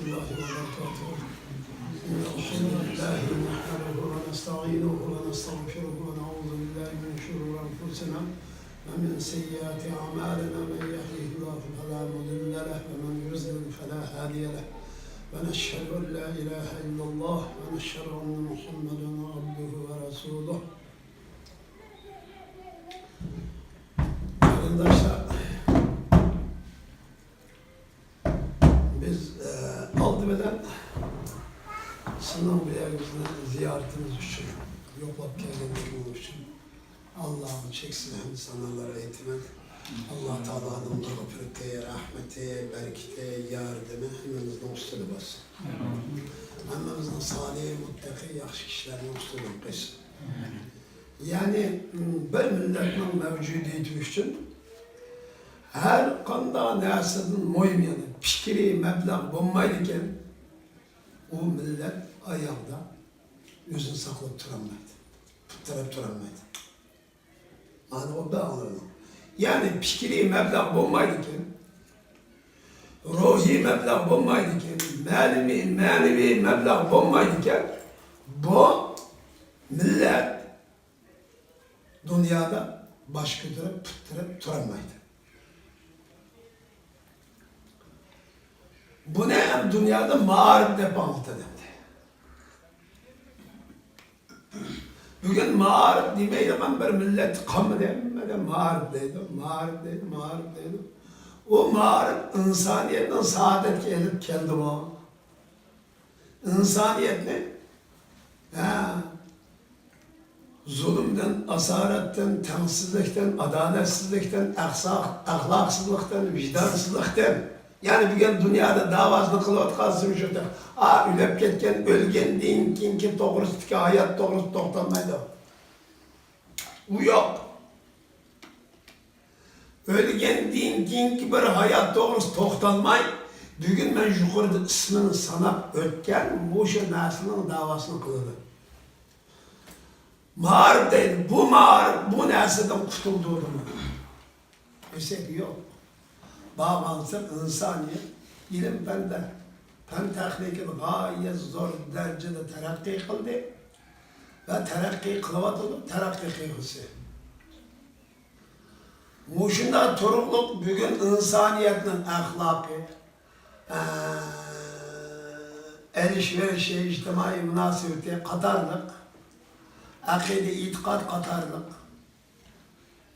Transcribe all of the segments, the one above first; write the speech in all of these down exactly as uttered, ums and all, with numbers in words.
الله وبركاته. إن الحمد لله نحمده ونستعينه ونستغفره ونعوذ بالله من شرور أنفسنا ومن سيئات أعمالنا. من يهده الله فلا مضل له ومن يضلل فلا هادي له. ونشهد أن لا إله إلا الله ونشهد أن محمدا عبده ورسوله. قېرىنداشلار، بىز، ئە، ئالدى بىلەن سىزنىڭ بۇ يەرگە بىزنى زىيارىتىمىز ئۈچۈن، يوقلاپ كەلگەنلىكىڭىز ئۈچۈن ئاللاغا چەكسىز ھەمدۇ سانالار ئېيتىمەن. ئاللا تائالانىڭ مەغپىرىتى، رەھمىتى، بەرىكىتى، ياردىمى ھەممىمىزنىڭ ئۈستىدە بولسۇن. ھەممىمىزنىڭ سالىھ، مۇتتەقى، ياخشى كىشىلەرنىڭ ئۈستىدىن قىلسۇن. يەنى، بىر مىللەتنىڭ مەۋجۇدىيىتى ئۈچۈن ھەر قانداق نەرسىدىن مۇھىم، يەنى پىكرىي مەبلەغ بولمايدىكەن، ئۇ مىللەت ئاياغدا ئۆزىنى ساقلاپ تۇرالمايدۇ، پۇت تىرەپ تۇرالمايدۇ. مانا ئوبدان ئاڭلىدىڭ. يەنى پىكرىي مەبلەغ بولمايدىكەن، روھىي مەبلەغ بولمايدىكەن، مەنىۋى، مەنىۋى مەبلەغ بولمايدىكەن، بۇ مىللەت دۇنيادا باش كۆتۈرۈپ، پۇت تىرەپ تۇرالمايدۇ. بۇنى ھەم دۇنيادا مائارىپ دەپ ئاڭلىتىدۇ. بۈگۈن مائارىپ دېمەيدىغان بىر مىللەت قالمىدى. ھەممىدە مائارىپ دەيدۇ، مائارىپ دەيدۇ، مائارىپ دەيدۇ. ئۇ مائارىپ ئىنسانىيەتنى سائادەتكە ئېلىپ كەلدىمۇ؟ ئىنسانىيەتنى، ھە، زۇلۇمدىن، ئاسارەتتىن، تەڭسىزلىكتىن، ئادالەتسىزلىكتىن، ئەخساق-، ئەخلاقسىزلىقتىن، ۋىجدانسىزلىقتىن، يەنى بۈگۈن دۇنيادا داۋاسىنى قىلىۋاتقانسىمۇ شۇ، ئا، ئۆلۈپ كەتكەن، ئۆلگەندىن كېيىنكى توغرىسىدىكى ھايات توغرىسىدا توختالمايدۇ. ئۇ يوق. ئۆلگەندىن كېيىنكى بىر ھايات توغرىسىدا توختالماي، بۈگۈن مەن يۇقىرىدا ئىسمىنى ساناپ ئۆتكەن مۇشۇ نەرسىنىڭ داۋاسىنى قىلىدۇ. مائارىپ دەيدۇ. بۇ مائارىپ بۇ نەرسىدىن قۇتۇلدۇردىمۇ؟ دېسەك، يوق. بارغانسېرى ئىنسانىيەت ئىلىم-پەندە، پەن-تېخنىكىدا غايەت زور دەرىجىدە تەرەققىي قىلدى ۋە تەرەققىي قىلىۋاتىدۇ، تەرەققىي قىلغۇسى. مۇشۇنداق تۇرۇقلۇق بۈگۈن ئىنسانىيەتنىڭ ئەخلاقى، ئە، ئېلىش-بېرىش، ئىجتىمائىي مۇناسىۋىتى قاتارلىق، ئەقىدە-ئېتىقاد قاتارلىق،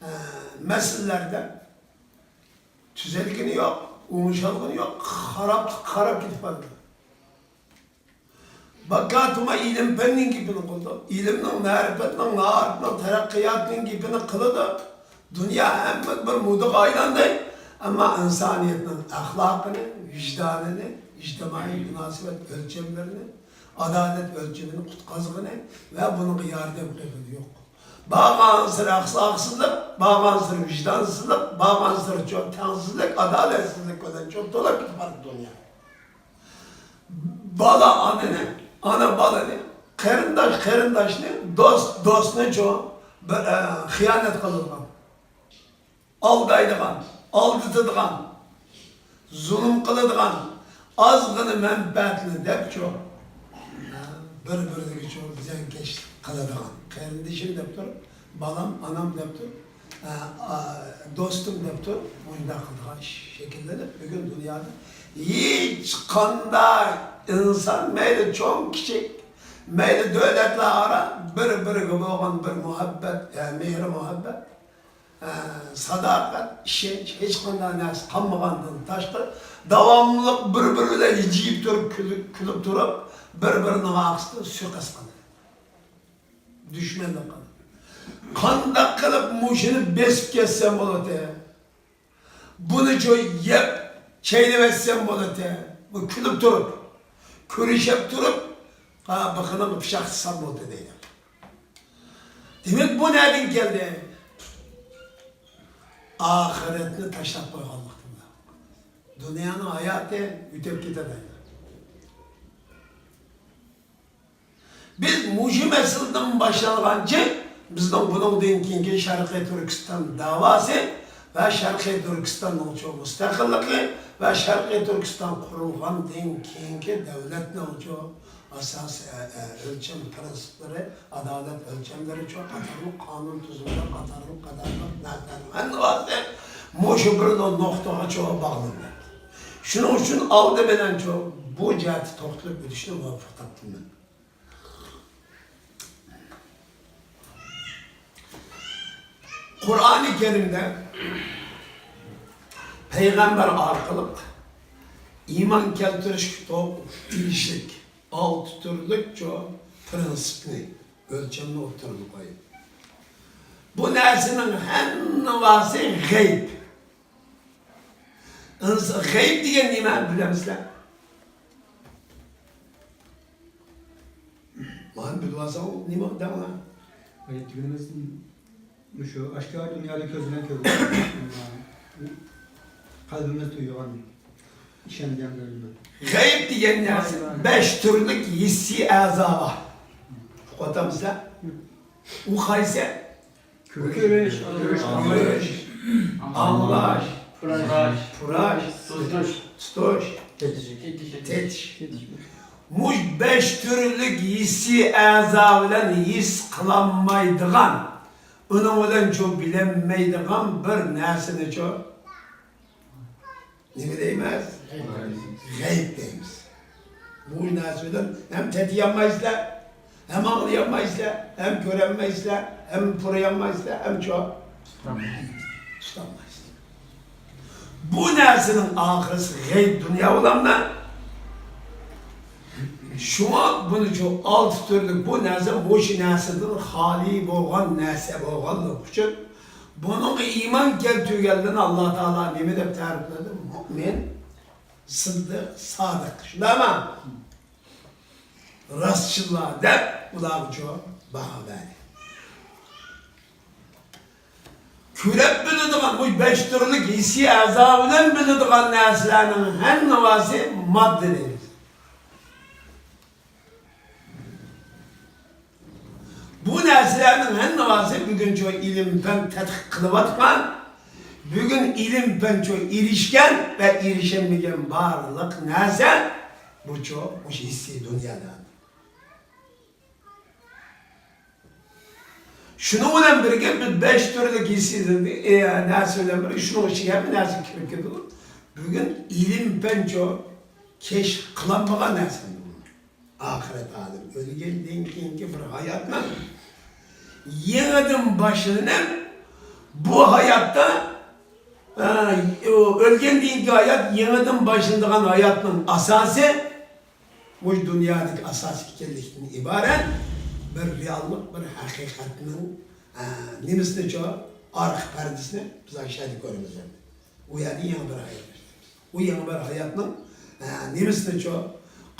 ئە، مەسىلىلەردە تۈزەلگىنى يوق، ئوڭشالغىنى يوق، خارابلىققا خاراب كېتىپ بارىدۇ. باكاتىما ئىلىم-پەننىڭ گېپىنى قىلىدۇ. ئىلىمنىڭ، مەرىپەتنىڭ، مائارىپنىڭ، تەرەققىياتنىڭ گېپىنى قىلىدۇ. دۇنيا ھەممە بىر مودىغا ئايلاندى. ئەمما ئىنسانىيەتنىڭ ئەخلاقىنى، ۋىجدانىنى، ئىجتىمائىي مۇناسىۋەت ئۆلچەملىرىنى، ئادالەت ئۆلچىمىنى قۇتقازغىنى ۋە بۇنىڭغا ياردەم قىلغىنى يوق. بارغانسېرى ئەخلاقسىزلىق، بارغانسېرى ۋىجدانسىزلىق، بارغانسېرى چوڭ تەڭسىزلىك، ئادالەتسىزلىك بىلەن چوڭ تولا كېتىپ بارىدۇ دۇنيا. بالا ئانىنى، ئانا بالىنى، قېرىنداش قېرىنداشنى، دوست دوستنى چوڭ بىر، ئە، خىيانەت قىلىدىغان، ئالدايدىغان، ئالدىتىدىغان، زۇلۇم قىلىدىغان، ئازغىنە مەنپەئەتنى دەپچۇ، بىر-بىرىگىچۇ زىيانكەشلىك قىلىدىغان، قېرىندىشىم دەپ تۇرۇپ، بالام، ئانام دەپ تۇرۇپ، ئە، ئا، دوستۇم دەپ تۇرۇپ، مۇشۇنداق قىلىدىغان ئىش شەكىللىنىپ، بۈگۈن دۇنيادا ھېچقانداق ئىنسان، مەيلى چوڭ، كىچىك، مەيلى دۆلەتلەر ئارا بىر-بىرىگە بولغان بىر مۇھەببەت، ئە، مېھرى-مۇھەببەت، ئە، ساداقەت، ئىشەنچ، ھېچقانداق نەرسە قالمىغاندىن تاشقىرى، داۋاملىق بىر-بىرى بىلەن ھىجىيىپ تۇرۇپ، كۈلۈپ، كۈلۈپ تۇرۇپ، بىر-بىرىنىڭ ئارقىسىدىن سۇيىقەست قىلىدۇ. دۈشمەنلىك قىلىدۇ. قانداق قىلىپ مۇشۇنى بېسىپ كەتسەم بولاتتى؟ بۇنىچۇ يەپ چەينىۋەتسەم بولاتتى؟ بۇ كۈلۈپ تۇرۇپ، كۈرىشىپ تۇرۇپ، ھا، بىقىنىڭغا پىچاق تىقسام بولدى دەيدۇ. دېمەك، بۇ نەدىن كەلدى؟ ئاخىرەتنى تاشلاپ قويغانلىقتىن. دۇنيانىڭ ھاياتى ئۆتۈپ كېتىدۇ. بىز مۇشۇ مەسىلىدىن باشلانغانچە، بىزنىڭ بۇنىڭدىن كېيىنكى شەرقىي تۈركىستان داۋاسى ۋە شەرقىي تۈركىستاننىڭچۇ مۇستەقىللىقى ۋە شەرقىي تۈركىستان قۇرۇلغاندىن كېيىنكى دۆلەتنىڭچۇ ئاساسىي، ئە، ئە، ئۆلچەم پىرىنسىپلىرى، ئادالەت ئۆلچەملىرىچۇ قاتارلىق قانۇن تۈزۈملەر قاتارلىق، قاتارلىق نەرسىلەرنىڭ ھەممىسى مۇشۇ بىر نۇ-، نۇقتىغىچۇ باغلىنىدۇ. شۇنىڭ ئۈچۈن ئالدى بىلەنچۇ بۇ جەھەتتە توختىلىپ ئۆتۈشنى مۇۋاپىق تاپتىم مەن. قۇرئانى كەرىمدە پەيغەمبەر ئارقىلىق ئىمان كەلتۈرۈشكە تو-، تېگىشلىك ئالتە تۈرلۈكچۇ پىرىنسىپنى، ئۆلچەمنى ئوتتۇرىغا قويدى. بۇ نەرسىنىڭ ھەممىسى غەيب. ئىنس-، غەيب دېگەن نېمە، بىلەمسىلەر؟ مانا بىلىۋالساڭ نېمە دەڭلار؟ غەيب دېگىنىمىز مۇشۇ ئاشكارا دۇنيادا كۆز بىلەن كۆرۈلگەن، قەلبىمىز تۇيغان، ئىشەنگەن بىلىمى. غەيب دېگەن نەرسە بەش تۈرلۈك ھېسسىي ئەزا بار. ئۇقۇۋاتامسىلەر؟ ئۇ قايسى؟ كۆرۈش، كۆرۈش، ئاڭلاش، پۇراش، پۇراش، تۇتۇش، تۇتۇش، تېتىش. مۇشۇ بەش تۈرلۈك ھېسسىي ئەزا بىلەن ھېس قىلالمايدىغان، ئۇنىڭ بىلەن چوڭ بىلەلمەيدىغان بىر نەرسىنىچۇ نېمە دەيمىز؟ غەيب دەيمىز. بۇ نەرسە بىلەن ھەم تېتىيالمايسىلەر، ھەم ئاڭلىيالمايسىلەر، ھەم كۆرەلمەيسىلەر، ھەم پۇرىيالمايسىلەر، ھەم چوڭ تۇتالمايسىلەر. بۇ نەرسىنىڭ ئاخىرىسى غەيب دۇنيا بولامدا. شۇڭا بۇنىچۇ ئالتە تۈرلۈك بۇ نەرسە مۇشۇ نەرسىدىن خالىي بولغان نەرسە بولغانلىقى ئۈچۈن، بۇنىڭغا ئىمان كەلتۈرگەنلەرنى ئاللا تائالا نېمە دەپ تەرىپلىدى؟ مۇئمىن، سىددىق، سادىق. شۇنداقمۇ؟ راستچىللار دەپ ئۇلارغىچۇ باھا بەردى. كۆرۈپ بىلىدىغان، بۇ بەش تۈرلۈك ھېسسىي ئەزا بىلەن بىلىدىغان نەرسىلەرنىڭ ھەممىسى ماددا دەيمىز. بۇ نەرسىلەرنىڭ ھەممىسى بۈگۈنچۇ ئىلىم-پەن تەتقىق قىلىۋاتقان، بۈگۈن ئىلىم-پەنچۇ ئېرىشكەن ۋە ئېرىشەلمىگەن بارلىق نەرسە بۇچۇ مۇشۇ ھېسسىي دۇنيادا. شۇنىڭ بىلەن بىرگە بىز بەش تۈرلۈك ھېسسىي، ئە، نەرسە بىلەن بىرگە شۇنىڭ ئىچىگە ھەممە نەرسە كىرىپ كېتىدۇ. بۈگۈن ئىلىم-پەنچۇ كەشىپ قىلالمىغان نەرسە. ئاخىرەت ئالەم، ئۆلگەندىن كېيىنكى بىر ھاياتنىڭ يېڭىدىن باشلىنىپ، بۇ ھاياتتا، ئە، ئۆلگەندىن كېيىنكى ھايات يېڭىدىن باشلىنىدىغان ھاياتنىڭ ئاساسى مۇشۇ دۇنيادىكى ئاساس ئىكەنلىكتىن ئىبارەت بىر رېئاللىق، بىر ھەقىقەتنىڭ، ئە، نېمىسىنىچۇ، ئارقا پەردىسىنى بىز ئاشۇ يەردە كۆرىمىز ئەمدى. ئۇ يەردە يېڭى بىر ھايات باشلايمىز. ئۇ يېڭى بىر ھاياتنىڭ، ئە، نېمىسىنىچۇ،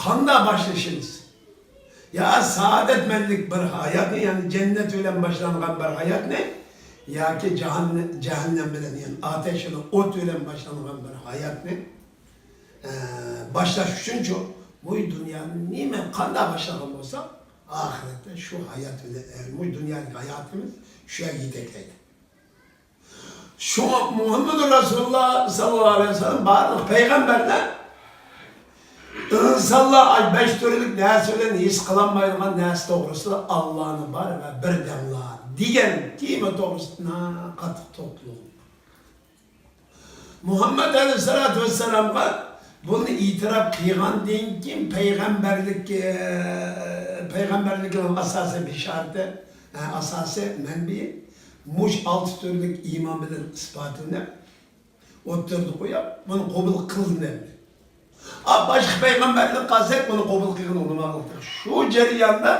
قانداق باشلىشىمىز؟ يا سائادەتمەنلىك بىر ھاياتنى، يەنى جەننەت بىلەن باشلانغان بىر ھاياتنى، ياكى جاھاننە-، جەھەننەم بىلەن، يەنى ئاتەش بىلەن، ئوت بىلەن باشلانغان بىر ھاياتنى، ئە، باشلاش ئۈچۈنچۇ، بۇ دۇنيانى نېمە، قانداق باشلىغان بولساق، ئاخىرەتتە شۇ ھايات بىلەن، ئە، بۇ دۇنيادىكى ھاياتىمىز شۇ يەرگە يېتەكلەيدۇ. شۇڭا مۇھەممەدۇر رەسۇلۇللا ساللاللاھۇ ئەلەيھى ۋەسەللەم بارلىق پەيغەمبەرلەر ئىنسانلار ئاي بەش تۈرلۈك نەرسە بىلەن ھېس قىلالمايدىغان نەرسە توغرىسىدا ئاللانى بار ۋە بىردەملا دېگەن تېما توغرىسىدا قاتتىق توختىلىدۇ. مۇھەممەد ئەلەيھىسسالاتۇ ۋەسسالامغا بۇنى ئېتىراپ قىلغاندىن كېيىن پەيغەمبەرلىك، ئە، پەيغەمبەرلىكنىڭ ئاساسىي بېشارىتى، ئە، ئاساسىي مەنبىيى مۇشۇ ئالتە تۈرلۈك ئىمان بىلەن ئىسپاتلىنىپ، ئوتتۇرىدا قويۇپ، بۇنى قوبۇل قىلدى. ئا، باشقا پەيغەمبەرلىك قالساق، بۇنى قوبۇل قىلغىنى ئۇنىماقلىق. شۇ جەرياندا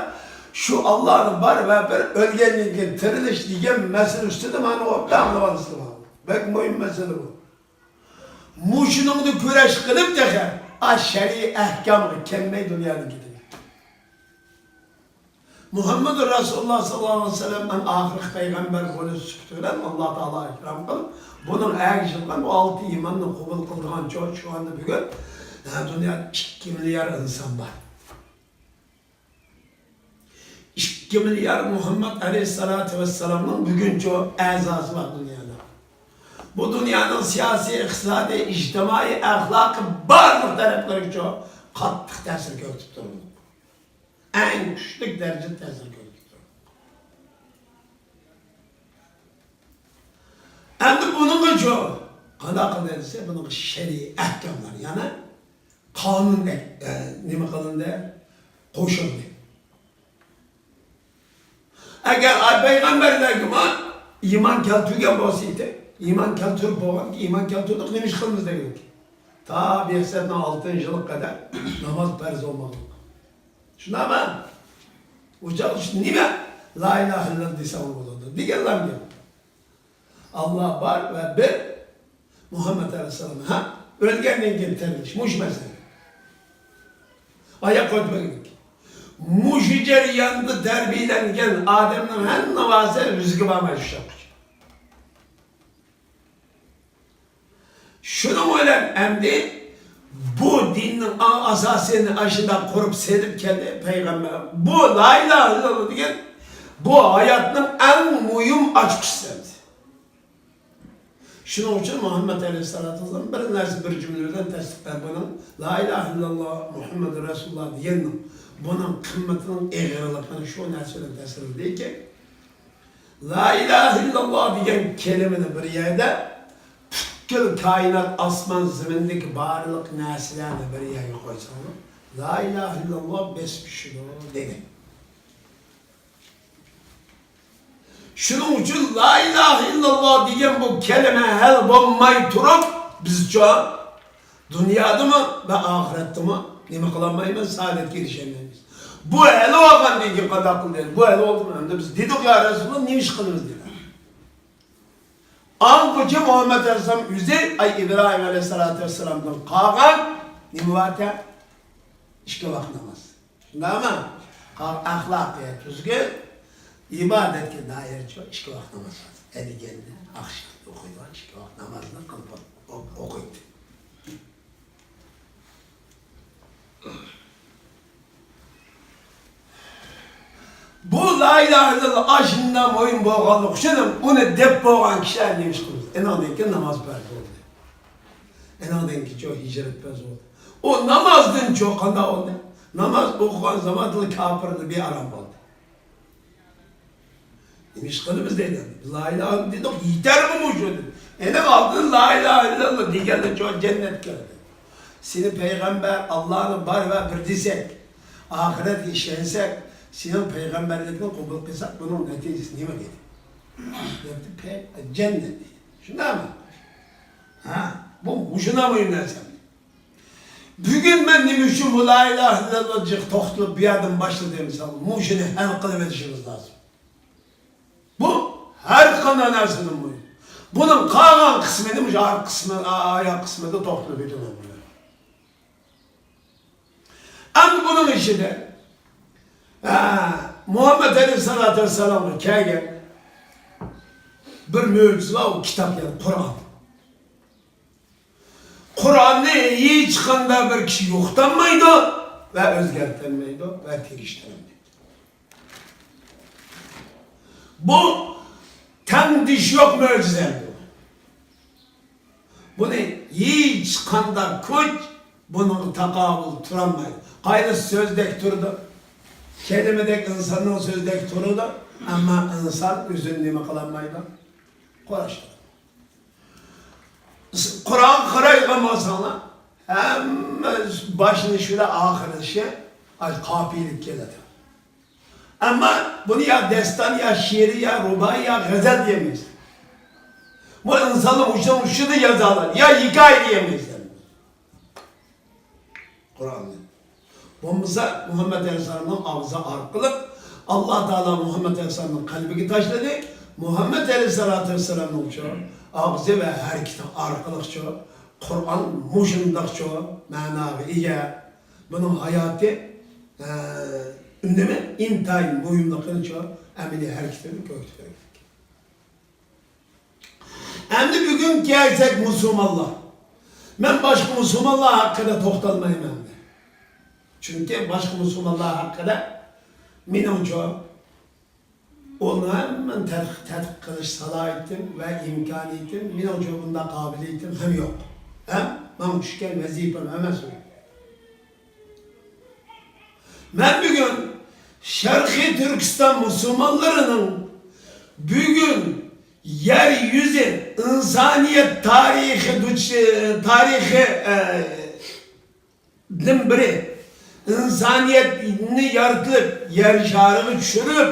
شۇ ئاللانىڭ بار ۋە بىر، ئۆلگەندىن كېيىن تىرىلىش دېگەن مەسىلە ئۈستىدە مانا ئوبدان قىلىۋالسىلەر. بەك مۇھىم مەسىلە بۇ. مۇشۇنىڭدا كۈرەش قىلىپ تېخى، ئا، شەرئىي ئەھكامغا كەلمەي دۇنيادىن كېتىدۇ. مۇھەممەدۇر رەسۇلۇللا ساللاللاھۇ ئەلەيھى ۋەسەللەم ئەڭ ئاخىرقى پەيغەمبەر بولۇش سۈپىتى بىلەن ئاللا تائالا ئىكرام قىلىپ، بۇنىڭ ئەگىشىدىغان بۇ ئالتە ئىماننى قوبۇل قىلىدىغان چوغ شۇ ئاندا بۈگۈن، ھە، دۇنيادا ئىككى مىليار ئىنسان بار. ئىككى مىليار مۇھەممەد ئەلەيھىسسالاتۇ ۋەسسالامنىڭ بۈگۈنچۇ ئەزاسى بار دۇنيادا. بۇ دۇنيانىڭ سىياسىي، ئىقتىسادىي، ئىجتىمائىي، ئەخلاقىي بارلىق تەرەپلىرىگىچۇ قاتتىق تەسىر كۆرسىتىپ تۇرىدۇ. ئەڭ كۈچلۈك دەرىجىدە تەسىر كۆرسىتىپ تۇرىدۇ. ئەمدى بۇنىڭغىچۇ قانداق قىلدى دېسە، بۇنىڭغا شەرئىي ئەھكاملار، يەنى قانۇن ئە-، ئە، نېمە قىلىندى؟ قوشۇلدى. ئەگەر ئاي پەيغەمبەرلەرگىمۇ ئىمان كەلتۈرگەن بولسا ئىدى، ئىمان كەلتۈرۈپ بولغاندىكىن، ئىمان كەلتۈردۇق، نېمە ئىش قىلىمىز دېگەنكى. تا بىئسەتنىڭ ئالتىنچى يىلىغا قەدەر ناماز پەرز بولمىغان. شۇنداقمۇ؟ ئۇ چاغدا شۇ نېمە؟ لا ئىلاھە ئىللاللا دېسەڭ بولىدۇ دېگەنلەرگە. ئاللا بار ۋە بىر، مۇھەممەد ئەلەيھىسسالام ھەق، ئۆلگەندىن كېيىن تىرىلىش، مۇشۇ مەسىلە. ئاياق قويمايدۇ. مۇشۇ جەرياندا تەربىيەلەنگەن ئادەمنىڭ ھەممە ۋاسىتە يۈزىگە بارمايدۇ شۇ چاغقىچە. شۇنىڭ بىلەن ئەمدى بۇ دىننىڭ ئەڭ ئاساسىنى ئاشۇنداق قۇرۇپ سېلىپ كەلدى پەيغەمبەر. بۇ لا ئىلاھە ئىللاللا دېگەن بۇ ھاياتنىڭ ئەڭ مۇھىم ئاچقۇچىسى ئەمدى. شۇنىڭ ئۈچۈن مۇھەممەد ئەلەيھىسسالاتۇ ۋەسسالام بىر نەرسە، بىر جۈملە بىلەن تەستىقلاپ، بۇنىڭ لا ئىلاھە ئىللاللا مۇھەممەدۇر رەسۇلۇللا دېگەننىڭ، بۇنىڭ قىممىتىنىڭ ئېغىرلىقىنى شۇ نەرسە بىلەن تەسۋىرلىدىكى، لا ئىلاھە ئىللاللا دېگەن كەلىمىنى بىر يەردە، پۈتكۈل كائىنات، ئاسمان زېمىندىكى بارلىق نەرسىلەرنى بىر يەرگە قويساڭلار، لا ئىلاھە ئىللاللا بېسىپ چۈشىدۇ دېدى. شۇنىڭ ئۈچۈن لا ئىلاھە ئىللاللا دېگەن بۇ كەلىمە ھەل بولماي تۇرۇپ، بىزچۇ دۇنيادىمۇ ۋە ئاخىرەتتىمۇ نېمە قىلالمايمىز؟ سائادەتكە ئېرىشەلمەيمىز. بۇ ھەل بولغاندىن كېيىن قانداق قىلدى؟ بۇ ھەل بولدىمۇ؟ ئەمدى بىز دېدۇق، يا رەسۇلاللا، نېمە ئىش قىلىمىز دېدى. ئاڭغىچە مۇھەممەد ئەلەيھىسسالام ئۆزى، ئاي، ئىبراھىم ئەلەيھىسسالاتۇ ۋەسسالامدىن قالغان نېمە باركەن؟ ئىككى ۋاق ناماز. شۇنداقمۇ؟ قال-، ئەخلاقى تۈزگۈن، ئىبادەتكە دائىرچۇ ئىككى ۋاق ناماز. ئەتىگەندە، ئاخشام ئوقۇيدىغان ئىككى ۋاق نامازنى قىلىپ ئو-، ئوقۇيدۇ. بۇ لا ئىلاھە ئىللاللا ئاشۇنداق مۇھىم بولغانلىقى ئۈچۈن ئۇنى دەپ بولغان كىشىلەر نېمە ئىش قىلىمىز؟ ئېنىڭدىن كېيىن ناماز پەرز بولدى. ئېنىڭدىن كېيىنچۇ ھىجرەت پەرز بولدى. ئۇ نامازدىنچۇ قانداق بولدى؟ ناماز ئوقۇغان زاماندا كاپىرلار بىئارام بولدى. نېمە ئىش قىلىمىز دەيدۇ. لا ئىلاھە دېدۇق، يېتەرمۇ مۇشۇ دېدى. ئېنىڭ ئالدىدا لا ئىلاھە ئىللاللا دېگەندىنچۇ جەننەت كىردى. سېنى پەيغەمبەر، ئاللانى بار ۋە بىر دېسەك، ئاخىرەتكە ئىشەنسەك، سېنىڭ پەيغەمبەرلىكىڭنى قوبۇل قىلساق، بۇنىڭ نەتىجىسى نېمە دېدى. دەپتۇ، پەي-، جەننەت دېدى. شۇنداقمۇ؟ ھە، بۇ مۇشۇنداق مۇھىم نەرسە. بۈگۈن مەن نېمە ئۈچۈن بۇ لا ئىلاھە ئىللاللا جىق توختىلىپ بۇ يەردىن باشلىدىم دېسەڭ، مۇشۇنى ھەل قىلىۋېلىشىمىز لازىم. بۇ ھەر قانداق نەرسىدىن مۇھىم. بۇنىڭ قالغان قىسمىنى مۇشۇ ئارقا قىسمى، ئاياق قىسمىدا توختىلىپ ئۆتىمەن. ئەمدى بۇنىڭ ئىچىدە، ھە، مۇھەممەد ئەلەيھىسسالاتۇ ۋەسسالامغا كەلگەن بىر مۆجىزە بار، ئۇ كىتاب، يەنى قۇرئان. قۇرئاننى ھېچقانداق بىر كىشى يوقىتالمايدۇ ۋە ئۆزگەرتەلمەيدۇ ۋە تېگىشتۈرەلمەيدۇ. بۇ تەڭدىشى يوق مۆجىزە بۇ. بۇنى ھېچقانداق كۈچ بۇنىڭغا تاقابىل تۇرالمايدۇ. قايسى سۆزدەك تۇرىدۇ، كەلىمىدەك ئىنساننىڭ سۆزىدەك تۇرىدۇ، ئەمما ئىنسان ئۆزىنى نېمە قىلالمايدۇ؟ قورشىلىدۇ. قۇرئانغا قارايدىغان بولساڭلار، ھەممە باشلىنىشى بىلەن ئاخىرلىشى قاپىيىلىك كېلىدۇ. ئەمما بۇنى يا داستان، يا شېئىر، يا رۇبائىي، يا غەزەل دېيەلمەيسەن. بۇ ئىنسانلار مۇشۇنىڭ ئۈستىدە يازالار، يا ھېكايە دېيەلمەيسەن. قۇرئاننى. بولمىسا، مۇھەممەد ئەلەيھىسسالامنىڭ ئاغزى ئارقىلىق ئاللا تائالا مۇھەممەد ئەلەيھىسسالامنىڭ قەلبىگە تاشلىدى. مۇھەممەد ئەلەيھىسسالاتۇ ۋەسسالامنىڭچۇ ئاغزى ۋە ھەرىكىتى ئارقىلىقچۇ قۇرئان مۇشۇنداقچۇ مەناغا ئىگە. بۇنىڭ ھاياتى، ئە، ئۈنۈمى ئىنتايىن مۇھىملىقىنىچۇ ئەمەلىي ھەرىكىتىنى كۆرسىتىپ بەردى. ئەمدى بۈگۈن كەلسەك مۇسۇلمانلار. مەن باشقا مۇسۇلمانلار ھەققىدە توختالمايمەن. چۈنكى باشقا مۇسۇلمانلار ھەققىدە مېنىڭچۇ ئۇلار ھەم مەن تەتقىق، تەتقىق قىلىش سالاھىيىتىم ۋە ئىمكانىيىتىم، مېنىڭچۇ بۇنداق قابىلىيىتىم ھەم يوق. ھەم ماڭا چۈشكەن ۋەزىپەم ئەمەس ئۇ. مەن بۈگۈن شەرقىي تۈركىستان مۇسۇلمانلىرىنىڭ بۈگۈن يەر يۈزى ئىنسانىيەت تارىخى دۇچ-، تارىخى، ئە، دىن بىرى، ئىنسانىيەتنى يارىتىپ، يەر شارىغا چۈشۈرۈپ،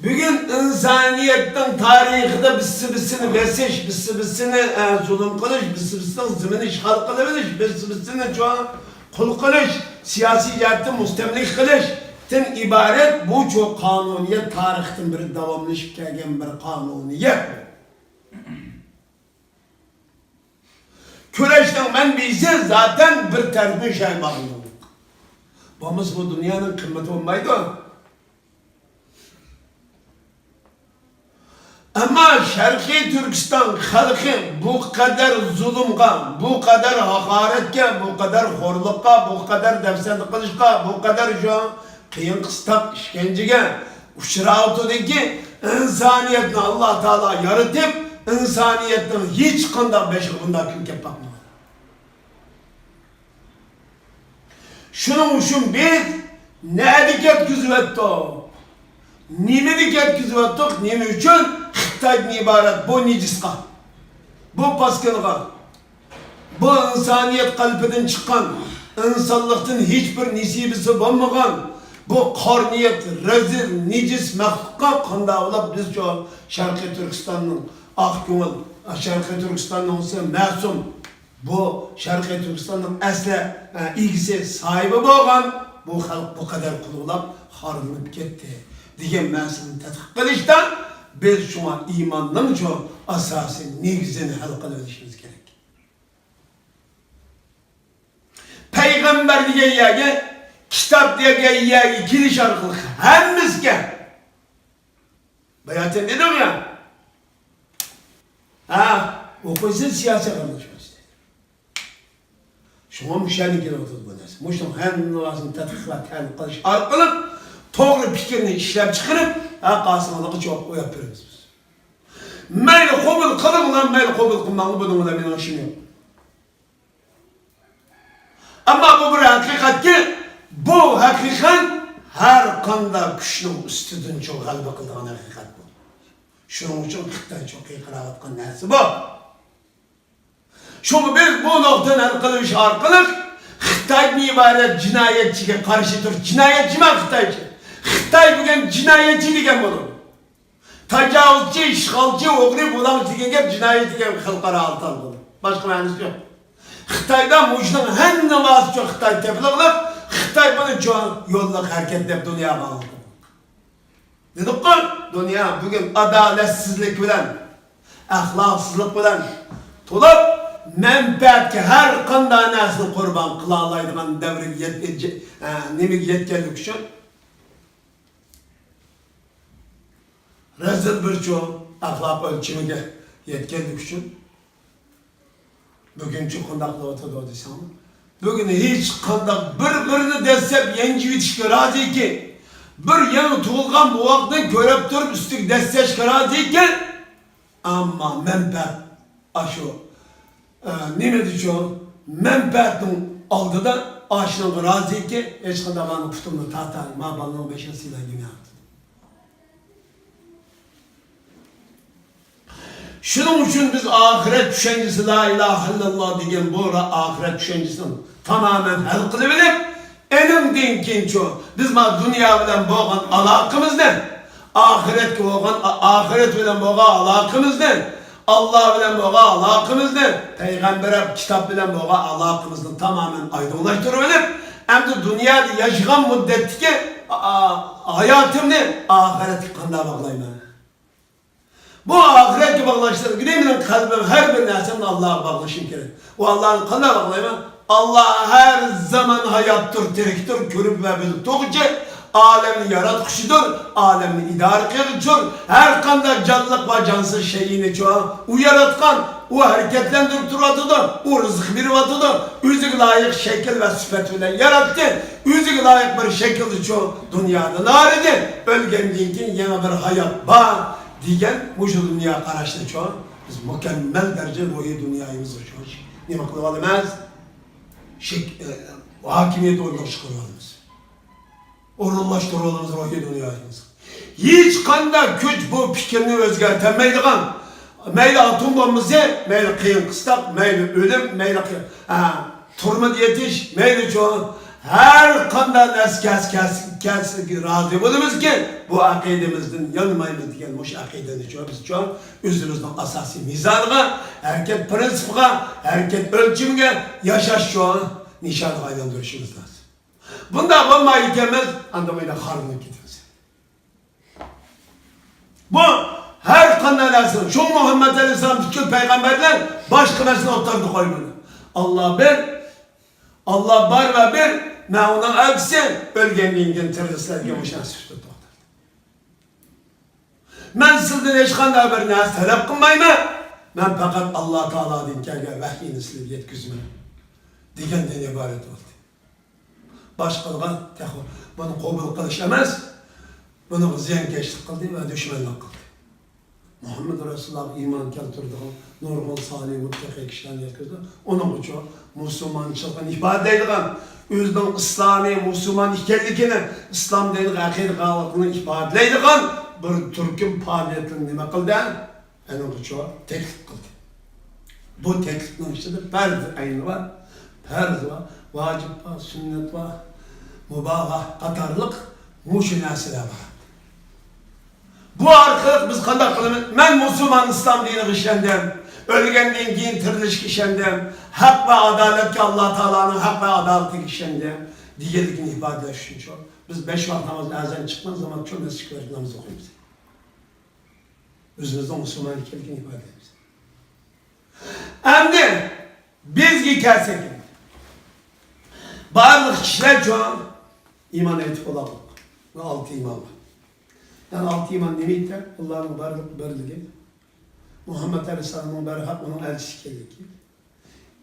بۈگۈن ئىنسانىيەتنىڭ تارىخىدا بىرسى-بىرسىنى بېسىش، بىرسى-بىرسىنى، ئە، زۇلۇم قىلىش، بىرسى-بىرسىنىڭ زېمىنىنى ئىشغال قىلىۋېلىش، بىرسى-بىرسىنى چوڭ قۇل قىلىش، سىياسىي جەھەتتىن مۇستەملىكە قىلىشتىن ئىبارەت بۇ چوڭ قانۇنىيەت تارىختىن بېرى داۋاملىشىپ كەلگەن بىر قانۇنىيەت. كۈرەشنىڭ مەنبىسى زاتەن بىر تەرەپنى شەي باغلىنىدۇ. بولمىسا بۇ دۇنيانىڭ قىممىتى بولمايدۇ. ئەمما شەرقىي تۈركىستان خەلقى بۇ قەدەر زۇلۇمغا، بۇ قەدەر ھاقارەتكە، بۇ قەدەر خورلۇققا، بۇ قەدەر دەپسەندە قىلىشقا، بۇ قەدەر شۇ قىيىن قىستاق ئىشكەنجىگە ئۇچراۋاتىدۇكى، ئىنسانىيەتنى ئاللا تائالا يارىتىپ، ئىنسانىيەتنىڭ ھېچقانداق بېشىغا بۇنداق كۈن كەپ باقمىغان. شۇنىڭ ئۈچۈن بىز نەدە كەتكۈزۈۋەتتۇق؟ نېمىدە كەتكۈزۈۋەتتۇق؟ نېمە ئۈچۈن؟ خىتايدىن ئىبارەت بۇ نىجىسقا، بۇ پاسكىنىغا، بۇ ئىنسانىيەت قەلبىدىن چىققان، ئىنسانلىقتىن ھېچبىر نېسىبىسى بولمىغان بۇ قارا نىيەت، رەزىل، نىجىس مەخلۇققا قانداق بولۇپ بىز شۇ شەرقىي تۈركىستاننىڭ ئاق كۆڭۈل، شەرقىي تۈركىستاننىڭ مەسۇم، بۇ شەرقىي تۈركىستاننىڭ ئەسلى، ئە، ئىگىسى، ساھىبى بولغان بۇ خەلق بۇ قەدەر قۇلۇقلاپ خارلىنىپ كەتتى دېگەن مەسىلىنى تەتقىق قىلىشتا بىز شۇڭا ئىماننىڭچۇ ئاساسىي نېگىزىنى ھەل قىلىۋېلىشىمىز كېرەك. پەيغەمبەر دېگەن يەرگە، كىتاب دېگەن يەرگە كېلىش ئارقىلىق ھەممىسىگە باياتىن دېدىم يا. ھە، ئوقۇيسىز سىياسىي قېرىنداشلار. شۇڭا مۇشۇ يەردىن كېلىۋاتىدۇ بۇ نەرسە. مۇشۇنىڭ ھەممىسىنى تەتقىق ۋە تەھلىل قىلىش ئارقىلىق توغرا پىكىرنى ئىشلەپ چىقىرىپ، ھە، قاسىڭلارغا جاۋاب قويۇپ بېرىمىز بىز. مەيلى قوبۇل قىلىڭلار، مەيلى قوبۇل قىلماڭلار، بۇنىڭ بىلەن مېنىڭ ئىشىم يوق. ئەمما بۇ بىر ھەقىقەتكى، بۇ ھەقىقەت ھەر قانداق كۈچنىڭ ئۈستىدىن چوڭ غەلىبە قىلىدىغان ھەقىقەت بۇ. شۇنىڭ ئۈچۈن خىتاي چوڭ قىيقىرىۋاتقان نەرسە بۇ. شۇڭا بىز بۇ نۇقتىنى ھەل قىلىش ئارقىلىق خىتايدىن ئىبارەت جىنايەتچىگە قارشى تۇرۇش، جىنايەتچىما خىتايچى؟ خىتاي بۈگۈن جىنايەتچى دېگەن بولىدۇ. تاجاۋۇزچى، ئىشغالچى، ئوغرى، بۇلاڭچى دېگەن گەپ جىنايەت دېگەن خەلقئارا ئاتالغۇ. باشقا مەنىسى يوق. خىتايدا مۇشۇنىڭ ھەممىسى ئۈچۈن خىتاي تېپىلىقلىق، خىتاي بۇنى چوڭ يوللۇق ھەرىكەت دەپ دۇنياغا ئاڭلىتىدۇ. دېدۇققۇ، دۇنيا بۈگۈن ئادالەتسىزلىك بىلەن، ئەخلاقسىزلىق بىلەن تولۇپ، مەنپەئەتكە ھەر قانداق نەرسىنى قۇربان قىلالايدىغان دەۋرگە يەت-، ئە، نېمىگە يەتكەنلىكى ئۈچۈن، رەزىل بىر چوڭ ئەخلاق ئۆلچىمىگە يەتكەنلىكى ئۈچۈن، بۈگۈنچە قانداق قىلىۋاتىدۇ دېسەڭ، بۈگۈن ھېچقانداق بىر-بىرىنى دەسسەپ يەنجىۋېتىشكە رازىكەن، بىر يېڭى تۇغۇلغان بوۋاقنى كۆرۈپ تۇرۇپ ئۈستىگە دەسسەشكە رازىكەن، ئەمما مەنپەئەت ئاشۇ، ئە، نېمە دېچۇ، مەنپەئەتنىڭ ئالدىدا ئاشۇنىڭغا رازىكەن، ھېچقانداق مانا پۇتۇمنى تارتاي، ما بالىنىڭ بېشىغا سىلاي دېمەيۋاتىدۇ. شۇنىڭ ئۈچۈن بىز ئاخىرەت چۈشەنچىسى، لا ئىلاھە ئىللاللا دېگەن بۇ را-، ئاخىرەت چۈشەنچىسىنى تامامەن ھەل قىلىۋېلىپ، ئېنىڭدىن كېيىنچۇ، بىز ما دۇنيا بىلەن بولغان ئالاقىمىزنى، ئاخىرەتكە بولغان، ئا-، ئاخىرەت بىلەن بولغان ئالاقىمىزنى، ئاللا بىلەن بولغان ئالاقىمىزنى، پەيغەمبەر ھەم كىتاب بىلەن بولغان ئالاقىمىزنى تامامەن ئايدىڭلاشتۇرۇۋېلىپ، ئەمدى دۇنيادا ياشىغان مۇددەتتىكى، ئا-، ئا-، ھاياتىمنى ئاخىرەتكە قانداق باغلايمەن؟ بۇ ئاخىرەتكە باغلاشتىن ئىلگىرى مېنىڭ قەلبىم، ھەر بىر نەرسەمنى ئاللاغا باغلىشىم كېرەك. ئۇ ئاللانى قانداق باغلايمەن؟ ئاللا ھەر زامان ھاياتتۇر، تىرىكتۇر، كۆرۈپ ۋە بىلىپ تۇرغۇچى. ئالەمنى ياراتقۇچىدۇر، ئالەمنى ئىدارە قىلغۇچىدۇر. ھەر قانداق جانلىق ۋە جانسىز شەيئىنىچۇ ئۇ ياراتقان، ئۇ ھەرىكەتلەندۈرۈپ تۇرۇۋاتىدۇ، ئۇ رىزىق بېرىۋاتىدۇ، ئۆزىگە لايىق شەكىل ۋە سۈپەت بىلەن ياراتتى، ئۆزىگە لايىق بىر شەكىلدىچۇ دۇنيانى نارىدى، ئۆلگەندىن كېيىن يېڭى بىر ھايات بار دېگەن مۇشۇ دۇنيا قاراشنىچۇ بىز مۇكەممەل دەرىجىدە روھىي دۇنيايىمىزغىچۇ نېمە قىلىۋالىمىز؟ شەك-، ئە، ھاكىمىيەت ئورنىغا چىقىرىۋالىمىز. ئورۇنلاشتۇرۇۋالىمىز روھىي دۇنيايىمىزغا. ھېچقانداق كۈچ بۇ پىكىرنى ئۆزگەرتەلمەيدىغان، مەيلى ئاتوم بومبىسى، مەيلى قىيىن قىستاق، مەيلى ئۆلۈم، مەيلى قىيىن، ھە، تۈرمىدە يېتىش، مەيلىچۇ، ھەر قانداق نەرسە كەلسە، كەلسە، كەلسە رازى بولىمىزكى، بۇ ئەقىدىمىزدىن يانمايمىز دېگەن مۇشۇ ئەقىدىنىچۇ بىزچۇ ئۆزىمىزنىڭ ئاساسىي مىزانىغا، ھەرىكەت پىرىنسىپىغا، ھەرىكەت ئۆلچىمىگە، ياشاشچۇ نىشانىغا ئايلاندۇرۇشىمىز لازىم. بۇنداق بولمايدىكەنمىز، ئاندىن مەيلى خارلىنىپ كېتىمىز. بۇ ھەر قانداق نەرسىنىڭ، شۇ مۇھەممەد ئەلەيھىسسالام پۈتكۈل پەيغەمبەرلەر باشقا نەرسىنى ئوتتۇرىدا قويمىدى. ئاللا بىر، ئاللا بار ۋە بىر، مەن ئۇنىڭ ئەلچىسى، ئۆلگەندىن كېيىن تىرىلسىلەر دېگەن مۇشۇ نەرسە ئۈستىدە توختالدى. مەن سىلىدىن ھېچقانداق بىر نەرسە تەلەپ قىلمايمەن، مەن پەقەت ئاللا تائالادىن كەلگەن ۋەھىينى سىلىگە يەتكۈزىمەن دېگەندىن ئىبارەت بولدى. باشقىلىغا تېخى بۇنى قوبۇل قىلىش ئەمەس، بۇنىڭغا زىيانكەشلىك قىلدى ۋە دۈشمەنلىك قىلدى. مۇھەممەد رەسۇلۇللاھقا ئىمان كەلتۈرىدىغان نۇرغۇن سالىھ مۇتتەقىي كىشىلەرنى يەتكۈزدى. ئۇنىڭغىچۇ مۇسۇلمانچىلىقىنى ئىپادىلەيدىغان، ئۆزىنىڭ ئىسلامىي مۇسۇلمان ئىكەنلىكىنى، ئىسلام دىنىغا ئەقىدە قىلغانلىقىنى ئىپادىلەيدىغان بىر تۈركۈم پائالىيەتلەرنى نېمە قىلدى؟ ئەنىڭغىچۇ تەكلىپ قىلدى. بۇ تەكلىپنىڭ ئىچىدە پەرز ئەينى بار، پەرز بار، ۋاجىپ بار، سۈننەت بار، مۇباھا قاتارلىق مۇشۇ نەرسىلەر بار. بۇ ئارقىلىق بىز قانداق قىلىمىز؟ مەن مۇسۇلمان ئىسلام دىنىغا ئىشەندىم، ئۆلگەندىن كېيىن تىرىلىشكە ئىشەندىم، ھەق ۋە ئادالەتكە، ئاللا تائالانىڭ ھەق ۋە ئادالىتىگە ئىشەندىم دېگەنلىكىنى ئىپادىلەش ئۈچۈنچۇ بىز بەش ۋاق ناماز ئەزان چىققان زامانچۇ مەسچىتكە بېرىپ ناماز ئوقۇيمىز. ئۆزىمىزنىڭ مۇسۇلمان ئىكەنلىكىنى ئىپادىلەيمىز. ئەمدى بىزگە كەلسەك، بارلىق كىشىلەر چوڭ ئىمان ئېيتىپ بولارلىق. بۇ ئالتە ئىمان بار. يەنى ئالتە ئىمان نېمە ئىكەن؟ ئاللانىڭ بارلىق بىرلىكى، مۇھەممەد ئەلەيھىسسالامنىڭ بەرھەق ئۇنىڭ ئەلچىسى ئىكەنلىكى،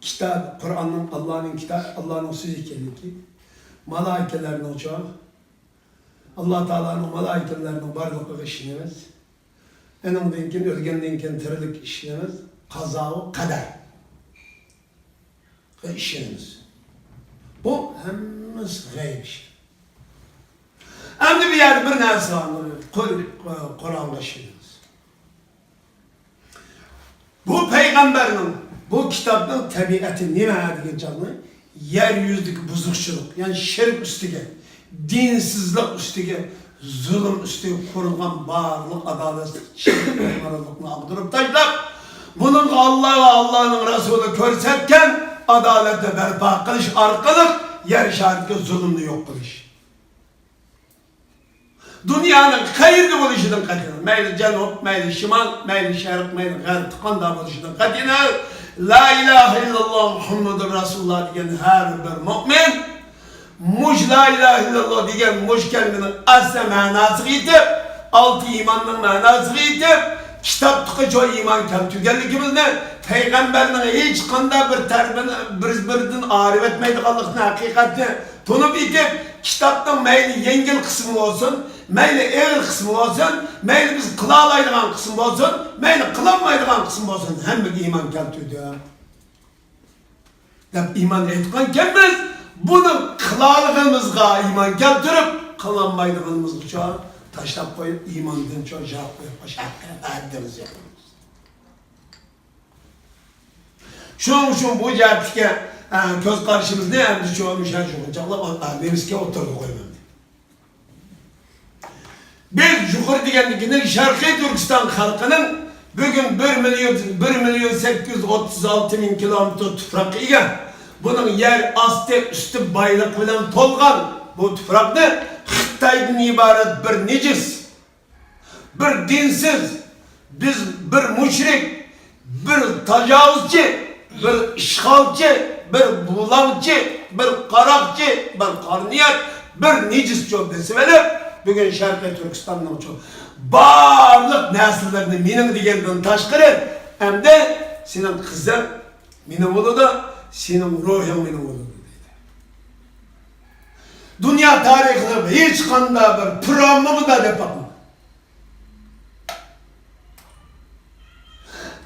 كىتاب، قۇرئاننىڭ ئاللانىڭ كىتاب، ئاللانىڭ سۆزى ئىكەنلىكى، مالائىكىلەرنىڭ چوڭ، ئاللا تائالانىڭ مالائىكىلەرنىڭ بارلىقىغا ئىشىنىمىز. ئېنىڭدىن كېيىن، ئۆلگەندىن كېيىن تىرىلىككە ئىشىنىمىز. قازاۋۇ قەدەرگە ئىشىنىمىز. بۇ ھەممىسى غەيىب ئىش. ئەمدى بۇ يەردە بىر نەرسە بار. قۇر-، قۇرئانغا ئىشىنىمىز. بۇ پەيغەمبەرنىڭ، بۇ كىتابنىڭ تەبىئەتى نېمە دېگەن چاغنى، يەر يۈزىدىكى بۇزۇقچىلىق، يەنى شىرك ئۈستىگە، دىنسىزلىق ئۈستىگە، زۇلۇم ئۈستىگە قۇرۇلغان بارلىق ئادالەتسىزلىك، شەرمەنلىكنى ئاغدۇرۇپ تاشلاپ، بۇنىڭغا ئاللا ۋە ئاللانىڭ رەسۇلى كۆرسەتكەن ئادالەتنى بەرپا قىلىش ئارقىلىق يەر شارىدىكى زۇلۇمنى يوق قىلىش. دۇنيانىڭ قەيەردە بولۇشىدىن قەتئىينەزەر، مەيلى جەنۇب، مەيلى شىمال، مەيلى شەرق، مەيلى غەرب، قانداق بولۇشىدىن قەتئىينەزەر، لا ئىلاھە ئىللاللا مۇھەممەدۇر رەسۇلۇللا دېگەن ھەر بىر مۆمىن مۇشۇ لا ئىلاھە ئىللاللا دېگەن مۇشۇ كەلىمىنىڭ ئەسلى مەناسىغا يېتىپ، ئالتە ئىماننىڭ مەناسىغا يېتىپ، كىتابتىكى چوڭ ئىمان كەلتۈرگەنلىكىمىزنى، پەيغەمبەرنىڭ ھېچقانداق بىر تەرىپىنى بىر-بىرىدىن ئايرىۋەتمەيدىغانلىقىنى، ھەقىقەتنى تونۇپ يېتىپ، كىتابنىڭ مەيلى يەڭگىل قىسمى بولسۇن، مەيلى ئېغىر قىسمى بولسۇن، مەيلى بىز قىلالايدىغان قىسمى بولسۇن، مەيلى قىلالمايدىغان قىسمى بولسۇن، ھەممىگە ئىمان كەلتۈردى دەپ ئىمان ئېيتقانكەنمىز، بۇنى قىلالىغىنىمىزغا ئىمان كەلتۈرۈپ، قىلالمايدىغىنىمىزغىچۇ تاشلاپ قويۇپ، ئىماندىنچۇ يىراق قويۇپ قويۇش ھەققىدە ھەددىمىز يوق. شۇنىڭ ئۈچۈن بۇ جەھەتتىكى، ئە، كۆز قارىشىمىزنى ئەمدى شۇ مۇشۇ چاغلاپ، ئە، نېمىسكە ئوتتۇرىغا قويمايمەن. بىز يۇقىرى دېگەندىكىنى شەرقىي تۈركىستان خەلقىنىڭ بۈگۈن بىر مىليون، بىر مىليون سەككىز يۈز ئوتتۇز ئالتە مىڭ كىلومېتىر تۇپراققا ئىگە. بۇنىڭ يەر ئاستى، ئۈستى بايلىق بىلەن تولغان بۇ تۇپراقنى خىتايدىن ئىبارەت بىر نىجىس، بىر دىنسىز، بىز بىر مۇشرىك، بىر تاجاۋۇزچى، بىر ئىشغالچى، بىر بۇلاڭچى، بىر قاراقچى، بىر قارا نىيەت، بىر نىجىسچۇ بېسىۋېلىپ، بۈگۈن شەرقىي تۈركىستاننىڭچۇ بارلىق نەرسىلىرىنى مېنىڭ دېگەندىن تاشقىرى، ئەمدى سېنىڭ قىزىڭ مېنىڭ بولىدۇ، سېنىڭ روھىڭ مېنىڭ بولىدۇ دەيدۇ. دۇنيا تارىخىدا ھېچقانداق بىر پىرئاۋنمۇ بۇنداق دەپ باقمىدى.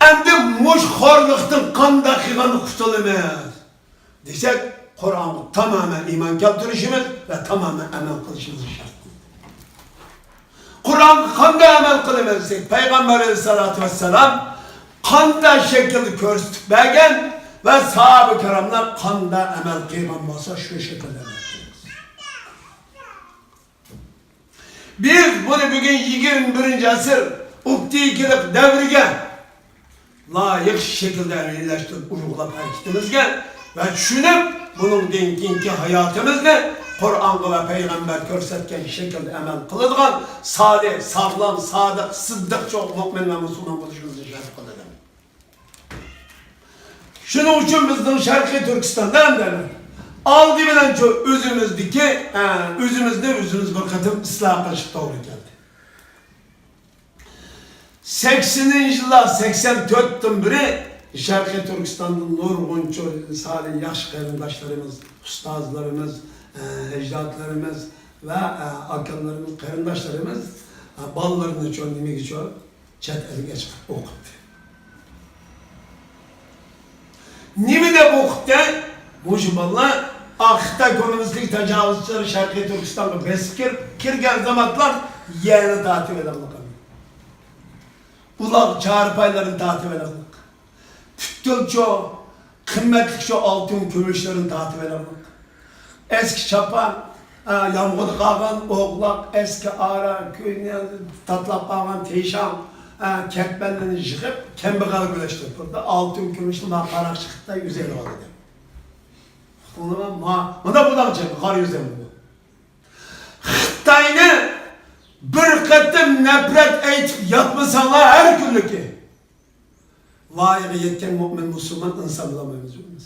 ئەمدى مۇشۇ خورلۇقتىن قانداق قىلغاندا قۇتۇلىمىز دېسەك، قۇرئانغا تامامەن ئىمان كەلتۈرۈشىمىز ۋە تامامەن ئەمەل قىلىشىمىز شەرت. قۇرئانغا قانداق ئەمەل قىلىمىز دېسەك، پەيغەمبەر ئەلەيھىسسالاتۇ ۋەسسالام قانداق شەكىلدە كۆرسىتىپ بەرگەن ۋە ساھابە كىراملار قانداق ئەمەل قىلغان بولسا، شۇ شەكىلدە ئەمەل قىلىمىز. بىز بۇنى بۈگۈن يىگىرمە بىرىنچى ئەسىر ئوپتىكىلىق دەۋرىگە لايىق شەكىلدە ئەمەلىيلەشتۈرۈپ ئۇيغۇنلاپ ھەرىكىتىمىزگە ۋە چۈشىنىپ، بۇنىڭدىن كېيىنكى ھاياتىمىزنى قۇرئانغا ۋە پەيغەمبەر كۆرسەتكەن شەكىلدە ئەمەل قىلىدىغان سالىھ، ساغلام، سادىق، سىددىق چوغ مۆمىن ۋە مۇسۇلمان بولۇشىمىزنى شەرت قىلىدۇ. شۇنىڭ ئۈچۈن بىزنىڭ شەرقىي تۈركىستاندا ئەمدى ئالدى بىلەن شۇ ئۆزىمىزدىكى، ئە، ئۆزىمىزنى ئۆزىمىز بىر قېتىم ئىسلاھ قىلىش توغرا كەلدى. سەكسىنىنچى يىللار، سەكسەن تۆتتىن بېرى شەرقىي تۈركىستاندا نۇرغۇن چوڭ سالىھ ياخشى قېرىنداشلىرىمىز، ئۇستازلىرىمىز، ئە، ئەجدادلىرىمىز ۋە، ئە، ئاكىلىرىمىز، قېرىنداشلىرىمىز، ئە، بالىلىرىنى چوڭ نېمىگە چوڭ چەت ئەلگە چىقىپ ئوقۇپتۇ. نېمە دەپ ئوقۇپتۇ؟ مۇشۇ بالىلار، ئا، خىتاي كوممۇنىستلىك تاجاۋۇزچىلىرى شەرقىي تۈركىستانغا بېسىپ كىرىپ، كىرگەن زامانلار يەرنى تارتىۋېلىڭلار. ئۇلاغ چارپايلىرىنى تارتىۋېلىڭلار. پۈتۈن شۇ قىممەتلىك شۇ ئالتۇن كۈمۈشلىرىنى تارتىۋېلىڭلار. ئەسكى چاپان، ئا، يامغۇردا قالغان ئوغلاق، ئەسكى ئارا، كۆينى تاتلاپ قالغان تىشاڭ، ئا، كەتمەنلىرىنى يىغىپ، كەمبەغەلگە ئۈلەشتۈرۈپ تۇرىدۇ. ئالتۇن كۈمۈشنى ما قاراقچى خىتاي ئۆزى ئېلىۋالىدۇ. ئۇقتۇڭلارمۇ؟ ما، مانا بۇلارچە قارا يۈزەن بۇ. خىتاينى بىر قېتىم نەپرەت ئېيتىپ ياتمىساڭلار ھەر كۈنلۈكى، ۋايىغا يەتكەن مۆمىن مۇسۇلمان ئىنسان بولالمايمىز بىز.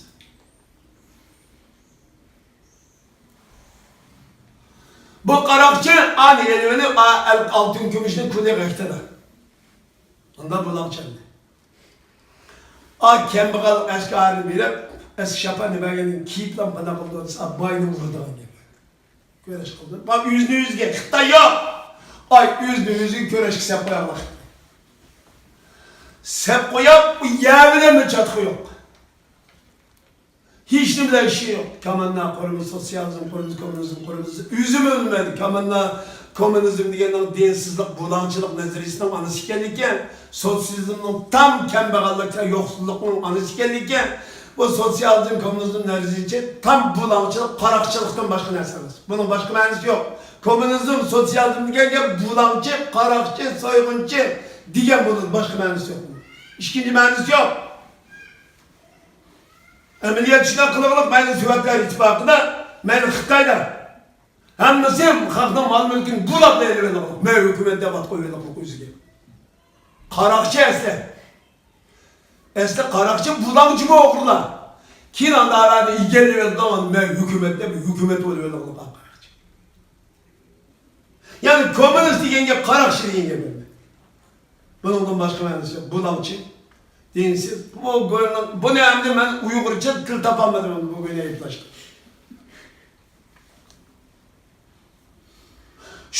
بۇ قاراقچى ئانى ئېلىۋېلىپ، ئا، ئەل-، ئالتۇن كۈمۈشنى كۈنى ھەكتىدە. ئۇنداق بۇلاڭ چەندى. ئا، كەمبەغەل ئەسكى ئارىنى بېرىپ، ئەسكى شاپاننى بەرگەندىن كېيىنلا بۇنداق قىلىدۇ دېسە، ئا، باينى ئۇرىدىغان گەپ. كۈرەش قىلدى. بۇ ئۆزىنى ئۆزىگە، خىتاي يوق. ئاي، ئۆزىنى ئۆزىگە كۈرەشكە سەپ قوياڭلار. سەپ قويۇپ، ئۇ يەر بىلەنمۇ چاتىقى يوق. ھېچنېمە بىلەن ئىشى يوق. كوماندا قۇرىمىز، سوتسىيالىزم قۇرىمىز، كوممۇنىزم قۇرىمىز. ئۆزىمۇ بىلمەيدۇ. كوماندا كوممۇنىزم دېگەننىڭ دىنسىزلىق، بۇلاڭچىلىق نەزەرىيىسىنىڭ ئانىسى ئىكەنلىكى، سوتسىيالىزمنىڭ تام كەمبەغەللىك، يوقسۇللۇقنىڭ ئانىسى ئىكەنلىكى، بۇ سوتسىيالىزم، كوممۇنىزم نەزەرىيىسى تام بۇلاڭچىلىق، قاراقچىلىقتىن باشقا نەرسە ئەمەس. بۇنىڭ باشقا مەنىسى يوق. كوممۇنىزم، سوتسىيالىزم دېگەن گەپ بۇلاڭچى، قاراقچى، سويغۇنچى دېگەن بولىدۇ. باشقا مەنىسى يوق. ئىككىنچى مەنىسى يوق. ئەمەلىيەتتە شۇنداق قىلغۇلۇق، مەيلى سوۋېتلار ئىتتىپاقىدا، مەيلى خىتايدا. ھەممىسى خەقنىڭ مال-مۈلكىنى بۇلاپ ئېلىۋېلىغۇلۇق. مەن ھۆكۈمەت دەپ ئات قويۇۋېلىغۇلۇق ئۆزىگە. قاراقچى ئەسلى. ئەسلى قاراقچى بۇلاڭچىمۇ ئوغرىلار. كېيىن ئاندىن ئارانى ئىگىلىۋېلىدىغان مەن ھۆكۈمەت دەپ ھۆكۈمەت بولۇۋېلىغۇلۇق قاراقچى. يەنى كوممۇنىست دېگەن گەپ قاراقچى دېگەن گەپ ئەمەس. بۇنىڭدىن باشقا مەنىسى يوق. بۇلاڭچى، دىنسىز. بۇ گۆرنىڭ، بۇنى ئەمدى مەن ئۇيغۇرچە تىل تاپالمىدىم بۇ گۆرنى ئەيىبلەشكە.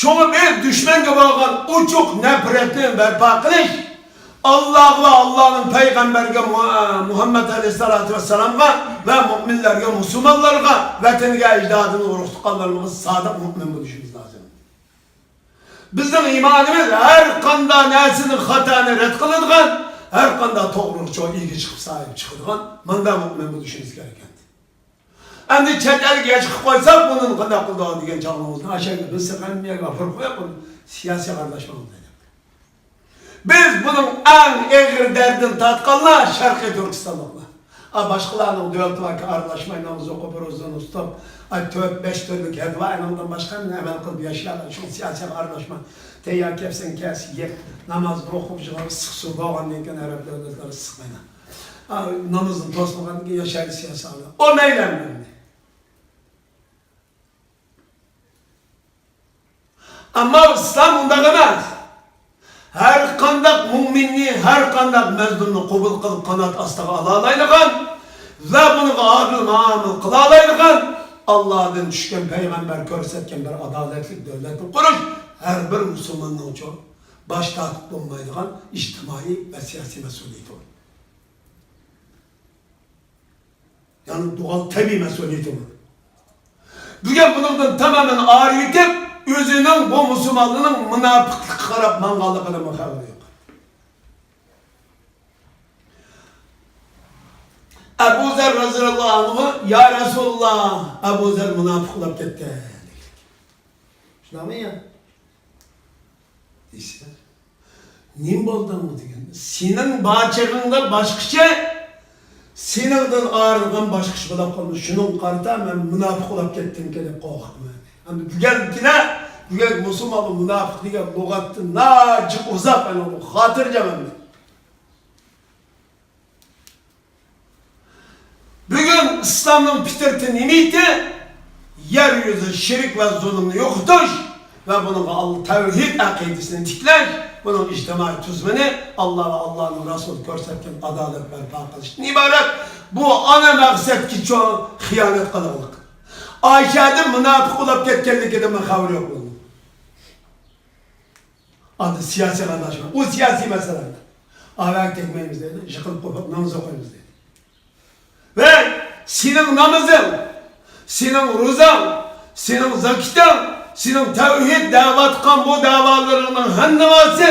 شۇڭا بىز دۈشمەنگە بولغان ئوچۇق نەپرەتنى بەرپا قىلىش، ئاللاغا ۋە ئاللانىڭ پەيغەمبەرگە مۇ-، مۇھەممەد ئەلەيھىسسالاتۇ ۋەسسالامغا ۋە مۇئمىنلەرگە، مۇسۇلمانلارغا، ۋەتىنىگە، ئەجدادىمىز، ئۇرۇق تۇغقانلىرىمىزغا سادىق مۇئمىن بولۇشىمىز لازىم. بىزنىڭ ئىمانىمىز ھەر قانداق نەرسىنى، خاتانى رەت قىلىدىغان، ھەر قانداق توغرىلىققا ئىگە چىقىپ، ساھىب چىقىدىغان، مانداق مۆمىن بولۇشىمىز كېرەك ئەمدى. ئەمدى چەت ئەلگە يەر چىقىپ قويساق، بۇنى قانداق قىلىدىغان دېگەن چاغلىرىڭىزدا، ئاشۇ يەرگە بىز سەقەنمىيەگە ئاپىرىپ قويۇپ، بۇنى سىياسىي ئارىلاشماڭلار دەپ. بىز بۇنىڭ ئەڭ ئېغىر دەردىنى تارتقانلار شەرقىي تۈركىستانلىقلار. ئا، باشقىلارنىڭ دۆلىتى باركەن، ئارىلاشماي، ناماز ئوقۇپ، روزىنى تۇتۇپ، ئا، تۆت، بەش تۈرلۈك ھەدۋا ئېنىڭدىن باشقا ئەمەل قىلىپ ياشىيالار. شۇڭا سىياسىيەتكە ئارىلاشماڭ. تەييار كەپسەن كەس، يەپ، نامازنى ئوقۇپ، يىغىپ، ئىسسىق سۇ بولغاندىن كېيىن ئەرەب دۆلەتلىرى ئىسسىق مايدا. ئا، نامىزىنى توسمىغاندىن كېيىن ياشايلى سىياسىي ئارىلاشماي. ئۇ مەيلى ئەمدى. ئەمما ئىسلام ئۇنداق ئەمەس. ھەر قانداق مۇئمىننى، ھەر قانداق مەزلۇمنى قوبۇل قىلىپ قانات ئاستىغا ئالالايدىغان ۋە بۇنىڭغا ئادىل مۇئامىلە قىلالايدىغان، ئاللادىن چۈشكەن پەيغەمبەر كۆرسەتكەن بىر ئادالەتلىك دۆلەتنى قۇرۇش ھەر بىر مۇسۇلماننىڭچۇ باش تارتىپ بولمايدىغان ئىجتىمائىي ۋە سىياسىي مەسئۇلىيىتى بار. يەنى دوغال تەبىئىي مەسئۇلىيىتى بار. بۈگۈن بۇنىڭدىن تامامەن ئايرىۋېتىپ، ئۆزىنىڭ بۇ مۇسۇلمانلارنىڭ مۇناپىقلىققا قاراپ ماڭغانلىقىدىن خەۋىرى يوق. ئەبۇ زەر رەزىياللاھۇ ئەنھۇ، يا رەسۇلاللا، ئەبۇ زەر مۇناپىق بولاپ كەتتى. شۇنداقمۇ يا؟ دېسە، نېمە بولدۇڭ دېگەندە، سېنىڭ بار چېغىڭدا باشقىچە، سېنىڭدىن ئايرىلغان باشقىچە بولاپ قالدى. شۇنىڭغا قارىتا مەن مۇناپىق بولاپ كەتتىمكەن دەپ قورقۇپتىمەن. ئەمدى بۈگۈنكىلەر، بۈگۈنكى مۇسۇلمانغا مۇناپىق دېگەن لۇغەتتىن ناھايىتى ئۇزاق، ئەنە خاتىرجەم ئەمدى. بۈگۈن ئىسلامنىڭ پىترىتى نېمىتى؟ يەر يۈزى شىرك ۋە زۇلۇمنى يوقىتىش ۋە بۇنىڭغا ئاللا تەۋھىد ئەقىدىسىنى تىكلەش، بۇنىڭ ئىجتىمائىي تۈزۈمىنى ئاللا ۋە ئاللانىڭ رەسۇلى كۆرسەتكەن ئادالەت بەرپا قىلىشتىن ئىبارەت. بۇ ئانا مەقسەتكە چوڭ خىيانەت قىلغانلىق. ئايشەدىن مۇناپىق بولاپ كەتكەنلىكىدىن خەۋىرى يوق بۇنىڭ. ئاندىن سىياسىي قاتناشما. ئۇ سىياسىي مەسىلە. ئاۋاگە تەگمەيمىز دەيدۇ، يىقىلىپ قوپۇپ ناماز ئوقۇيمىز دەيدۇ. ۋەي، سېنىڭ نامىزىڭ، سېنىڭ روزاڭ، سېنىڭ زاكىتىڭ، سېنىڭ تەۋھىد دەۋاتقان بۇ دەۋالىرىڭنىڭ ھەممىسى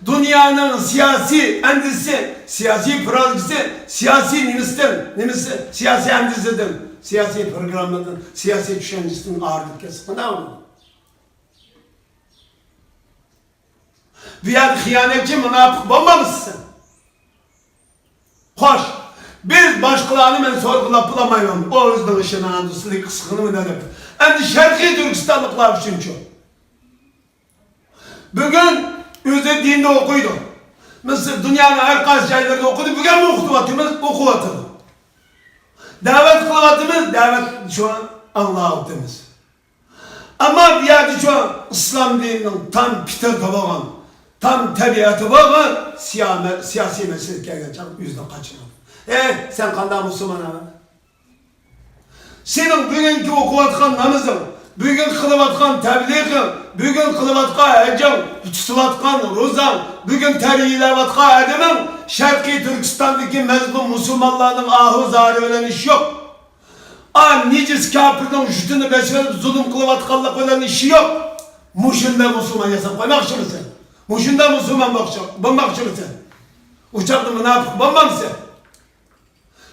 دۇنيانىڭ سىياسىي ئەندىزىسى، سىياسىي پراگمىسى، سىياسىي نېمىسىدىن، نېمىسى، سىياسىي ئەندىزىدىن، سىياسىي پروگراممىدىن، سىياسىي چۈشەنچىسىدىن ئايرىلىپ كەتسە قانداق بولىدۇ؟ بۇ يەردە خىيانەتچى، مۇناپىق بولمامسىز سەن؟ خوش، بىز باشقىلارنى مەن سورغىلاپ بولالمايمەن. ئۇ ئۆزىنىڭ ئىشىنى ئاندىسىلىك قىسقىنىمۇ دەپ. ئەمدى شەرقىي تۈركىستانلىقلار ئۈچۈنچۇ؟ بۈگۈن ئۆزى دىندا ئوقۇيدۇ. مىسىر، دۇنيانىڭ ھەر قايسى جايلىرىدا ئوقۇدى. بۈگۈنمۇ ئوقۇتۇۋاتىمىز، ئوقۇۋاتىدۇ. دەۋەت قىلىۋاتىمىز، دەۋەت شۇ ئاڭلاۋاتىمىز. ئەمما بۇ يەردە شۇ ئىسلام دىنىنىڭ تام پىترىتى بولغان، تام تەبىئەتى بولغان سىيامە-، سىياسىي مەسىلە كەلگەن چاغدا ئۆزىنى قاچۇرىدۇ. ئەي، سەن قانداق مۇسۇلمان ئەمەس؟ سېنىڭ بۈگۈنكى ئوقۇۋاتقان نامىزىڭ، بۈگۈن قىلىۋاتقان تەبلىغىڭ، بۈگۈن قىلىۋاتقان ھەججىڭ، تۇتۇۋاتقان روزاڭ، بۈگۈن تەربىيەلەۋاتقان ئادىمىڭ شەرقىي تۈركىستاندىكى مەزلۇم مۇسۇلمانلارنىڭ ئاھۇ زارى بىلەن ئىشى يوق. ئا، نىجىس كاپىرنىڭ جۈتىنى بېسىۋېلىپ زۇلۇم قىلىۋاتقانلىق بىلەن ئىشى يوق. مۇشۇنداق مۇسۇلمان ياساپ قويماقچىمىسەن؟ مۇشۇنداق مۇسۇلمان بولماقچىمىسەن؟ ئۇ چاغدا مۇناپىق بولمامسەن؟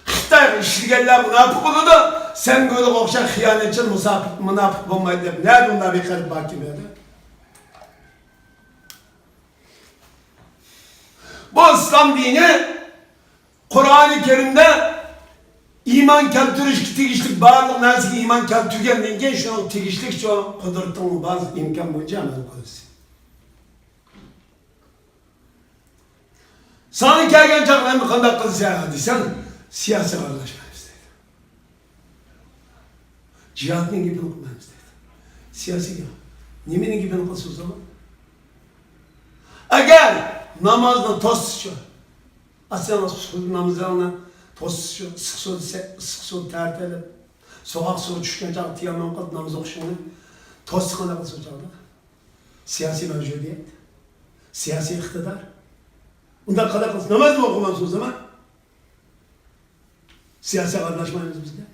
خىتايغا ئىشلىگەنلەر مۇناپىق بولىدۇ، سەن گۆلىگە ئوخشاش خىيانەتچى مۇساپىق، مۇناپىق بولمايدۇ دەپ نەدە ئۇنداق بىر غەرب ھاكىمىيىتى؟ بۇ ئىسلام دىنى قۇرئانى كەرىمدە ئىمان كەلتۈرۈشكە تېگىشلىك بارلىق نەرسىگە ئىمان كەلتۈرگەندىن كېيىن، شۇنىڭغا تېگىشلىك شۇ قۇدرىتىڭ بار ئىمكان بويىچە ئەمەل قىلىسەن. ساڭا كەلگەن چاغدا ئەمدى قانداق قىلىسەن دېسەڭ، سىياسىيغا ئارىلاشمايمىز دەيدۇ. جىھادنىڭ گېپىنى قىلمايمىز دەيدۇ. سىياسىيگە نېمىنىڭ گېپىنى قىلسىڭىز؟ ئەگەر نامازنى توسسىچۇ، ئاسان نامىزىڭنى توسسىچۇ، ئىسسىق سۇ، ئىسسىق سۇ تەرىتىپ، سوغۇق سۇغا چۈشكەن چاغدا تەيەممۇم قىلىپ ناماز ئوقۇشۇڭنى توسسا قانداق قىلسا ئۇ چاغدا؟ سىياسىي مەۋجۇدىيەت، سىياسىي ئىقتىدار. ئۇنداق قانداق قىلسا نامازنى ئوقۇمامسىز ئەمما؟ سىياسەتكە ئارىلاشمايمىز بىز دە.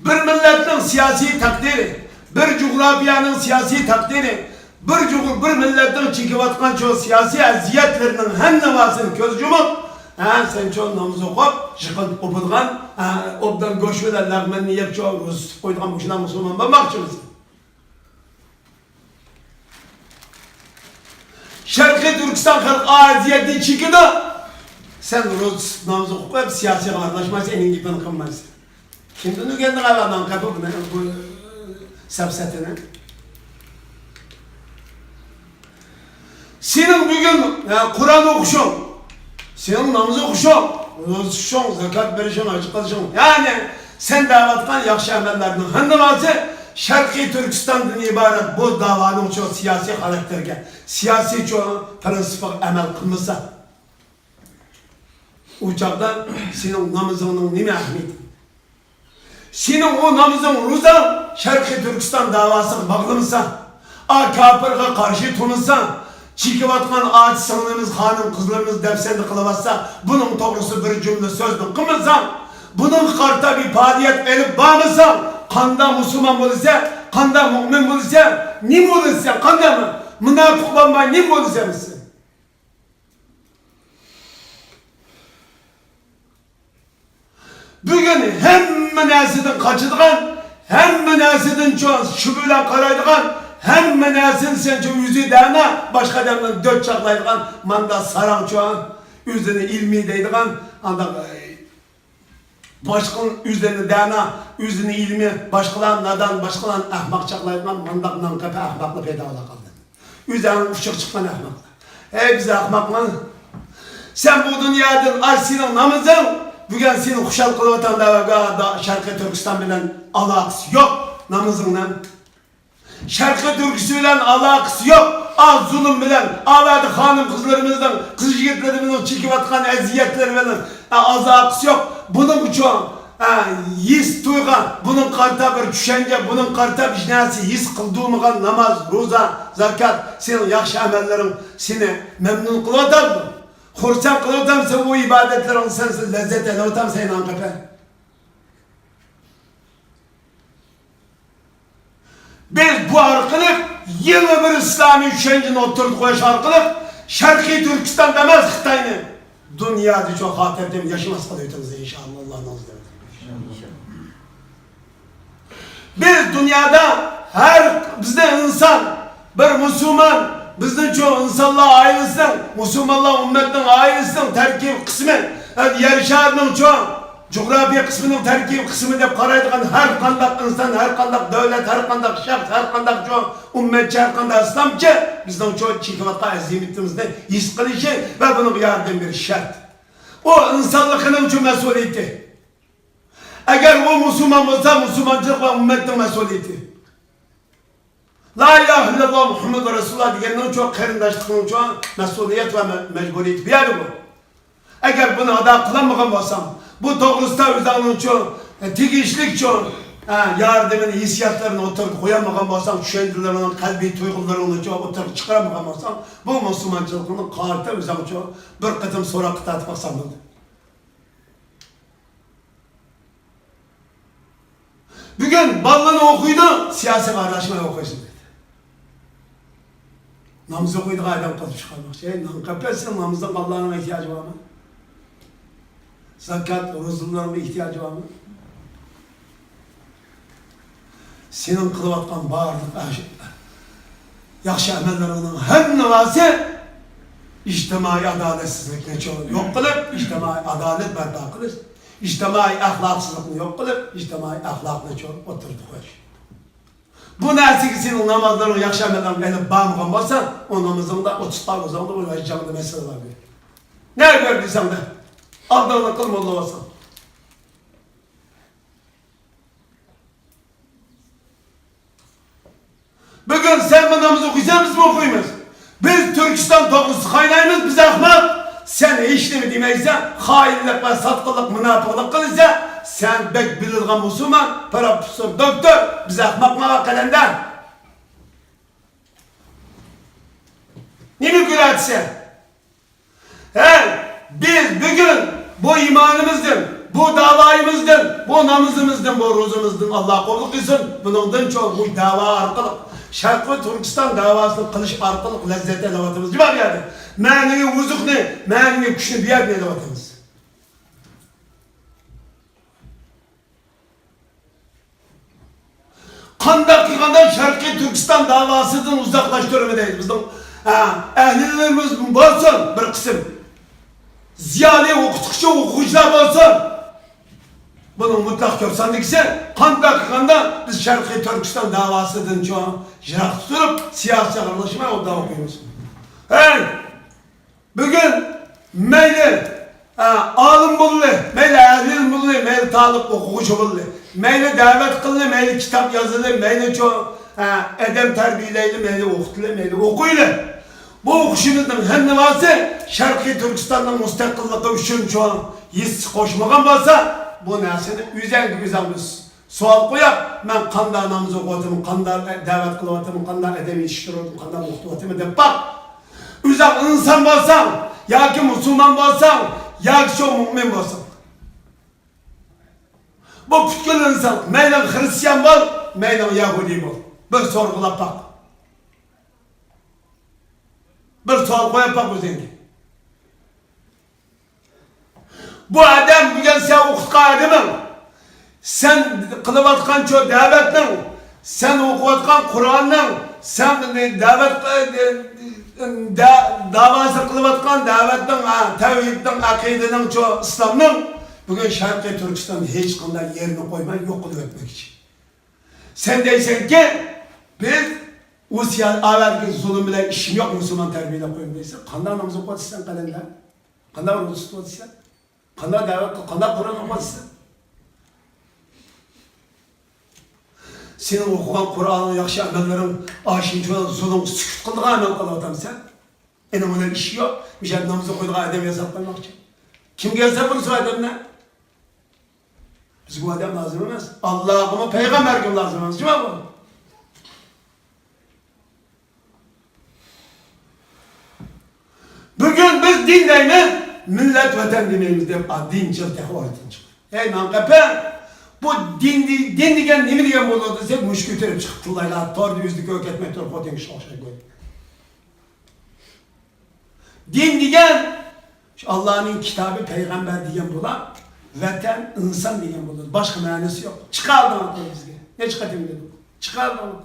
بىر مىللەتنىڭ سىياسىي تەقدىرى، بىر جۇغراپىيەنىڭ سىياسىي تەقدىرى، بىر جۇغ-، بىر مىللەتنىڭ چېكىۋاتقان شۇ سىياسىي ئەزىيەتلىرىنىڭ ھەممىسىنى كۆز يۇمۇپ، ھە، سەن شۇ ناماز ئوقۇپ، يىقىلىپ ئوپىدىغان، ھە، ئوبدان گۆش بىلەن لەغمەننى يەپ، شۇ روزا تۇتۇپ قويىدىغان مۇشۇنداق مۇسۇلمان بولماقچىمىسەن؟ شەرقىي تۈركىستان خەلقى ئەزىيەتنى چېكىدۇ. سەن روزا تۇتۇپ ناماز ئوقۇپ قويۇپ، سىياسىيغا ئارىلاشمايسەن، ئېنىڭ گېپىنى قىلمايسەن. كىمدىن ئۆگەندىڭ ئەۋەل بۇ، بۇ سەپسەتىنى؟ سېنىڭ بۈگۈن، ھە، قۇرئان ئوقۇشۇڭ، سېنىڭ ناماز ئوقۇشۇڭ، روزا تۇتۇشۇڭ، زاكات بېرىشىڭ، ھەج قىلىشىڭ، يەنى سەن دەۋاتقان ياخشى ئەمەللەرنىڭ ھەممىسى شەرقىي تۈركىستاندىن ئىبارەت بۇ داۋانىڭ شۇ سىياسىي خاراكتېرىگە، سىياسىي شۇ پىرىنسىپىغا ئەمەل قىلمىسا، ئۇ چاغدا سېنىڭ نامىزىڭنىڭ نېمە ئەھمىيىتى؟ سېنىڭ ئۇ نامىزىڭ، روزاڭ شەرقىي تۈركىستان داۋاسىغا باغلىمىسا، ئا كاپىرغا قارشى تۇرمىسا، چېكىۋاتقان ئاچا سىڭلىمىز، خانىم قىزلىرىمىز دەپسەندە قىلىۋاتسا، بۇنىڭ توغرىسىدا بىر جۈملە سۆزنى قىلمىساڭ، بۇنىڭغا قارىتا بىر پائالىيەت ئېلىپ بارمىساڭ، قانداق مۇسۇلمان بولىسەن، قانداق مۆمىن بولىسەن، نېمە بولىسەن، قانداق مۇناپىق بولماي نېمە بولىسەن سەن؟ بۈگۈن ھەممە نەرسىدىن قاچىدىغان، ھەممە نەرسىدىن چوڭ شۈبھە بىلەن قارايدىغان، ھەممە نەرسىنى سەنچە ئۆزى دەنا، باشقا ئادەمدىن دۆت چاقلايدىغان، ماندا ساراڭچۇ، ئۆزىنى ئىلمىي دەيدىغان، ئانداق، ئەي، باشقىلارنى ئۆزىنى دەنا، ئۆزىنى ئىلمىي، باشقىلارنى نادان، باشقىلارنى ئەخمەق چاقلايدىغان مانداق نانقېپە ئەخمەقلار پەيدا بولا قالدى. ئۆزى ئۇچىغا چىققان ئەخمەقلار. ئەي، بىز ئەخمەقمۇ؟ سەن بۇ دۇنيادىن ئاز سېنىڭ نامىزىڭ، بۈگۈن سېنى خۇشال قىلىۋاتامدا، شەرقىي تۈركىستان بىلەن ئالاقىسى يوق نامىزىڭنىڭ. شەرقىي تۈركىسى بىلەن ئالاقىسى يوق. ئا زۇلۇم بىلەن، ئاۋەدە خانىم قىزلىرىمىزنىڭ، قىز يىگىتلىرىمىزنىڭ چېكىۋاتقان ئەزىيەتلىرى بىلەن، ئا، ئالاقىسى يوق. بۇنىڭ ئۈچۈن، ئا، ھېس تۇيغان، بۇنىڭ قارىتا بىر چۈشەنچە، بۇنىڭ قارىتا بىر نەرسە ھېس قىلدۇرمىغان ناماز، روزا، زاكات، سېنىڭ ياخشى ئەمەللىرىڭ سېنى مەمنۇن قىلىۋاتامدۇ؟ خۇرسەن قىلىۋاتامسەن ئۇ ئىبادەتلىرىڭ، سەن لەززەت ئېلىۋاتامسەن ئىنان قېپە؟ بىز بۇ ئارقىلىق يېڭى بىر ئىسلامىي چۈشەنچىنى ئوتتۇرىغا قويۇش ئارقىلىق شەرقىي تۈركىستاندا ئەمەس، خىتاينى دۇنيادا شۇ خاتىرجەم ياشىماسقا ئۆتىمىز ئىنشائاللا، ئاللانىڭ ئىزنى بىلەن. بىز دۇنيادا ھەر بىزنى ئىنسان، بىر مۇسۇلمان، بىزنىڭچۇ ئىنسانلار ئائىلىسىنىڭ، مۇسۇلمانلار ئۈممەتنىڭ ئائىلىسىنىڭ تەركىبىي قىسمى، يەر شارىنىڭچۇ جۇغراپىيە قىسمىنىڭ تەركىبىي قىسمى دەپ قارايدىغان ھەر قانداق ئىنسان، ھەر قانداق دۆلەت، ھەر قانداق شەخس، ھەر قانداق چوڭ ئۈممەتچى، ھەر قانداق ئىسلامچى بىزنىڭ چوڭ چېكىۋاتقان ئەزىمىتىمىزنى ھېس قىلىشى ۋە بۇنىڭغا ياردەم بېرىشى شەرت. ئۇ ئىنسانلىقىنىڭ چوڭ مەسئۇلىيىتى. ئەگەر ئۇ مۇسۇلمان بولسا، مۇسۇلمانچىلىق ۋە ئۈممەتنىڭ مەسئۇلىيىتى. لا ئىلاھە ئىللاللا مۇھەممەدۇر رەسۇلۇللا دېگەننىڭ چوڭ قېرىنداشلىقنىڭ چوڭ مەسئۇلىيەت ۋە مە-، مەجبۇرىيىتى بۇ يەردە بۇ. ئەگەر بۇنى ئادا قىلالمىغان بولساڭ، بۇ توغرىسىدا ئۆزۈڭنىڭچۇ، تېگىشلىكچۇ، ھە، ياردىمىنى، ھېسسىياتلىرىنى ئوتتۇرىغا قويالمىغان بولساڭ، چۈشەنچىلىرىڭنى، قەلبىي تۇيغۇلىرىڭنىچۇ ئوتتۇرىغا چىقىرالمىغان بولساڭ، بۇ مۇسۇلمانچىلىقنى قارىتا ئۆزۈڭچۇ بىر قېتىم سوراققا تارتىپ باقساڭ بولدى. بۈگۈن بالىلىرىنى ئوقۇيدۇ، سىياسىيغا ئارىلاشماي ئوقۇيسىز دەيدۇ. ناماز ئوقۇيدىغان ئادەم قىلىپ چىقارماقچى. ئەي، نان قەپەسنىڭ نامىزىغا بالىلارنىڭ ئېھتىياجى بارمۇ؟ زاكات، روزىلارنىڭ ئېھتىياجى بارمۇ؟ سېنىڭ قىلىۋاتقان بارلىق ئەش-، ياخشى ئەمەللىرىڭنىڭ ھەممىسى ئىجتىمائىي ئادالەتسىزلىكنى چو-، يوق قىلىپ، ئىجتىمائىي ئادالەت بەرپا قىلىش، ئىجتىمائىي ئەخلاقسىزلىقنى يوق قىلىپ، ئىجتىمائىي ئەخلاقنى چو-، ئوتتۇرىغا قويۇش. بۇ نەرسىگە سېنىڭ نامازلىرىڭ، ياخشى ئەمەللىرىڭ ئېلىپ بارمىغان بولسا، ئۇ نامىزىڭدا، ئوتتۇز قان روزاڭدا، ئۇ ھەججىڭدە مەسىلە بار. نەگە بەر دېسەڭدە، ئالدىڭدا قىل موللا بولساڭ. بۈگۈن سەن بۇ ناماز ئوقۇيسەن، بىزمۇ ئوقۇيمىز. بىز تۈركىستان توغرىسىدا قاينايمىز، بىز ئەخمەق. سەن ھېچنېمە دېمەيسەن، خائىنلىق ۋە ساتقىنلىق، مۇناپىقلىق قىلىسەن. سەن بەك بىلىدىغان مۇسۇلمان، پروفېسسور، دوكتور، بىز ئەخمەقمۇ قەلەندەر. نېمە كۆرەتسەن؟ ھەي، بىز بۈگۈن بۇ ئىمانىمىزدىن، بۇ داۋايىمىزدىن، بۇ نامىزىمىزدىن، بۇ روزىمىزدىن ئاللا قوبۇل قىلسۇن. بۇنىڭدىن چوڭ بۇ داۋا ئارقىلىق شەرقىي تۈركىستان داۋاسىنى قىلىش ئارقىلىق لەززەت ئېلىۋاتىمىز. جۇما بۇ يەردە مەنىۋى ئوزۇقنى، مەنىۋى كۈچنى بۇ يەردىن ئېلىۋاتىمىز. قانداق قىلغاندا شەرقىي تۈركىستان داۋاسىدىن ئۇزاقلاشتۇرىمىز دەيدۇ. بىزنىڭ، ئە، ئەھلىلىرىمىز بولسۇن بىر قىسىم، زىيالىي ئوقۇتقۇچى، ئوقۇغۇچىلار بولسۇن. بۇنىڭ مۇتلەق كۆپ ساندىكىسى قانداق قىلغاندا بىز شەرقىي تۈركىستان داۋاسىدىن چوڭ يىراق تۇرۇپ سىياسىي ئارىلاشماي ئوبدان ئوقۇيمىز. ھەي! بۈگۈن مەيلى، ئالىم بولدى، مەيلى ئەھلى ئىلىم بولدى، مەيلى تالىپ ئوقۇغۇچى بولدى، مەيلى دەۋەت قىلدى، مەيلى كىتاب يازدى، مەيلى چوڭ ئادەم تەربىيەلەيلى، مەيلى ئوقۇتىلى، مەيلى ئوقۇيلى. بۇ ئوقۇشىمىزنىڭ ھەممىۋاسى شەرقىي تۈركىستاننىڭ مۇستەقىللىقى ئۈچۈن چوڭ ھىسسە قوشمىغان بولسا، بۇ نەرسىنى ئۆزەڭگە ئۆزەڭ بىز سوئال قويۇپ، مەن قانداق ناماز ئوقۇۋاتىمەن، قانداق دەۋەت قىلىۋاتىمەن، قانداق ئادەم يېتىشتۈرۈۋاتىمەن، قانداق ئوقۇتۇۋاتىمەن دەپ باق. ئۆزۈڭ ئىنسان بولساڭ، ياكى مۇسۇلمان بولساڭ، ياكى شۇ مۇئمىن بولساڭ. بۇ پۈتكۈل ئىنسان، مەيلىڭ خىرىستىيان بول، مەيلىڭ يەھۇدىي بول. بىر سورغۇلاپ باق. بىر سوئال قويۇپ باق ئۆزۈڭگە. بۇ ئادەم بۈگۈن سەن ئوقۇتقان ئادىمىڭ، سەن قىلىۋاتقان شۇ دەۋەتنىڭ، سەن ئوقۇۋاتقان قۇرئاننىڭ، سەن دەۋەت، دە-، داۋاسى قىلىۋاتقان دەۋەتنىڭ، ھە، تەۋھىدنىڭ، ئەقىدىنىڭ، شۇ ئىسلامنىڭ بۈگۈن شەرقىي تۈركىستاندا ھېچقانداق يېرىنى قويماي يوق قىلىۋەتمەكچى. سەن دەيسەنكى، بىز ئۇ سىيا-، ئاۋەتتىكى زۇلۇم بىلەن ئىشىم يوق، مۇسۇلمان تەربىيەلەپ قويۇم دەيسەن. قانداق ناماز ئوقۇۋاتىسەن قەلەندە؟ قانداق روزا تۇتۇۋاتىسەن؟ قانداق دەۋەت قىل-، قانداق قۇرئان ئوقۇۋاتىسەن؟ سېنىڭ ئوقۇغان قۇرئانىڭ، ياخشى ئەمەللىرىڭ ئاشۇنچە زۇلۇمغا سۈكۈت قىلىدىغان ئەمەل قىلىۋاتامسەن؟ ئېنىڭ بىلەن ئىشى يوق. مۇشۇ يەردە ناماز ئوقۇيدىغان ئادەم ياساپ قويماقچى. كىمگە ياساپ قويسا ئادەمنى؟ بىزگە ئۇ ئادەم لازىم ئەمەس. ئاللاغىمۇ، پەيغەمبەرگىمۇ لازىم ئەمەس. جۇما بۇ. بۈگۈن بىز دىن دەيمىز، مىللەت، ۋەتەن دېمەيمىز دەپ، ئا، دىنچىل تېخى ئورتىدىن چىقتى. ھەي، ماڭ قېپىڭ! بۇ دىن، دىن دېگەن نېمە دېگەن بولىدۇ دېسەك، مۇشت كۆتۈرۈپ چىقىپ تىللايلا، توردا ئۆزىدىكى كەتمەي تۇرۇپ خوتۇن كىشى ئوخشاش بولدى. دىن دېگەن شۇ ئاللانىڭ كىتابى، پەيغەمبەر دېگەن بولا، ۋەتەن، ئىنسان دېگەن بولىدۇ. باشقا مەنىسى يوق. چىقاردىڭلار بىزگە. نەچچە قېتىم دېدۇم. چىقاردىڭلار.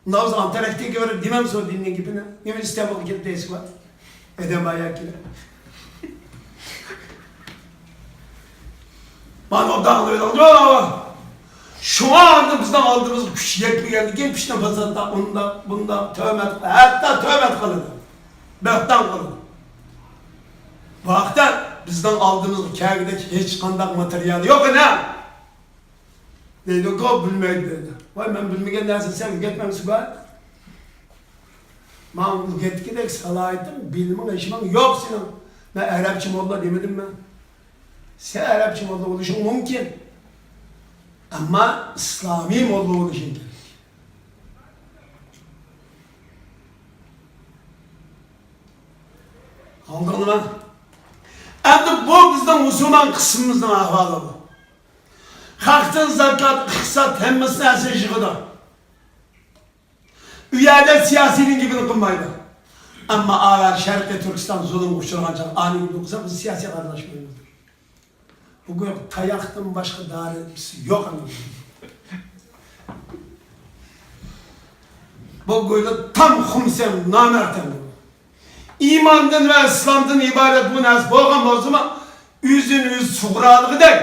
مۇنداق بولسا ئانتاركتىكىگە بېرىپ دېمەمسىز دىننىڭ گېپىنى؟ نېمە ئىستەنبۇلغا كېتىپ دەيسىز بۇ؟ ئادەم بار ياكى؟ مانا ئوبدان ئاڭلىۋېلىڭ. شۇڭا ئاندىن بىزنىڭ ئالدىمىزغا كۈچ يەتمىگەندىن كېيىن پىتنە پاساتتا ئۇنداق، بۇنداق، تۆھمەت، ھەتتا تۆھمەت قىلىدۇ. بۆھتان قىلىدۇ. بۇ ھەقتە بىزنىڭ ئالدىمىزغا كەلگۈدەك ھېچقانداق ماتېرىيال يوق ئىنى. دەيدۇكۇ، بىلمەيدۇ دەيدۇ. ۋاي، مەن بىلمىگەن نەرسىنى سەن ئۆگەتمەمسىز بۇ؟ ماڭا ئۆگەتكۈدەك سالاھىيىتىڭ، بىلىمىڭ، ھېچنېمەڭ يوق سېنىڭ. مەن ئەرەبچە موللا دېمىدىممەن؟ سەن ئەرەبچە موللا بولۇشۇڭ مۇمكىن. ئەمما ئىسلامىي موللا بولۇشۇڭ كېرەك. ئاڭلىدىڭلارمۇ؟ ئەمدى بۇ بىزنىڭ مۇسۇلمان قىسمىمىزنىڭ ئەھۋالى بۇ. خەقتىن زاكات، ئىقتىساد ھەممىسىنى ھەسەن يىغىدۇ. ئۇ يەردە سىياسىينىڭ گېپىنى قىلمايدۇ. ئەمما ئاۋەر شەرقىي تۈركىستان زۇلۇمغا ئۇچرىغان چاغدا ئانىڭ گېپىنى قىلسا، بىز سىياسىيغا ئارىلاشمايمىز. بۇ گويا تاياقتىن باشقا دارىمىز يوق ئەمدى. بۇ گويا تام خۇمسەن نامەرد ئەمدى. ئىماندىن ۋە ئىسلامدىن ئىبارەت بۇ نەرسە بولغان بولسىمۇ، ئۆزىنى ئۆزى سۇغۇرالىغۇدەك،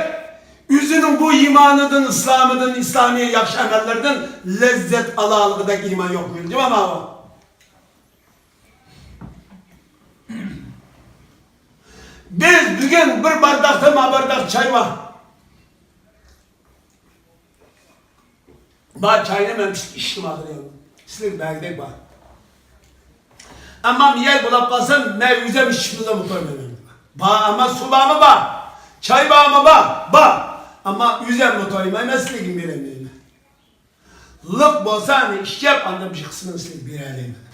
ئۆزىنىڭ بۇ ئىمانىدىن، ئىسلامىدىن، ئىسلامىي ياخشى ئەمەللىرىدىن لەززەت ئالالىغۇدەك ئىمان يوق بىلدىڭمۇ ماۋۇ؟ بىز بۈگۈن بىر بارداقتا ما بارداق چاي بار. بار چاينى مەن پىشىپ ئىچتىم ھازىر يەنە. سىلەرگە بەرگۈدەك بار. ئەمما مىيەل بولاپ قالسام، مەن ئۆزۈم ئىچىپلا مۇتايمەن. بار، ئەمما سۇ بارمۇ؟ بار. چاي بارمۇ؟ بار. بار. ئەمما ئۆزۈم مۇتايمەن، مەن سىلەرگە بېرەلمەيمەن. لىق بولسا، ئەنە ئىچىپ، ئاندىن بىر قىسمىنى سىلەرگە بېرەلەيمەن.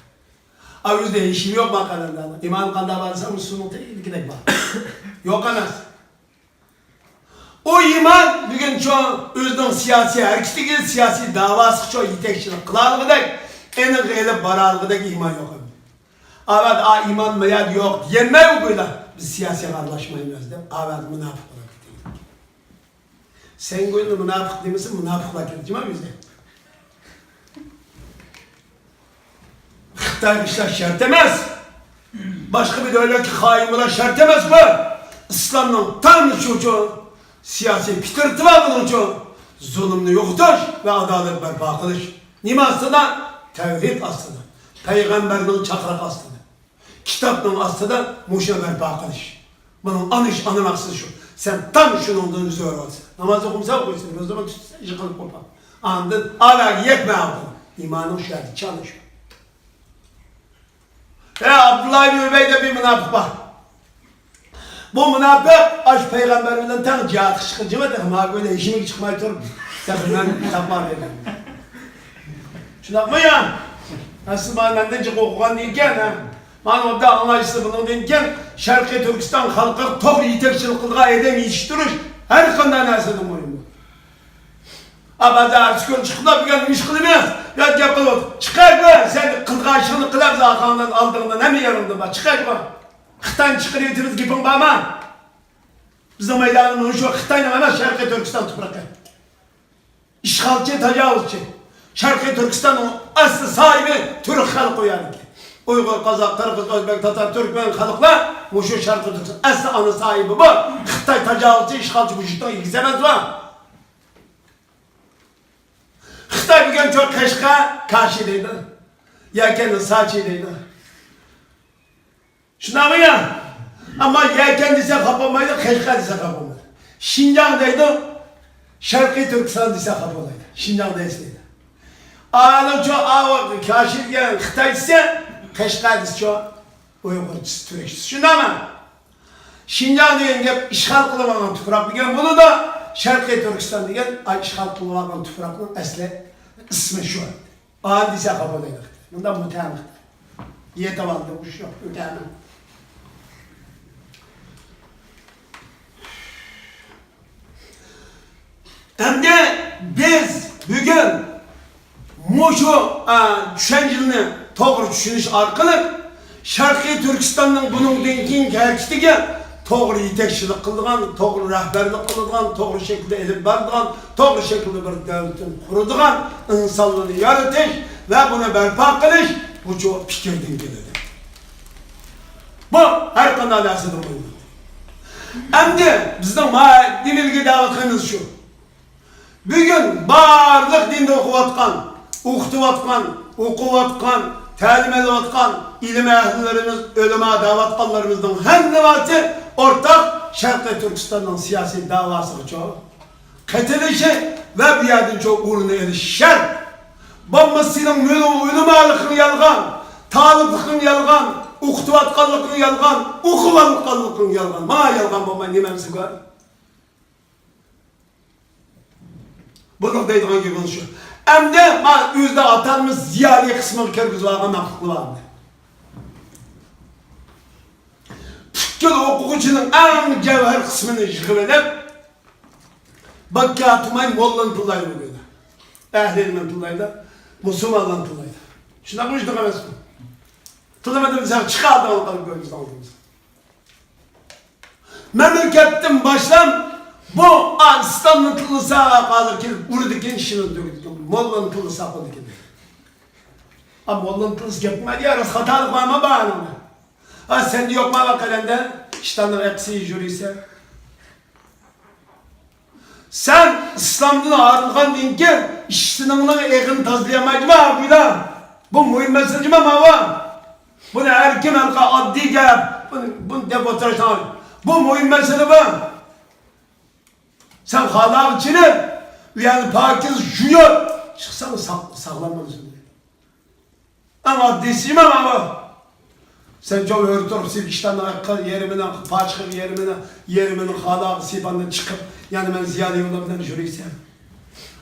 ئا، ئۆزىدە ھېچنېمە يوق، ما قەلەندەرنىڭ ئىمانى قانداق بار دېسەم، سۇنىڭ تېگىدىكىدەك بار. يوق ئەمەس. ئۇ ئىمان بۈگۈن شۇ ئۆزىنىڭ سىياسىي ھەرىكىتىگە، سىياسىي داۋاسىغا شۇ يېتەكچىلىك قىلالىغۇدەك، ئېنىق ئېلىپ بارالىغۇدەك ئىمان يوق ئەمدى. ئاۋەت ئا ئىمان ما يەردە يوق دېيەلمەي ئۇ بويلا، بىز سىياسىيغا ئارىلاشمايمىز دەپ، ئاۋەت مۇناپىق بولۇپ كېتىدۇ. سەن گويلا مۇناپىق دېمىسە، مۇناپىقلار كېلىدۇ جۇما بىزگە. خىتايغا ئىشلەش شەرت ئەمەس. باشقا بىر دۆلەتكە خائىن بولۇش شەرت ئەمەس بۇ. ئىسلامنىڭ تام شۇچۇ سىياسىي پىترىتى بار بۇنىڭچۇ. زۇلۇمنى يوقىتىش ۋە ئادالەت بەرپا قىلىش. نېمە ئاستىدا؟ تەۋھىد ئاستىدا. پەيغەمبەرنىڭ چاقىرىقى ئاستىدا. كىتابنىڭ ئاستىدا مۇشۇ بەرپا قىلىش. بۇنىڭ ئانا ئىش، ئانا مەقسىتى شۇ. سەن تام شۇنىڭدىن ئۆزگىرىۋالىسەن. ناماز ئوقۇمىسا ئوقۇيسەن، روزا تۇتسا يىقىلىپ قوپا. ئاندىن ئاۋاگە يەتمە ئالدىن. ئىمانىڭ شۇ يەردە چالا شۇ. ھە، ئابدۇللا ئىبن ئۈبەي دەپ بىر مۇناپىق بار. بۇ مۇناپىق ئاشۇ پەيغەمبەر بىلەن تەڭ جىھادقا چىققان جىمى، ماگۆيدە ھېشىمگە چىقماي تۇرۇپ، تېخى مەن تاپمايمەن. شۇنداقمۇ يا؟ ھە، سىز مانا مەندىن جىق ئوقۇغاندىن كېيىن، ھە؟ مانا ئوبدان ئاڭلايسىز، بۇنىڭدىن كېيىن شەرقىي تۈركىستان خەلقىگە توغرا يېتەكچىلىك قىلىدىغان ئادەم يېتىشتۈرۈش ھەر قانداق نەرسىدىن مۇھىم. ئا، بەزى ئەتىسى كۈن چىقىپ بۈگۈن ئىش قىلىمىز، يات گەپ قىلىۋاتىدۇ. چىقار بۇ، سەن قىلىدىغان ئىشىڭنى قىلە، بىز ئارقاڭدىن، ئالدىڭدىن ھەممە يېرىڭدىن بار. چىقار بۇ. خىتاينى چىقىرىۋېتىمىز، گېپىڭ بارمۇ؟ بىزنىڭ مەيدانىمىز شۇ، خىتاينىڭ ئەمەس، شەرقىي تۈركىستان تۇپرىقى. ئىشغالچى، تاجاۋۇزچى. شەرقىي تۈركىستاننىڭ ئەسلى ساھىبى تۈرك خەلقى ئۇ يەردىكى. ئۇيغۇر، قازاق، قىرغىز، ئۆزبەك، تاتار، تۈركمەن خەلقلەر مۇشۇ شەرقىي تۈركىستان ئەسلى ئانا ساھىبى بۇ. خىتاي تاجاۋۇزچى، ئىشغالچى، بۇ يۇرتنىڭ ئىگىسى ئەمەس بۇ. خىتاي بۈگۈن چوڭ قەشقەر، كاشى دەيدۇ. يەكەننى ساچى دەيدۇ. شۇنداقمۇ يا؟ ئەمما يەكەن دېسە خاپا بولمايدۇ، قەشقەر دېسە خاپا بولمايدۇ. شىنجاڭ دەيدۇ، شەرقىي تۈركىستان دېسە خاپا بولمايدۇ. شىنجاڭ دەيسىلەيدۇ. ئانىڭچۇ ئاۋۇ كاشى دېگەن خىتاي دېسە، قەشقەر دېسىچۇ ئۇيغۇرچىسى، تۈركچىسى. شۇنداقمۇ؟ شىنجاڭ دېگەن گەپ ئىشغال قىلىۋالغان تۇپراق دېگەن بولىدۇ. شەرقىي تۈركىستان دېگەن ئاي ئىشغال قىلىۋالغان تۇپراقنىڭ ئەسلى ئىسمى شۇ. ئان دېسە خاپا بولىدۇ. مۇنداق مۇتەمىق. يېتىۋالدى، ئۇش يوق، ئۆتەمەن. ئەمدى بىز بۈگۈن مۇشۇ، ئە، چۈشەنچىلەرنى توغرا چۈشىنىش ئارقىلىق شەرقىي تۈركىستاننىڭ بۇنىڭدىن كېيىنكى ھەرىكىتىگە توغرا يېتەكچىلىك قىلىدىغان، توغرا رەھبەرلىك قىلىدىغان، توغرا شەكىلدە ئېلىپ بارىدىغان، توغرا شەكىلدە بىر دۆلىتىنى قۇرىدىغان ئىنسانلارنى يارىتىش ۋە بۇنى بەرپا قىلىش، بۇ چوڭ پىكىردىن كېلىدۇ. بۇ ھەر قانداق نەرسىدىن مۇھىم. ئەمدى بىزنىڭ ما-، نېمىلىكى دەۋاتقىنىمىز شۇ. بۈگۈن بارلىق دىندا ئوقۇۋاتقان، ئوقۇتۇۋاتقان، ئوقۇۋاتقان، تەلىم ئېلىۋاتقان ئىلىم ئەھلىلىرىمىز، ئۆلىما دەۋاتقانلىرىمىزنىڭ ھەممىسى ئورتاق شەرقىي تۈركىستاننىڭ سىياسىي دەۋاسىغىچۇ قېتىلىشى ۋە بۇ يەردىنچۇ ئورنىنى ئېلىشى شەرت. بولمىسا سېنىڭ مۆلە-، ئۆلىمالىقىڭ يالغان، تالىپلىقىڭ يالغان، ئوقۇتۇۋاتقانلىقىڭ يالغان، ئوقۇۋالغانلىقىڭ يالغان. ماڭا يالغان بولماي نېمەمسە كۆر. بۇنىڭ دەيدىغان گېپىمىز شۇ. ئەمدى ما ئۆزىدە ئاتالمىش زىيالىي قىسمىغا كىرگۈزۈۋالغان مەخلۇقلار بار. پۈتكۈل ئوقۇغۇچىنىڭ ئەڭ جەۋھەر قىسمىنى يىغىۋېلىپ، باككا تۇماي موللىنى تىللايدۇ بۈگۈن. ئەھلى ئىلمىنى تىللايدۇ، مۇسۇلمانلارنى تىللايدۇ. شۇنداقمۇ، شۇنداق ئەمەسمۇ؟ تىللىمىدىم دېسەڭ، چىقاردىڭ قىلىپ كۆرگۈزدۈڭ. مەملىكەتتىن باشلاپ بۇ ئا، ئىسلامنى تىللىسا، ھازىر كېلىپ ئۇرىدىكەن، ئىشىنى تۈگىدىكەن. موللىنى تىللىسا بولىدىكەن. ئا، موللىنى تىللىسا گەپ قىلمايدۇ يا، راست خاتالىق بارمۇ بار ئۇنىڭدا؟ ئا، سەندە يوق ما بار قەلەندەر؟ ئىشتاننىڭ ئەقسىگە يۈرىسەن. سەن ئىسلامدىن ئايرىلغاندىن كېيىن ئىشتىنىڭنىڭ ئېغىنى تازىلىيالمايدىما، ئابىدە؟ بۇ مۇھىم مەسىلە جۇما ماۋۇ. بۇنى ھەر كىم ھەمقا ئاددىي گەپ، بۇنى، بۇنى دەپ ئولتۇرساڭ، بۇ مۇھىم مەسىلە بۇ. سەن خاناغا چىلىپ، ئۇ يەرنى پاكىز يۇيۇپ چىقساڭ، ساق-، ساغلام بولىسەن. ئەڭ ئاددىيسى مانا بۇ. سەن چوڭ ھۆر تۇرۇپ، سېنىڭ ئىشتاننىڭ يېرىمىنى، پاچىقىنىڭ يېرىمىنى، يېرىمىنى خاناغا سېپاندىن چىقىپ، يەنە مەن زىيالىي يولۇم بىلەن يۈرىسەن.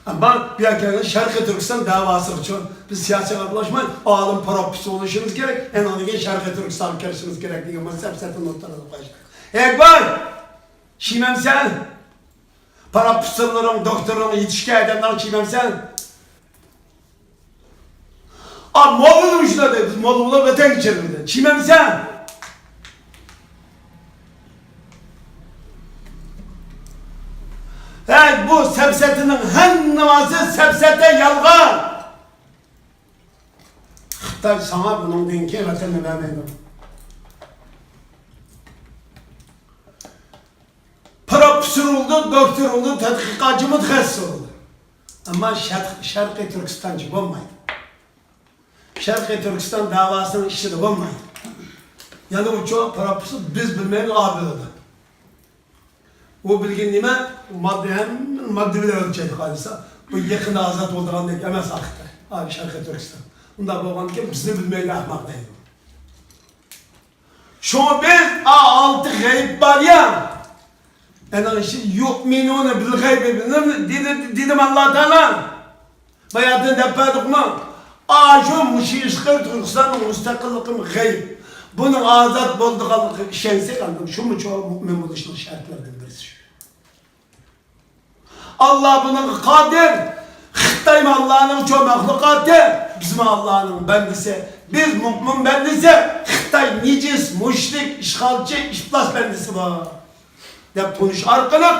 ئەمما بۇ يەرگە كەلگەن شەرقىي تۈركىستان دەۋاسىغىچۇ بىز سىياسىيەت ئارىلاشماي، ئالىم پروفېسسور بولۇشىمىز كېرەك، ئاندىن كېيىن شەرقىي تۈركىستانغا كىرىشىمىز كېرەك دېگەن مۇناسىۋەتنى ئوتتۇرىغا قويۇش كېرەك. ئەكبەر! ئىشىنەمسەن؟ پروفېسسورلىرىڭ، دوكتورلىرىڭ يېتىشكەن ئادەملەرنى چىمەمسەن؟ ئا، موللىلىرىم شۇنداق دەيدۇ، بىز موللىلار ۋەتەنگە چىرىلدى. چىمەمسەن؟ ھەي، بۇ سەپسەتىنىڭ ھەممىسى سەپسەتە، يالغان. خىتاي ساڭا بۇنىڭدىن كېيىن ۋەتەننى بەرمەيدۇ. پروفېسسور بولدى، دوكتور بولدى، تەتقىقاتچى مۇتەخەسسىس بولدى. ئەمما شەرق-، شەرقىي تۈركىستانچە بولمايدۇ. شەرقىي تۈركىستان دەۋاسىنىڭ ئىچىدە بولمايدۇ. يەنە ئۇچۇ پروفېسسور بىز بىلمەيمىز، ئا بىلىدۇ. ئۇ بىلگىنى نېمە؟ ماددا، ھەممىنى ماددا بىلەن ئۆلچەيدۇ قارىسا. بۇ يېقىندا ئازاد بولىدىغاندەك ئەمەس ھەقىقەتەن. ھازىر شەرقىي تۈركىستان. ئۇنداق بولغاندىكىن بىزنى بىلمەيدۇ ئەخمەق دەيدۇ. شۇڭا بىز، ئا، ئالتە غەيب بار يا. ئەنە شۇ يۇئمىنۇنە بىل غەيبى دېدى، دېدىم ئاللا تائالا. باياتىن دەپ بەردۇقمۇ؟ ئاشۇ مۇشۇ ئىشقىل تۈركىستاننىڭ مۇستەقىللىقىمۇ غەيب. بۇنىڭ ئازاد بولىدىغانلىقىغا ئىشەنسەك، ئاندىن شۇمۇچۇ مۇئمىن بولۇشنىڭ شەرتلىرىدىن بىرسى شۇ. ئاللا بۇنىڭغا قادىر. خىتايمۇ ئاللانىڭچۇ مەخلۇقاتى، بىزمۇ ئاللانىڭ بەندىسى. بىز مۇئمىن بەندىسى، خىتاي نىجىس، مۇشرىك، ئىشغالچى، ئىپلاس بەندىسى بار. دەپ تونۇش ئارقىلىق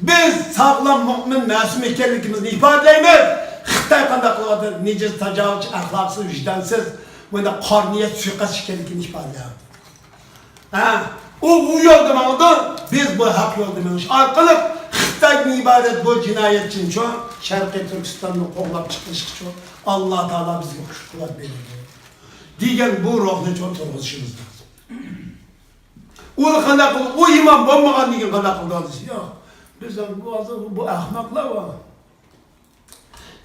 بىز ساغلام مۇئمىن مەسۇم ئىكەنلىكىمىزنى ئىپادىلەيمىز. خىتاي قانداق قىلىۋاتىدۇ؟ نىجىس، تاجاۋۇزچى، ئەخلاقسىز، ۋىجدانسىز، مۇنداق قارا نىيەت، سۇيىقەست ئىكەنلىكىنى ئىپادىلەيۋاتىدۇ. ھە، ئۇ، ئۇ يولدا ماڭىدۇ، بىز بۇ ھەق يولدا مېڭىش ئارقىلىق خىتايدىن ئىبارەت بۇ جىنايەتچىنى شۇ شەرقىي تۈركىستاننى قوغلاپ چىقىرىشقىچۇ ئاللا تائالا بىزگە كۈچ قۇۋۋەت بېرىدۇ دېگەن بۇ روھنى شۇ تۇرغۇزۇشىمىز لازىم. ئۇ قانداق قىلدى؟ ئۇ ئىمان بولمىغاندىن كېيىن قانداق قىلدى دېسە، ياق، بىز بۇ ھازىر بۇ ئەخمەقلەر بار.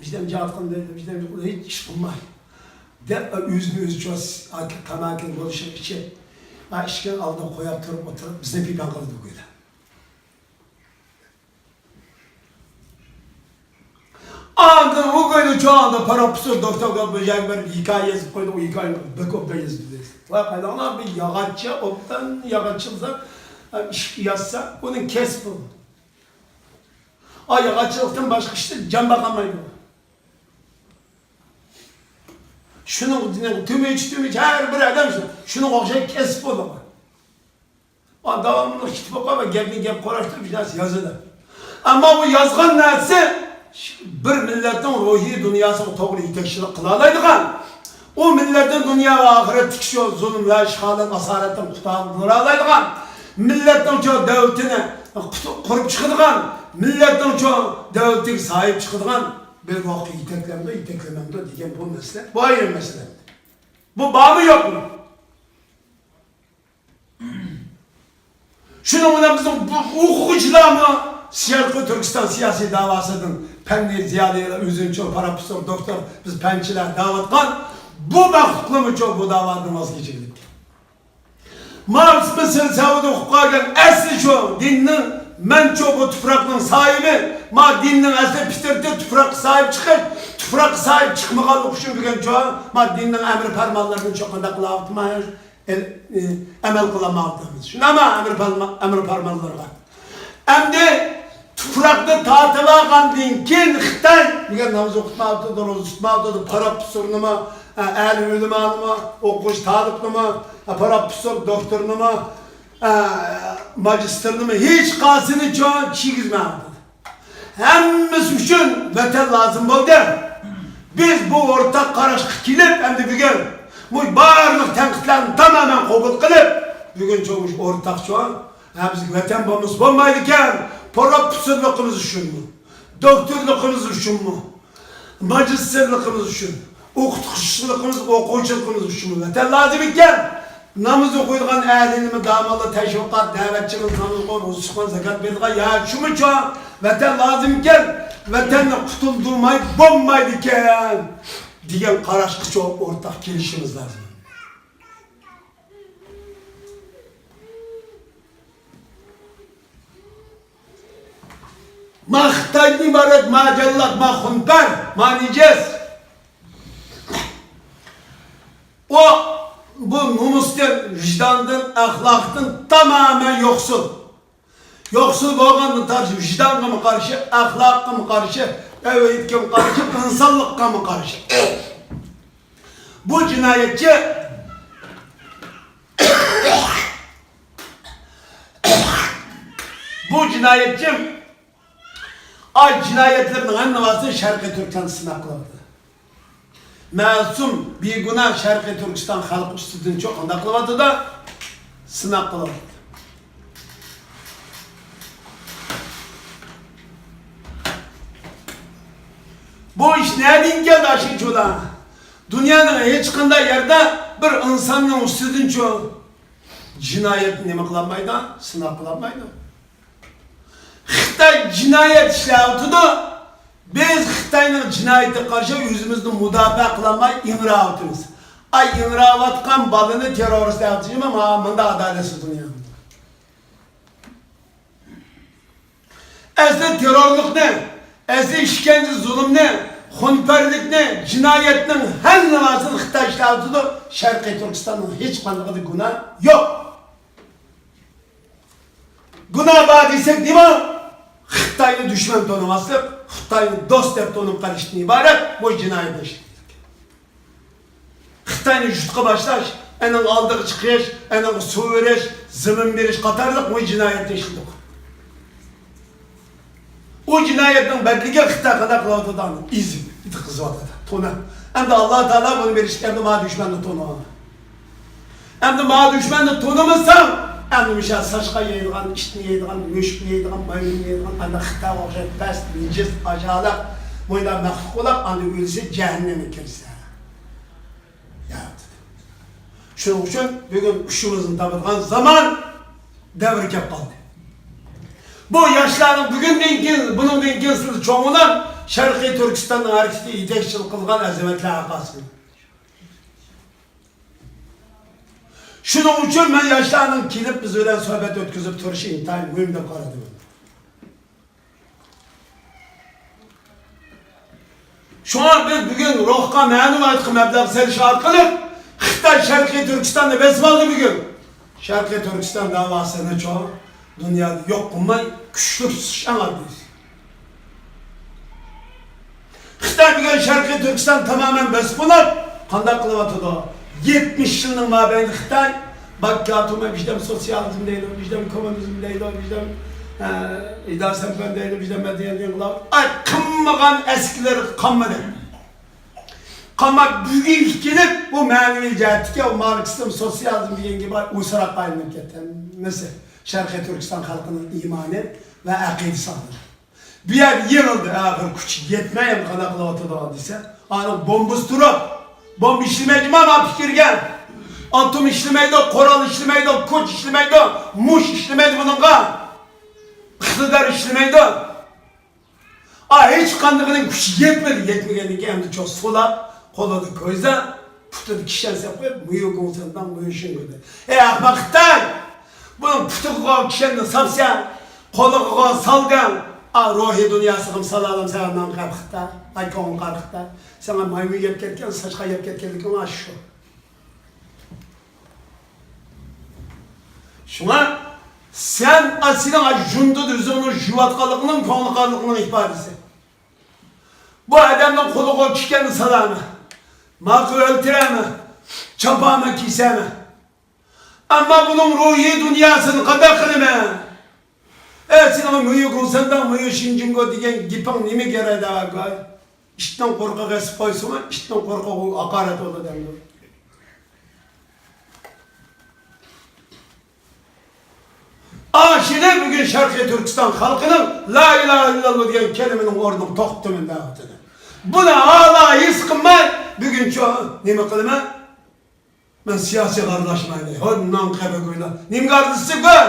بىزدىن جىھاد قىلمايدۇ، بىزدىن ھېچ ئىش قىلماي دەپ، ئۆزىنى ئۆزى چوس، تاماكىنى بولۇشىغا ئىچىپ، ئىشىكنىڭ ئالدىغا قويۇپ تۇرۇپ ئولتۇرۇپ، بىزنى پىپەڭ قىلىدۇ بۇ كۈيدە. ئاندىن ئۇ كۈيدە چوڭدا پروفېسسور دوكتورغا بىر يەرگە بېرىپ ھېكايە يېزىپ قويدۇق، ئۇ ھېكايىنى بەك ئوبدان يېزىپتۇ. ۋاي قاراڭلار، بىر ياغاچچى، ئوبدان ياغاچچى بولسا، ئىشىك ياسىسا، ئۇنىڭ كەسپى بۇ. ئاياغ ئاچلىقتىن باشقا ئىشتا جان باقالمايدۇ. شۇنىڭ تۈمۈچ، تۈمۈچ، ھەر بىر ئادەم شۇ، شۇنىڭغا ئوخشاش كەسىپ بولىدۇ. داۋاملىق كېتىپ باققان ۋە گەپنى گەپ قۇراشتۇرۇپ، بىر نەرسە يازىدۇ. ئەمما بۇ يازغان نەرسىسى بىر مىللەتنىڭ روھىي دۇنياسىغا توغرا يېتەكچىلىك قىلالايدىغان، ئۇ مىللەتنىڭ دۇنيا ۋە ئاخىرەتتىكى شۇ زۇلۇم ۋە ئىشغالات، ئاسارەتتىن قۇتۇلدۇرالايدىغان، مىللەتنىڭ شۇ دۆلىتىنى قۇت-، قۇرۇپ چىقىدىغان، مىللەتنىڭ شۇ دۆلىتىگە ساھىب چىقىدىغان بىر روھقا يېتەكلەمدۇ، يېتەكلىمەمدۇ دېگەن بۇ مەسىلە، بۇ ئايرىم مەسىلە. بۇ بارمۇ يوقمۇ؟ شۇنىڭ بىلەن بىزنىڭ بۇ ئوقۇغۇچىلارمۇ شەرقىي تۈركىستان سىياسىي داۋاسىدىن پەننىي زىيالىيلار، ئۆزىنىڭچۇ پروفېسسور، دوكتور، بىز پەنچىلەر دەۋاتقان بۇ مەخلۇقلارمۇچۇ بۇ داۋادىن ۋاز كېچىۋېلىپتۇ. ماركس مىسىر سەئۇدى ئوقۇپ قالغان ئەسلى شۇ دىننىڭ، مەنچۇ بۇ تۇپراقنىڭ ساھىبى، ما دىننىڭ ئەسلى پىترىتى تۇپراققا ساھىب چىقىش، تۇپراققا ساھىب چىقمىغانلىقى ئۈچۈن بۈگۈنچۇ ما دىننىڭ ئەمر پەرمانلىرىنى شۇ قانداق قىلىۋاتىمىز؟ ئە-، ئە-، ئەمەل قىلالمايۋاتىمىز. شۇنداقمۇ ئەمىر پەرما-، ئەمىر پەرمانلىرىغا؟ ئەمدى تۇپراقنى تارتىۋالغاندىن كېيىن خىتاي بۈگۈن ناماز ئوقۇتمايۋاتىدۇ، روزا تۇتمايۋاتىدۇ، پروفېسسورنىمۇ، ئە، ئالىم ئۆلىمانىمۇ، ئوقۇغۇچى تالىپنىمۇ، ئە، پروفېسسور دوكتورنىمۇ، ئە، ماگىستىرنىمۇ ھېچقايسىنى چوڭ كىيگۈزمەيۋاتىدۇ. ھەممىسى ئۈچۈن ۋەتەن لازىم بولدى. بىز بۇ ئورتاق قاراشقا كېلىپ، ئەمدى بۈگۈن بۇ بارلىق تەنقىدلەرنى تامامەن قوبۇل قىلىپ، بۈگۈن چوڭ ئورتاقچە، ھە، بىزگە ۋەتەن بولمىسا بولمايدىكەن، پروفېسسورلۇقىمىز ئۈچۈنمۇ، دوكتورلۇقىمىز ئۈچۈنمۇ، ماگىستىرلىقىمىز ئۈچۈن، ئوقۇتقۇچىلىقىمىز، ئوقۇغۇچىلىقىمىز ئۈچۈنمۇ ۋەتەن لازىم ئىكەن. ناماز ئوقۇيدىغان ئەھلىنىمۇ داموللا تەشۋىقات، دەۋەتچىمىز ناماز ئوقۇي، روزا تۇتقان، زاكات بېرىدىغان يا شۇمۇچۇ ۋەتەن لازىم ئىكەن. ۋەتەننى قۇتۇلدۇرماي بولمايدىكەن دېگەن قاراشقىچۇ ئورتاق كېلىشىمىز لازىم. ما خىتايدىن ئىبارەت ما جاللات، ما خۇنپەر، ما نىجىس. ئۇ بۇ نومۇستىن، ۋىجداندىن، ئەخلاقتىن تامامەن يوقسۇل. يوقسۇل بولغاندىن تارتىپ ۋىجدانغىمۇ قارشى، ئەخلاققىمۇ قارشى، تەۋھىدكىمۇ قارشى، ئىنسانلىققىمۇ قارشى. بۇ جىنايەتچى، بۇ جىنايەتچى ئاي جىنايەتلىرىنىڭ ھەممىسىنى شەرقىي تۈركىستان سىناق قىلىۋاتىدۇ. مەسۇم، بىگۇناھ شەرقىي تۈركىستان خەلقى ئۈستىدىن چوقۇم قانداق قىلىۋاتىدۇ؟ سىناق قىلىۋاتىدۇ. بۇ ئىش نەدىن كەلدى ئاشۇنچىلا؟ دۇنيانىڭ ھېچقانداق يەردە بىر ئىنساننىڭ ئۈستىدىنچۇ جىنايەتنى نېمە قىلالمايدۇ؟ سىناق قىلالمايدۇ. خىتاي جىنايەت ئىشلەۋاتىدۇ. بىز خىتاينىڭ جىنايىتىگە قارشى ئۆزىمىزنى مۇداپىئە قىلالماي ئىڭراۋاتىمىز. ئاي، ئىڭراۋاتقان بالىنى تېررورىست دەۋاتىدۇ، مانا مۇنداق ئادالەتسىز دۇنيا. ئەسلى تېررورلۇقنى، ئەسلى ئىشكەنجە زۇلۇمنى، خۇنپەرلىكنى، جىنايەتنىڭ ھەممىسىنى خىتاي ئىشلەۋاتىدۇ. شەرقىي تۈركىستاننىڭ ھېچقاندىقىدا گۇناھ يوق. گۇناھ بار دېسەك نېمە؟ خىتاينى دۈشمەن تونۇماسلىق، خىتاينى دوست دەپ تونۇپ قېلىشتىن ئىبارەت بۇ جىنايەت ئىشلىدۇق. خىتاينى يۇرتقا باشلاش، ئېنىڭ ئالدىغا چىقىش، ئېنىڭغا سۇ بېرىش، زېمىن بېرىش قاتارلىق بۇ جىنايەتنى ئىشلىدۇق. ئۇ جىنايەتنىڭ بەدىلىگە خىتاي قانداق قىلىۋاتىدۇ؟ ئېزىپ، يېتىققۇزۇۋاتىدۇ. تونۇ. ئەمدى ئاللا تائالا بۇنى بېرىشكە ئەمدى ما دۈشمەننى تونۇ. ئەمدى ما دۈشمەننى تونۇمىساڭ، ئەمدى مۇشۇ ساچقا يەيدىغان، ئىتنى يەيدىغان، مۈشۈكنى يەيدىغان، مايمۇننى يەيدىغان، ئەمدى خىتايغا ئوخشاش پەس، نىجىس، ئاجالىق، مۇنداق مەخلۇق بولاپ، ئەمدى ئۆلسە جەھەننەمگە كىرسە. يا. شۇنىڭ ئۈچۈن بۈگۈن ئۇششىمىزنى تاپىدىغان زامان، دەۋر كەپ قالدى. بۇ ياشلارنىڭ بۈگۈندىن كېيىن، بۇنىڭدىن كېيىن سىز چوڭ بولۇپ، شەرقىي تۈركىستاننىڭ ھەرىكىتىگە يېتەكچىلىك قىلغان ئەزىمەتلەر ھەققاسىز. شۇنىڭ ئۈچۈن مەن ياشلارنىڭ كېلىپ بىز بىلەن سۆھبەت ئۆتكۈزۈپ تۇرۇشى ئىنتايىن مۇھىم دەپ قارىدىم. شۇڭا بىز بۈگۈن روھقا مەنىۋىيەتكە مەبلەغ سېلىش ئارقىلىق خىتاي شەرقىي تۈركىستاننى بېسىپ ئالدى بۈگۈن. شەرقىي تۈركىستان دەۋاسىنى چوڭ دۇنيادا يوق قىلماي كۈچلۈك تۇتۇش ئەڭ ئاددىيسى. خىتاي بۈگۈن شەرقىي تۈركىستان تامامەن بېسىپ بولۇپ، قانداق قىلىۋاتىدۇ؟ يەتمىش يىلنىڭ مابەينىدە خىتاي باككاتۇمە بىردەم سوتسىيالىزم دەيدۇ، بىردەم كوممۇنىزم دەيدۇ، بىردەم، ئە، ئىدارە سەنپەن دەيدۇ، بىردەم مەدەنىيەت ئىنقىلابى. ئاي، قىلمىغان ئەسكىلىرى قالمىدى. قالماي بۈگۈنگە كېلىپ بۇ مەنىۋى جەھەتتىكى ئۇ ماركسىزم، سوتسىيالىزم دېگەن گېپى ئۇسراققا ئايلىنىپ كەتتى. ھەممىسى شەرقىي تۈركىستان خەلقىنىڭ ئىمانى ۋە ئەقىدىسى ئالدىدا. بۇ يەردە يىغىلدى، ئاخىر كۈچى يەتمەي، ئەمدى قانداق قىلىۋاتىدۇ دېسە، ئانا بومبىسى تۇرۇپ، بومبا ئىشلىمەيدۇ، مانا پىكىرگە. ئاتوم ئىشلىمەيدۇ، قورال ئىشلىمەيدۇ، كوچ ئىشلىمەيدۇ، مۇش ئىشلىمەيدۇ بۇنىڭغا. ئىقتىدار ئىشلىمەيدۇ. ئا، ھېچقاندىقىنىڭ كۈچى يەتمىدى، يەتمىگەندىن كېيىن ئەمدى چوڭ سولاپ، قولىدا كويزا، پۇتىدا كىشەن سەپ قويۇپ، مۇيۇ گۇڭسەنداڭ مۇيۇ شىڭگۇدى. ئەي ئەخمەق خىتاي! بۇنىڭ پۇتىغا كىشەننى ساپسەن، قولىغا سالدىڭ، ئا، روھىي دۇنياسىغىمۇ سالالام سەن نام قەبىختا، ئاي كوڭ قەبىختا. ساڭا مايمۇن يەپ كەتكەن، ساچقا يەپ كەتكەنلىكىڭ ئاشۇ. شۇڭا سەن ئا، سېنىڭ ئا، ژۇندىدا ئۆزۈڭنى يۇيۇۋاتقانلىقىنىڭ، كۆڭلى قارلىقىنىڭ ئىپادىسى. بۇ ئادەمنىڭ قولىغا كىشەننى سالامەن، ماقۇ ئۆلتۈرەمەن، چاپامەن، كېسەمەن. ئەمما بۇنىڭ روھىي دۇنياسىنى قانداق قىلىمەن؟ ئە، سېنىڭ مۇيۇ گۇڭسەنداڭ مۇيۇ شىنجىڭگو دېگەن گېپىڭ نېمە كېرەك دەۋاگاي؟ ئىتنىڭ قورقىقى ئېسىپ قويسىمۇ، ئىتنىڭ قورقىقى ھاقارەت بولىدۇ ئەمدى. ئاشۇنى بۈگۈن شەرقىي تۈركىستان خەلقىنىڭ لا ئىلاھە ئىللاللا دېگەن كەلىمىنىڭ ئورنىغا توختىتىمەن دەۋاتىدۇ. بۇنى ھالا ھېس قىلماي، بۈگۈنچۇ نېمە قىلىمەن؟ مەن سىياسىيغا ئارىلاشمايمەن. ھو، نان قەبە گويلا. نېمىگە ئارىلىشىسەن؟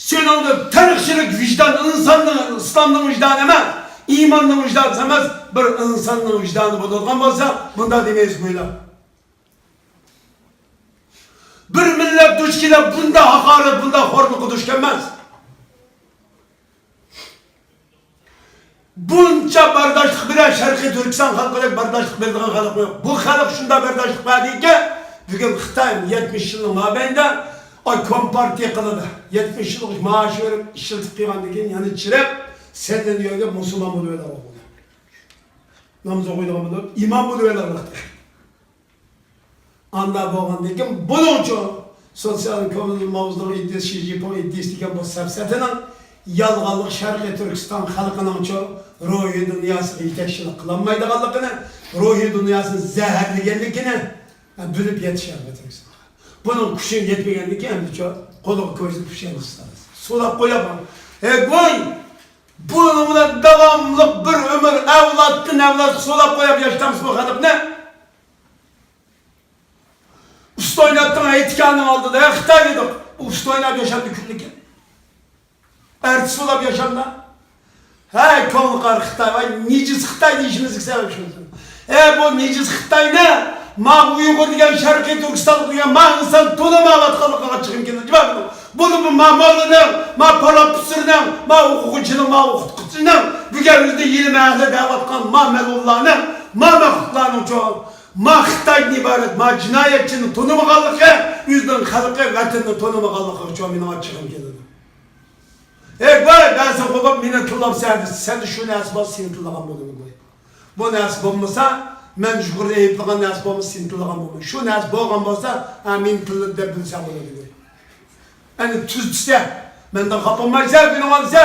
سېنىڭدە تېرىقچىلىك ۋىجدان، ئىنساننىڭ، ئىسلامنىڭ ۋىجدانى ئەمەس، ئىماننىڭ ۋىجدانى ئەمەس، بىر ئىنساننىڭ ۋىجدانى بولىدىغان بولسا، بۇنداق دېمەيسىز گويلا. بىر مىللەت دۇچ كېلىپ بۇنداق ھاقارەت، بۇنداق خورلۇققا دۇچ كەلمەس. بۇنچە بەرداشلىق بېرە، شەرقىي تۈركىستان خەلقىدەك بەرداشلىق بېرىدىغان خەلق يوق. بۇ خەلق شۇنداق بەرداشلىق بەردىكى، بۈگۈن خىتاي يەتمىش يىلنىڭ مابەينىدە ئاي كومپارتىيە قىلىدۇ. يەتمىش يىللىق مائاش بېرىپ ئىشلىتىپ قىلغاندىن كېيىن يەنە چىرىپ، سەندىن يۆگە مۇسۇلمان بولۇۋېلىڭ. ناماز ئوقۇيدىغان بولۇپ، ئىمام بولۇۋېلىڭ. ئاندا بولغاندىن كېيىن بۇنىڭچۇ سوتسىيال كوممۇنىزم ماۋزېدۇڭ ئىدىيىسى، شى جىنپىڭ ئىدىيىسى دېگەن بۇ سەپسەتىنىڭ يالغانلىق، شەرقىي تۈركىستان خەلقىنىڭچۇ روھىي دۇنياسىغا يېتەكچىلىك قىلالمايدىغانلىقىنى، روھىي دۇنياسىنى زەھەرلىگەنلىكىنى بىلىپ يەتتى شەرقىي تۈركىستان. بۇنىڭ كۈچى يەتمىگەندىن كېيىن ئەمدىچۇ قولىغا كويزا پۇشايمان سالىسىز. سولاپ قويۇپ، ھە گوي، بۇنىڭ بىلەن داۋاملىق بىر ئۆمۈر ئەۋلادتىن ئەۋلادقا سولاپ قويۇپ ياشىتامسىز بۇ خەلقنى؟ ئۇستا ئالدىدا، ھە، خىتاي دېدۇق. ئۇ ئۇستا ئويناپ ياشامدۇ كۈنلۈكى. ئارتىس بولاپ ياشامدا. ھە، كۆڭلى قارا خىتاي، ۋاي، نىجىس خىتاي دېيىشىمىزگە سەۋەب شۇ. ھە، بۇ نىجىس خىتاينى ما ئۇيغۇر دېگەن، شەرقىي تۈركىستانلىق دېگەن ما ئىنسان تونۇمايۋاتقانلىقىغا چىقىم كېلىدۇ. جاۋاب بېرىڭ. بۇنى ما موللىنىڭ، ما پروفېسسورنىڭ، ما ئوقۇغۇچىنىڭ، ما ئوقۇتقۇچىنىڭ، بۈگۈن ئۆزىنى ئىلىم ئەھلى دەۋاتقان ما مەلۇنلارنىڭ، ما مەخلۇقلارنىڭ چوڭ، ما خىتايدىن ئىبارەت ما جىنايەتچىنى تونۇمىغانلىقى، ئۆزىنىڭ خەلقى، ۋەتىنىنى تونۇمىغانلىقىغا چوڭ مېنىڭ ئاچچىقىم كېلىدۇ. ئەي، ۋاي، بەزى قوپۇپ مېنى تىللاپ سەدىسى، سەندە شۇ نەرسە بار، سېنى تىللىغان بولىمەن، ۋاي. بۇ نەرسە بولمىسا، مەن يۇقىرىدا ئېيتىلغان نەرسە بولمىسا، سېنى تىللىغان بولىمەن. شۇ نەرسە بولغان بولسا، ھە، مېنى تىللىدى دەپ بىلسەڭ بولىدۇ، ۋاي. ئەنە تۈزىتىسەن. مەندىن خاپا بولمايسەن، كۈنۈڭ ئالسا.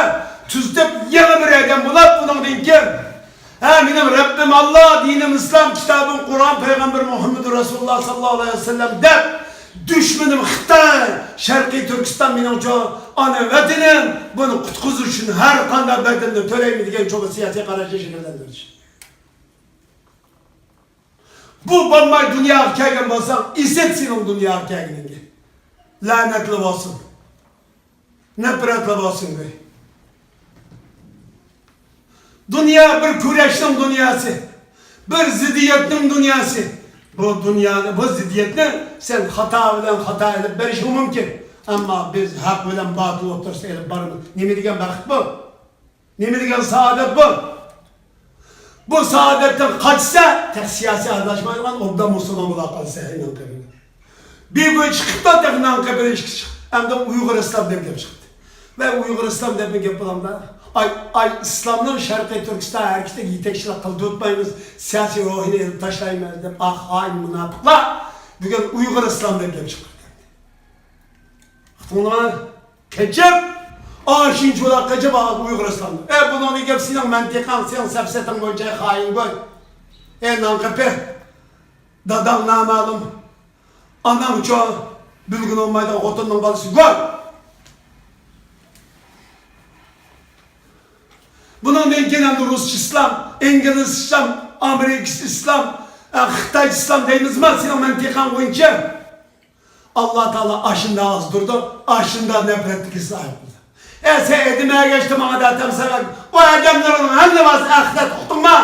تۈزىتىپ، يېڭى بىر ئادەم بولۇپ، بۇنىڭدىن كېيىن، ھە، مېنىڭ رەببىم ئاللا، دىنىم ئىسلام، كىتابىم قۇرئان، پەيغەمبىر مۇھەممەد رەسۇلۇللا ساللاللاھۇ ئەلەيھى ۋەسەللەم دەپ، دۈشمىنىم خىتاي، شەرقىي تۈركىستان مېنىڭچۇ ئانا ۋەتىنىم، بۇنى قۇتقۇزۇش ئۈچۈن ھەر قانداق بەدەلنى تۆلەيمەن دېگەن چوڭ سىياسىي قاراشنى شەكىللەندۈرۈش. بۇ بولماي دۇنياغا كەلگەن بولساڭ، ئىسىت سېنىڭ دۇنياغا كەلگىنىڭگە. لەنەتلەر بولسۇن. نەپرەتلەر بولسۇن، دەي. دۇنيا بىر كۈرەشنىڭ دۇنياسى، بىر زىددىيەتنىڭ دۇنياسى. بۇ دۇنيانى، بۇ زىددىيەتنى سەن خاتا بىلەن خاتا ئېلىپ بېرىشىڭ مۇمكىن. ئەمما بىز ھەق بىلەن باتىل ئوتتۇرىسىدا ئېلىپ بارىمىز. نېمە دېگەن بەخت بۇ؟ نېمە دېگەن سائادەت بۇ؟ بۇ سائادەتتىن قاچسا، تېخى سىياسىي ئارىلاشمايدىغان ئوبدان مۇسۇلمان بولا قالسا، ئەي نانقېپىنى. بىر كۈن چىقىپتۇ، تېخى نانقېپىنى ئىچكە چىقىپ، ئەمدى ئۇيغۇر ئىسلام دەپ گەپ چىقتى. ۋە ئۇيغۇر ئىسلام دەپمۇ گەپ بولامدا؟ ئاي، ئاي، ئىسلامنىڭ شەرقىي تۈركىستان ھەرىكىتىگە يېتەكچىلىك قىلدۇرتمايمىز، سىياسىي روھىنى ئېلىپ تاشلايمىز دەپ، ئا، خائىن مۇناپىقلار بۈگۈن ئۇيغۇر ئىسلام دەپ گەپ چىقىرىپ كەتتى. ئۇقتۇڭلارمۇ؟ قېچىپ، ئاشۇنچىۋالا قېچىپ، ئا، ئۇيغۇرىستاندا. ئە، بۇنىڭدىن گەپ سېنىڭ مەنتىقەڭ، سېنىڭ سەپسەتەڭ بويىچە خائىن گوي. ئە، نانقېپى. داداڭ نامەلۇم. ئاناڭچۇ بىلگىنى بولمايدىغان خوتۇننىڭ بالىسى گوي. بۇنىڭدىن كېيىن ئەمدى رۇسچە ئىسلام، ئىنگلىزچە ئىسلام، ئامېرىكىچە ئىسلام، ئە، خىتايچە ئىسلام دەيمىزما سېنىڭ مەنتىقەڭ بويىچە؟ ئاللا تائالا ئاشۇنداق ئازدۇرىدۇ، ئاشۇنداق نەپرەتلىك ھېساب قىلىدۇ. ئە، سەن ئادەم ئەگەشتى ماڭا دەتەمسەن، ئۇ ئادەملىرىڭ ھەممىسى ئاخىرەت ئۇقتۇڭما؟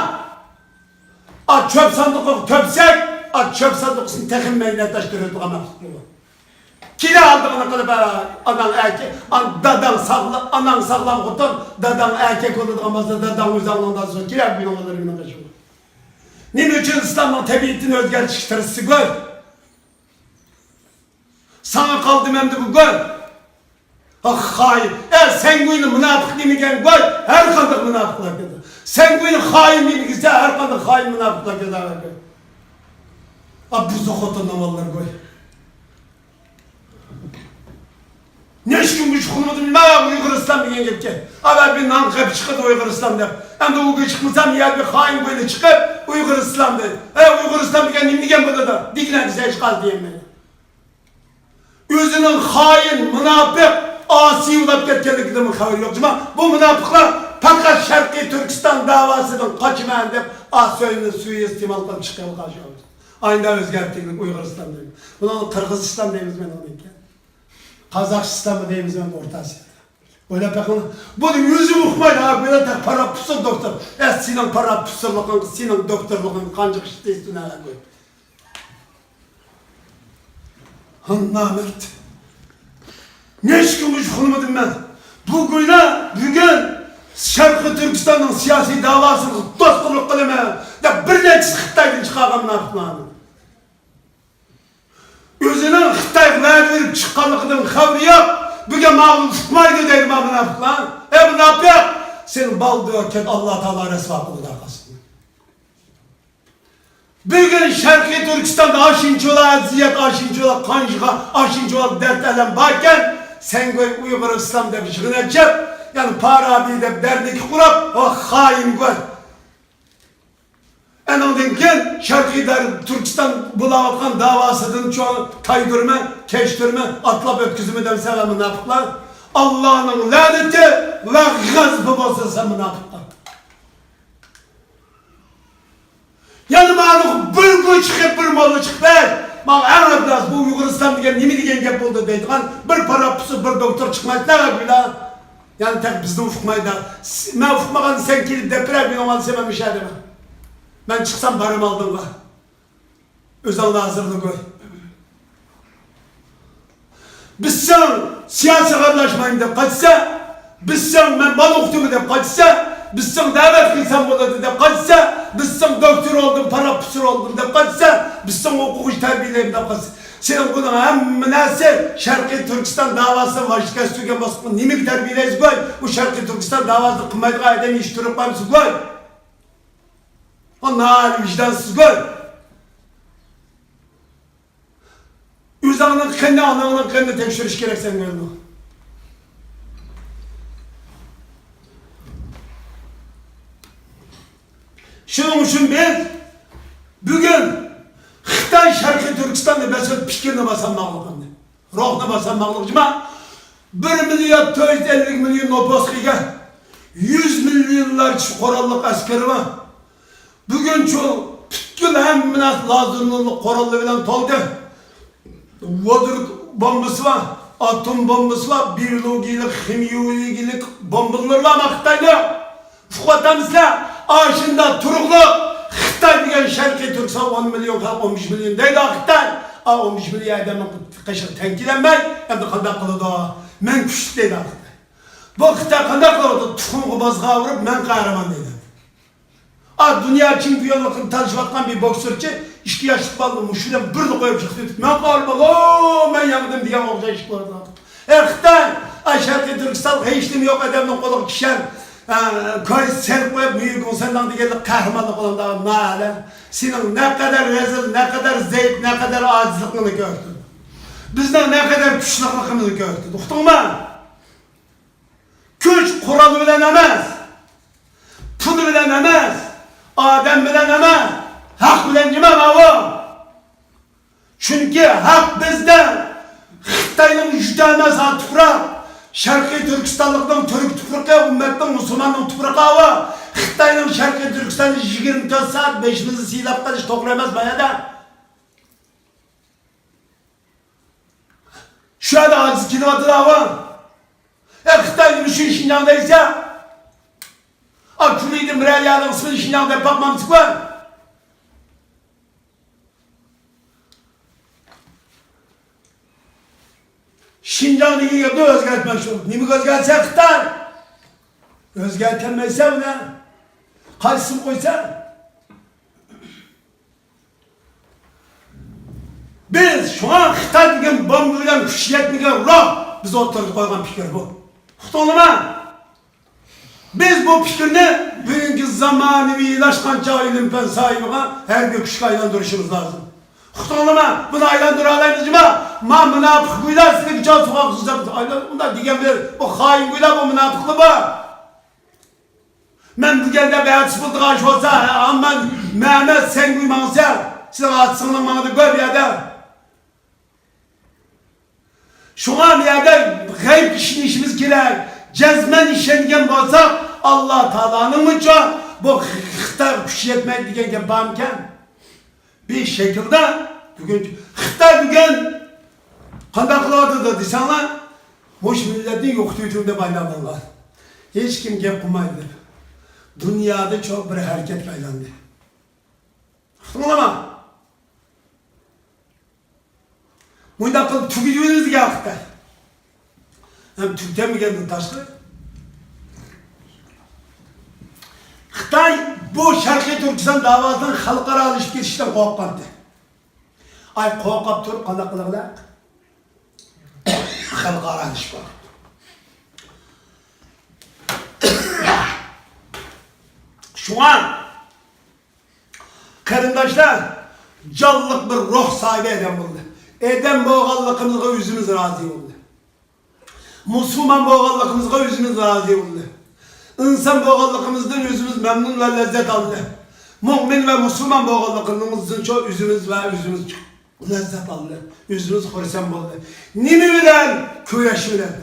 ئا، چۆپ ساندۇقىغا تۆپسەك، ئا، چۆپ ساندۇقىسىنى تېخىمۇ مەينەتلەشتۈرىدىغان مەخلۇق بۇ. كېلە ئالدىڭنى قىلىپ، ئا، ئاناڭ ئەكە، ئان-، داداڭ ساغلا-، ئاناڭ ساغلام خوتۇن، داداڭ ئەركەك بولىدىغان بولسا، داداڭ ئۆزى ئالدىڭدا سۇ كېلە، بۇنىڭ بىلەن مېنىڭ ئىشىم يوق. نېمە ئۈچۈن ئىسلامنىڭ تەبىئىتىنى ئۆزگەرتىشكە تىرىشسا گۆر؟ ساڭا قالدىمۇ ئەمدى بۇ گۆر؟ ئاھ، خائىن! ئە، سەڭگۇينى مۇناپىق دېمىگەن گۆر، ھەر قانداق مۇناپىقلار كېلىدۇ. سەڭگۇينى خائىن دېمىگىزە، ھەر قانداق خائىن مۇناپىقلار كېلىدۇ. ئا، بۇزۇق خوتۇننىڭ بالىلىرى گۆر. نەچچە كۈنگىچە ئۇقمىدىم مەن ئۇيغۇرىستان دېگەن گەپكە. ئاۋۋال بىر نانقېپى چىقىدۇ ئۇيغۇرىستان دەپ. ئەمدى ئۇ چىقمىسام يەنە بىر خائىن بويىدا چىقىپ ئۇيغۇرىستان دەپ. ھە، ئۇيغۇرىستان دېگەن نېمە دېگەن بولىدۇ؟ دېگىنە بىز ھېچ قايسى دېيەلمەيدۇ. ئۆزىنىڭ خائىن، مۇناپىق، ئاسىي بولاپ كەتكەنلىكىدىنمۇ خەۋىرى يوق. جۇما، بۇ مۇناپىقلار پەقەت شەرقىي تۈركىستان داۋاسىدىن قاچىمەن دەپ ئا سۆزنى سۇيىئىستېمال قىلىپ چىقىۋالغان شۇ. ئاينىدا ئۆزگەرتتىڭلار ئۇيغۇرىستان دەيمىز. بۇنىڭغا قىرغىزىستان دەيمىز مەن ئۇنىڭكى. قازاقىستانمۇ دەيمىز مەن ئورتا ئاسىيادا. ئويلاپ بېقىڭ. بۇنى ئۆزى ئۇقمايدۇ. ھا، بۇ يەردە پروفېسسور، دوكتور. ئە، سېنىڭ پروفېسسورلۇقۇڭغا، سېنىڭ دوكتورلۇقۇڭغا قانچە ئىش دېسۇن ھە. ھە، نامەرد. نەچچە كۈن مۇشۇ ئۇقمىدىم مەن. بۇ گويا بۈگۈن شەرقىي تۈركىستاننىڭ سىياسىي داۋاسىغا دوستلۇق قىلىمەن دەپ بىر نەچچىسى خىتايدىن چىقارغان مۇناپىقلارنى. ئۆزىنىڭ خىتايغا ۋەدە بېرىپ چىققانلىقىدىن خەۋىرى يوق. بۈگۈن ماڭا ئۇقمايدۇ دەيدۇ ما مۇناپىقلار. ئەي مۇناپىق! سېنى بالدۇر كەت ئاللا تائالا رەسۋا قىلىدۇ قاسىم. بۈگۈن شەرقىي تۈركىستاندا ئاشۇنچىلا ئەزىيەت، ئاشۇنچىلا قان، ئاشۇنچىلا دەرد ئەلەم باركەن، سەن گوي ئۇيغۇر ئىسلام دەپ يىغىن ئېچىپ، يەنى پارابى دەپ دەرنىكى قۇرۇپ، ۋاھ خائىن گوي. ئەنىڭدىن كېيىن شەرقىي دەر-، تۈركىستان بولاۋاتقان داۋاسىدىن چوڭ تايدۇرما، كەچتۈرمە، ئاتلاپ ئۆتكۈزىمە دەمسەن ۋە مۇناپىقلار. ئاللانىڭ لەنىتى ۋە غەزىپى بولسۇن سەن مۇناپىققا. يەنە مانا بىر گۇ چىقىپ، بىر موللا چىقىپ، ھەي، ماڭا ئەڭ ئەبلەس بۇ ئۇيغۇرىستان دېگەن نېمە دېگەن گەپ بولدى دەيدىغان بىر پروفېسسور، بىر دوكتور چىقمايدۇ دەۋەرگۈلە. يەنى تەك بىزنى ئۇقمايدۇ. مەن ئۇقمىغان سەن كېلىپ دەپ بېرە، مېنىڭ ئالسا مەن مۇشۇ يەردىمەن. مەن چىقسام بارىمەن ئالدىڭغا. ئۆزۈڭنى ھازىرلىغۇي. بىزسەڭ سىياسىيغا ئارىلاشمايمەن دەپ قاچسا، بىزسەڭ مەن بالا ئوقۇتىمەن دەپ قاچسا، بىزسەڭ دەۋەت قىلسام بولىدۇ دەپ قاچسا، بىزسەڭ دوكتور بولدۇم، پروفېسسور بولدۇم دەپ قاچسا، بىزسەڭ ئوقۇغۇچى تەربىيەلەيمەن دەپ قاچسا. سېنىڭ بۇنىڭ ھەممە نەرسە شەرقىي تۈركىستان داۋاسىنى ۋاجدا كەسىپ تۈگەن باسقۇن نېمىگە تەربىيەلەيسىز گوي؟ ئۇ شەرقىي تۈركىستان داۋاسىنى قىلمايدىغان ئادەم يېتىشتۈرۈپ قالمىسىز گوي؟ ئا ناھايىتى ۋىجدانسىز گوي. ئۆزۈڭنىڭ قېنىنى، ئاناڭنىڭ قېنىنى تەكشۈرۈش كېرەك سەن گوي. شۇنىڭ ئۈچۈن بىز بۈگۈن خىتاي شەرقىي تۈركىستاننى بەسىۋېتىپ پىكىرنى باسالماقلىقىنى، روھنى باسالماقلىقى جۇما. بىر مىليارد تۆت يۈز ئەللىك مىليون نوپۇسقا ئىگە، يۈز مىليونلارچە قوراللىق ئەسكىرى بار. بۈگۈنچۇ پۈتكۈل ھەممە نەرسە لازېرنىڭ قورالى بىلەن تولدى. ۋودورود بومبىسى بار، ئاتوم بومبىسى بار، بىيولوگىيەلىك، خىمىيەلىك بومبىلىرى بار خىتاينىڭ. ئۇقۇۋاتامسىلەر؟ ئاشۇنداق تۇرۇقلۇق خىتاي دېگەن شەرقىي تۈركىستان ئون مىليون خەلق، ئون بەش مىليون دەيدۇ خىتاي. ئا، ئون بەش مىليون ئادەمنىڭ قېشىغا تەڭ كېلەلمەي، ئەمدى قانداق قىلىدۇ؟ مەن كۈچلۈك دەيدۇ خىتاي. بۇ خىتاي قانداق قىلىۋاتىدۇ؟ تۇخۇمغا بازغا ئۇرۇپ، مەن قەھرىمان دەيدۇ. ئا، دۇنيا چېمپىيونلۇقىنى تالىشىۋاتقان بىر بوكسورچى ئىككى ياشلىق بالىنى مۇشۇ بىلەن بىردە قويۇپ چىقىپ كېتىپ، مەن قەھرىمان، ئو، مەن يەڭدىم دېگەن ئوخشاش ئىش بولىدۇ. ئە، خىتاي، ئا، شەرقىي تۈركىستانلىق ھېچنېمە يوق ئادەمنىڭ قولىغا كىشەن، ئە، كويزا سېلىپ قويۇپ، ميۈگۈڭسەنداڭ دېگەنلىك قەھرىمانلىق قىلغاندا نالە. سېنىڭ نەقەدەر رەزىل، نەقەدەر زەئىپ، نەقەدەر ئاجىزلىقىڭنى كۆرسىتىدۇ. بىزنىڭ نەقەدەر كۈچلۈكلۈكىمىزنى كۆرسىتىدۇ. ئۇقتۇڭمۇ؟ كۈچ قورال بىلەن ئەمەس، پۇل بىلەن ئەمەس، ئادەم بىلەن ئەمەس، ھەق بىلەن جىما ماۋۇ. چۈنكى ھەق بىزدە. خىتاينىڭ يۇرتى ئەمەس ھا تۇپراق، شەرقىي تۈركىستانلىقنىڭ تۈرك تۇپرىقى، ئۈممەتنىڭ، مۇسۇلماننىڭ تۇپرىقى ئاۋۇ. خىتاينىڭ شەرقىي تۈركىستاندا يىگىرمە تۆت سائەت بېشىمىزنى سىيلاپ قېلىش توغرا ئەمەس بۇ يەردە. شۇ يەردە ئاجىز كېلىۋاتىدۇ ئاۋۇ. ئە، خىتاي نېمە ئۈچۈن شىنجاڭ دەيسە؟ ئا، كۈلىدە بىرەر يەرنىڭ ئىسمىنى شىنجاڭ دەپ باقمامسىز؟ شىنجاڭ دېگەن گەپنى ئۆزگەرتمەكچى بولدى. نېمىگە ئۆزگەرتسە خىتاي؟ ئۆزگەرتەلمەيسەن ئۇنى. قايسى ئىسىم قويسا؟ بىز شۇڭا خىتاي دېگەن بومبا بىلەن كۈچى يەتمىگەن روھ بىز ئوتتۇرىغا قويغان پىكىر بۇ. ئۇقتۇڭلىما؟ بىز بۇ پىكىرنى بۈگۈنكى زامانىۋىلاشقان چاغ ئىلىم-پەن ساھىبىغا ھەربىي كۈچكە ئايلاندۇرۇشىمىز لازىم. ئۇقتۇڭلىما؟ بۇنى ئايلاندۇرالايمىزمۇ؟ ما مۇناپىق گۇيلار سىلىگە چاغ سوغۇق سۇزاپ ئايلان-، ئۇنداق دېگەن بىلەن بۇ خائىن گۇيلار، بۇ مۇناپىقلار بار. مەن دېگەندە بەتىس بولىدىغان ئىش بولسا، ھە، ئامما مەمەت سەن گۇي ماڭسا، سېنىڭ ئاتا-سىڭلىڭ ماڭىدۇ گۆر بۇ يەردە. شۇڭا بۇ يەردە غەيبكە ئىشىنىشىمىز كېرەك. جەزمەن ئىشەنگەن بولساق، ئاللا تائالانىڭمۇچۇ بۇ خىتايغا كۈچى يەتمەيدۇ دېگەن گەپ بارمىكەن؟ بىر شەكىلدە بۈگۈن خىتاي بۈگۈن قانداق قىلىۋاتىدۇ دېسەڭلار، مۇشۇ مىللەتنى يوقىتىۋېتىمەن دەپ ئايلانغانلار. ھېچكىم گەپ قىلمايدۇ. دۇنيادا چوڭ بىر ھەرىكەتكە ئايلاندى. ئۇقتۇڭلارمۇ؟ مۇنداق قىلىپ تۈگىتىۋېرىمىز دېگەن خىتاي. ھەم تۈگىتەلمىگەندىن تاشقىرى، خىتاي بۇ شەرقىي تۈركىستان داۋاسىنىڭ خەلقئارالىشىپ كېتىشىدىن قورققانتى. ئاي، قورقۇپ تۇرۇپ قانداق قىلغىلى؟ خەلقئارالىشىپ قالدى. شۇڭا قېرىنداشلار، جانلىق بىر روھ ساھىبى ئادەم بولدى. ئادەم بولغانلىقىمىزغا ئۆزىمىز رازى بولدى. مۇسۇلمان بولغانلىقىمىزغا ئۆزىمىز رازى بولدى. ئىنسان بولغانلىقىمىزدىن ئۆزىمىز مەمنۇن ۋە لەززەت ئالدى. مۆمىن ۋە مۇسۇلمان بولغانلىقىمىزدىن شۇ ئۆزىمىز ۋە ئۆزىمىز لەززەت ئالدى. ئۆزىمىز خۇرسەن بولدى. نېمە بىلەن؟ كۈرەش بىلەن.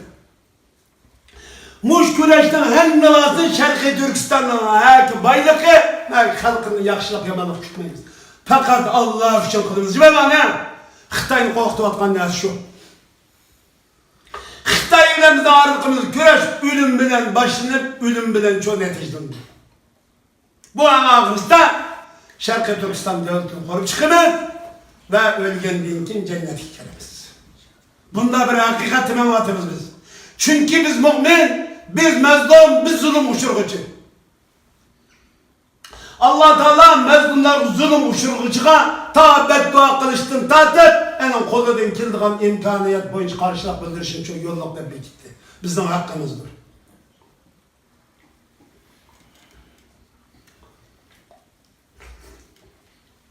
مۇشۇ كۈرەشنىڭ ھەممىسى شەرقىي تۈركىستاننىڭ ھەركى بايلىقى، ھەركى خەلقىنى ياخشىلىق، يامانلىق كۈتمەيمىز. پەقەت ئاللا ئۈچۈن قىلىمىز. جىمە مانا. خىتاينى قورقۇتۇۋاتقان نەرسە شۇ. خىتاي بىلەن بىزنىڭ ئارىلىقىمىزدا كۈرەش ئۆلۈم بىلەن باشلىنىپ، ئۆلۈم بىلەن چوڭ نەتىجىلىنىدۇ. بۇ ئەڭ ئاخىرىسىدا شەرقىي تۈركىستان دۆلىتىنى قۇرۇپ چىقىمىز ۋە ئۆلگەندىن كېيىن جەننەتكە كىرىمىز. بۇنداق بىر ھەقىقەتتە مېڭىۋاتىمىز بىز. چۈنكى بىز مۆمىن، بىز مەزلۇم، بىز زۇلۇم ئۇچرىغۇچى. ئاللا تائالا مەزلۇملارغا، زۇلۇم ئۇچرىغۇچىغا تا بەددۇئا قىلىشتىن تارتىپ، ئۇنىڭ قولىدىن كېلىدىغان ئىمكانىيەت بويىچە قارشىلىق بىلدۈرۈشنى شۇ يوللۇق دەپ بېكىتتى. بىزنىڭ ھەققىمىزدۇر.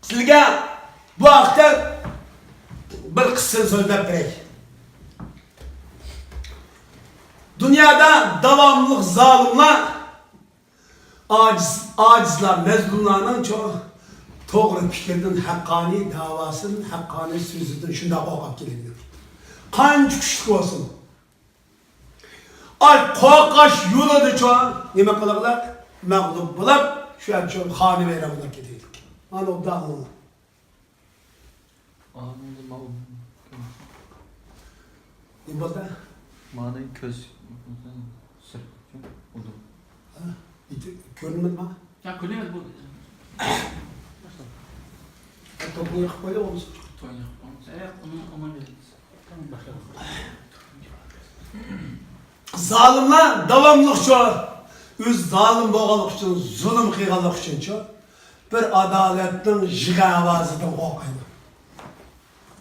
سىزگە بۇ ھەقتە بىر قىسسىنى سۆزلەپ بېرەي. دۇنيادا داۋاملىق زالىملار ئاجىز، ئاجىزلار، مەزلۇملارنىڭچۇ توغرا پىكرىدىن، ھەققانىي داۋاسىدىن، ھەققانىي سۆزىدىن شۇنداق قورقۇپ كېلىدۇ. قانچە كۈچلۈك بولسۇن، ئاي، قورقۇش يولىدىچۇ نېمە قىلىغلار؟ مەغلۇپ بولۇپ، شۇ يەرچۇ خانىۋەيران بولۇپ كېتىدىكەن. مانا ئوبدان ئاڭلاڭ. ئاڭلىدىم، ما ئۇ. نېمە بولدى؟ مانا كۆز. سىر. ئۇدۇم. ھە؟ يېتىپ كۆرۈنمىدىما؟ ھە، كۆرۈنمىدى بۇ. توپنى يېقىپ قويدى بولمىسا. توينى يېقىپ قويمىسا. ئە، ئۇنى ئامان بېرىمىز. زالىملار داۋاملىقچۇ ئۆزى زالىم بولغانلىقى ئۈچۈن، زۇلۇم قىلغانلىقى ئۈچۈنچۇ بىر ئادالەتنىڭ يىغا ئاۋازىدىن قورقايدۇ.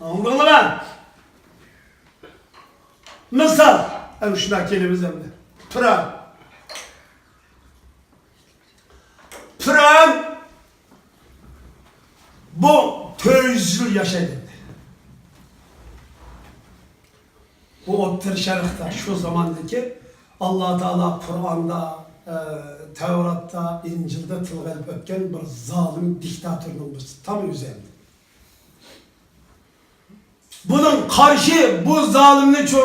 ئاڭلىدىڭلارمۇ؟ مىسال، ئەنە شۇنداق كېلىمىز ئەمدى. پىرئەۋن. پىرئەۋن بۇ تۆت يۈز يىل ياشايدۇ. بۇ ئوتتۇرا شەرقتە شۇ زاماندىكى ئاللا تائالا قۇرئاندا، ئە، تەۋراتتا، ئىنجىلدا تىلغا ئېلىپ ئۆتكەن بىر زالىم دىكتاتورنىڭ بىرسى، تام ئۆزى ئەمدى. بۇنىڭ قارشى بۇ زالىمنىچۇ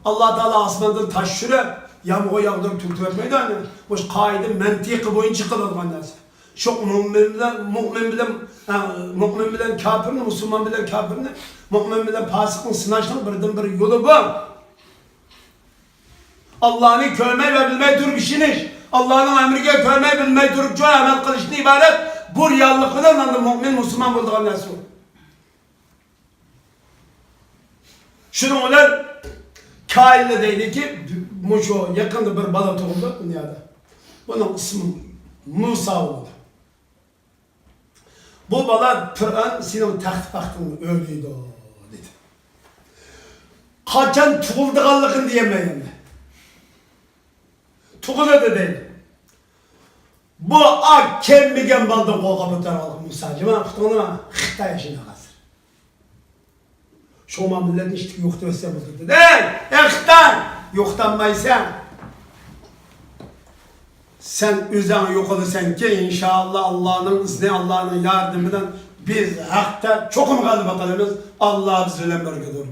ئاللا تائالا ئاسماندىن تاش چۈشۈرۈپ، يامغۇر ياغدۇرۇپ تۈگىتىۋەتمەيدۇ ئەنە. مۇشۇ قائىدە مەنتىقى بويىچە قىلىدىغان نەرسە. شۇ مۆمىن بىلەن، مۆمىن بىلەن، ئە، مۆمىن بىلەن كاپىرنى، مۇسۇلمان بىلەن كاپىرنى، مۆمىن بىلەن پاسىقنى سىناشنىڭ بىردىنبىر يولى بۇ. ئاللانى كۆرمەي ۋە بىلمەي تۇرۇپ ئىشىنىش. ئاللانىڭ ئەمرىگە كۆرمەي، بىلمەي تۇرۇپچۇ ئەمەل قىلىشتىن ئىبارەت. بۇ رېئاللىق بىلەن ئاندىن مۆمىن، مۇسۇلمان بولىدىغان نەرسە بۇ. شۇنىڭ بىلەن كاھىنلار دەيدىكى، مۇشۇ يېقىندا بىر بالا تۇغۇلدى دۇنيادا. بۇنىڭ ئىسمى مۇسا بولدى. بۇ بالا پىرئەۋن سېنىڭ تەخت-پەختىڭنى ئۆرلەيدۇ، دېدى. قاچان تۇغۇلىدىغانلىقىنى دېيەلمەي ئەمدى. تۇغۇلىدۇ دەيدۇ. بۇ ئا كەلمىگەن بالىدىن قورقۇپ ئۆتەلىغان مۇسا جىما، ئۇقتۇڭلارمۇ؟ خىتاي شۇنداق ھازىر. شۇڭا مىللەتنى ئىشتىكى يوقىتىۋەتسە بولدى دېدى. ئەي، ئەي خىتاي، يوقىتالمايسەن. سەن ئۆزۈڭ يوقىلىسەنكى، ئىنشائاللا، ئاللانىڭ ئىزنى، ئاللانىڭ ياردىمى بىلەن بىز ھەقتە چوقۇم غەلىبە قىلىمىز. ئاللا بىز بىلەن بىرگىدۇر.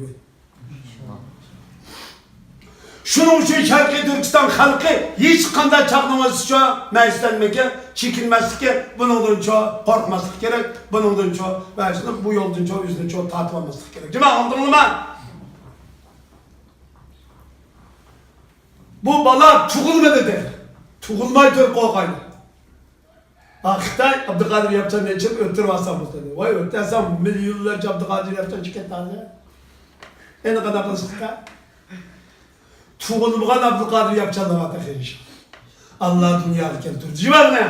شۇنىڭ ئۈچۈن شەرقىي تۈركىستان خەلقى ھېچقانداق چاغنىڭ ئۆتۈشىچە مەيۈسلەنمىكى، چېكىنمەسلىكى، بۇنىڭدىنچۇ قورقماسلىق كېرەك، بۇنىڭدىنچۇ مەيۈسلىنىپ، بۇ يولدىنچۇ ئۆزىنىچۇ تارتىۋالماسلىق كېرەك. جامائەت، ئاڭلىدىڭلارمۇ؟ بۇ بالا تۇغۇلمىدى دەيدۇ. تۇغۇلماي تۇرۇپ قورقايدۇ. ھا، خىتاي ئابدۇقادىر ياپچاننى چىقىپ ئۆلتۈرۈۋالسا بولسا دەيدۇ. ۋاي، ئۆلتۈرسەڭ مىليونلارچە ئابدۇقادىر ياپچان چىقىپ كەتتى ھازىر. ئەمدى قانداق قىلسا خىتاي؟ تۇغۇلمىغان ئابدۇقادىر ياپچانلار بار تېخى ئىنشاللا. ئاللا دۇنياغا كەلتۈردى. جىمەلنى.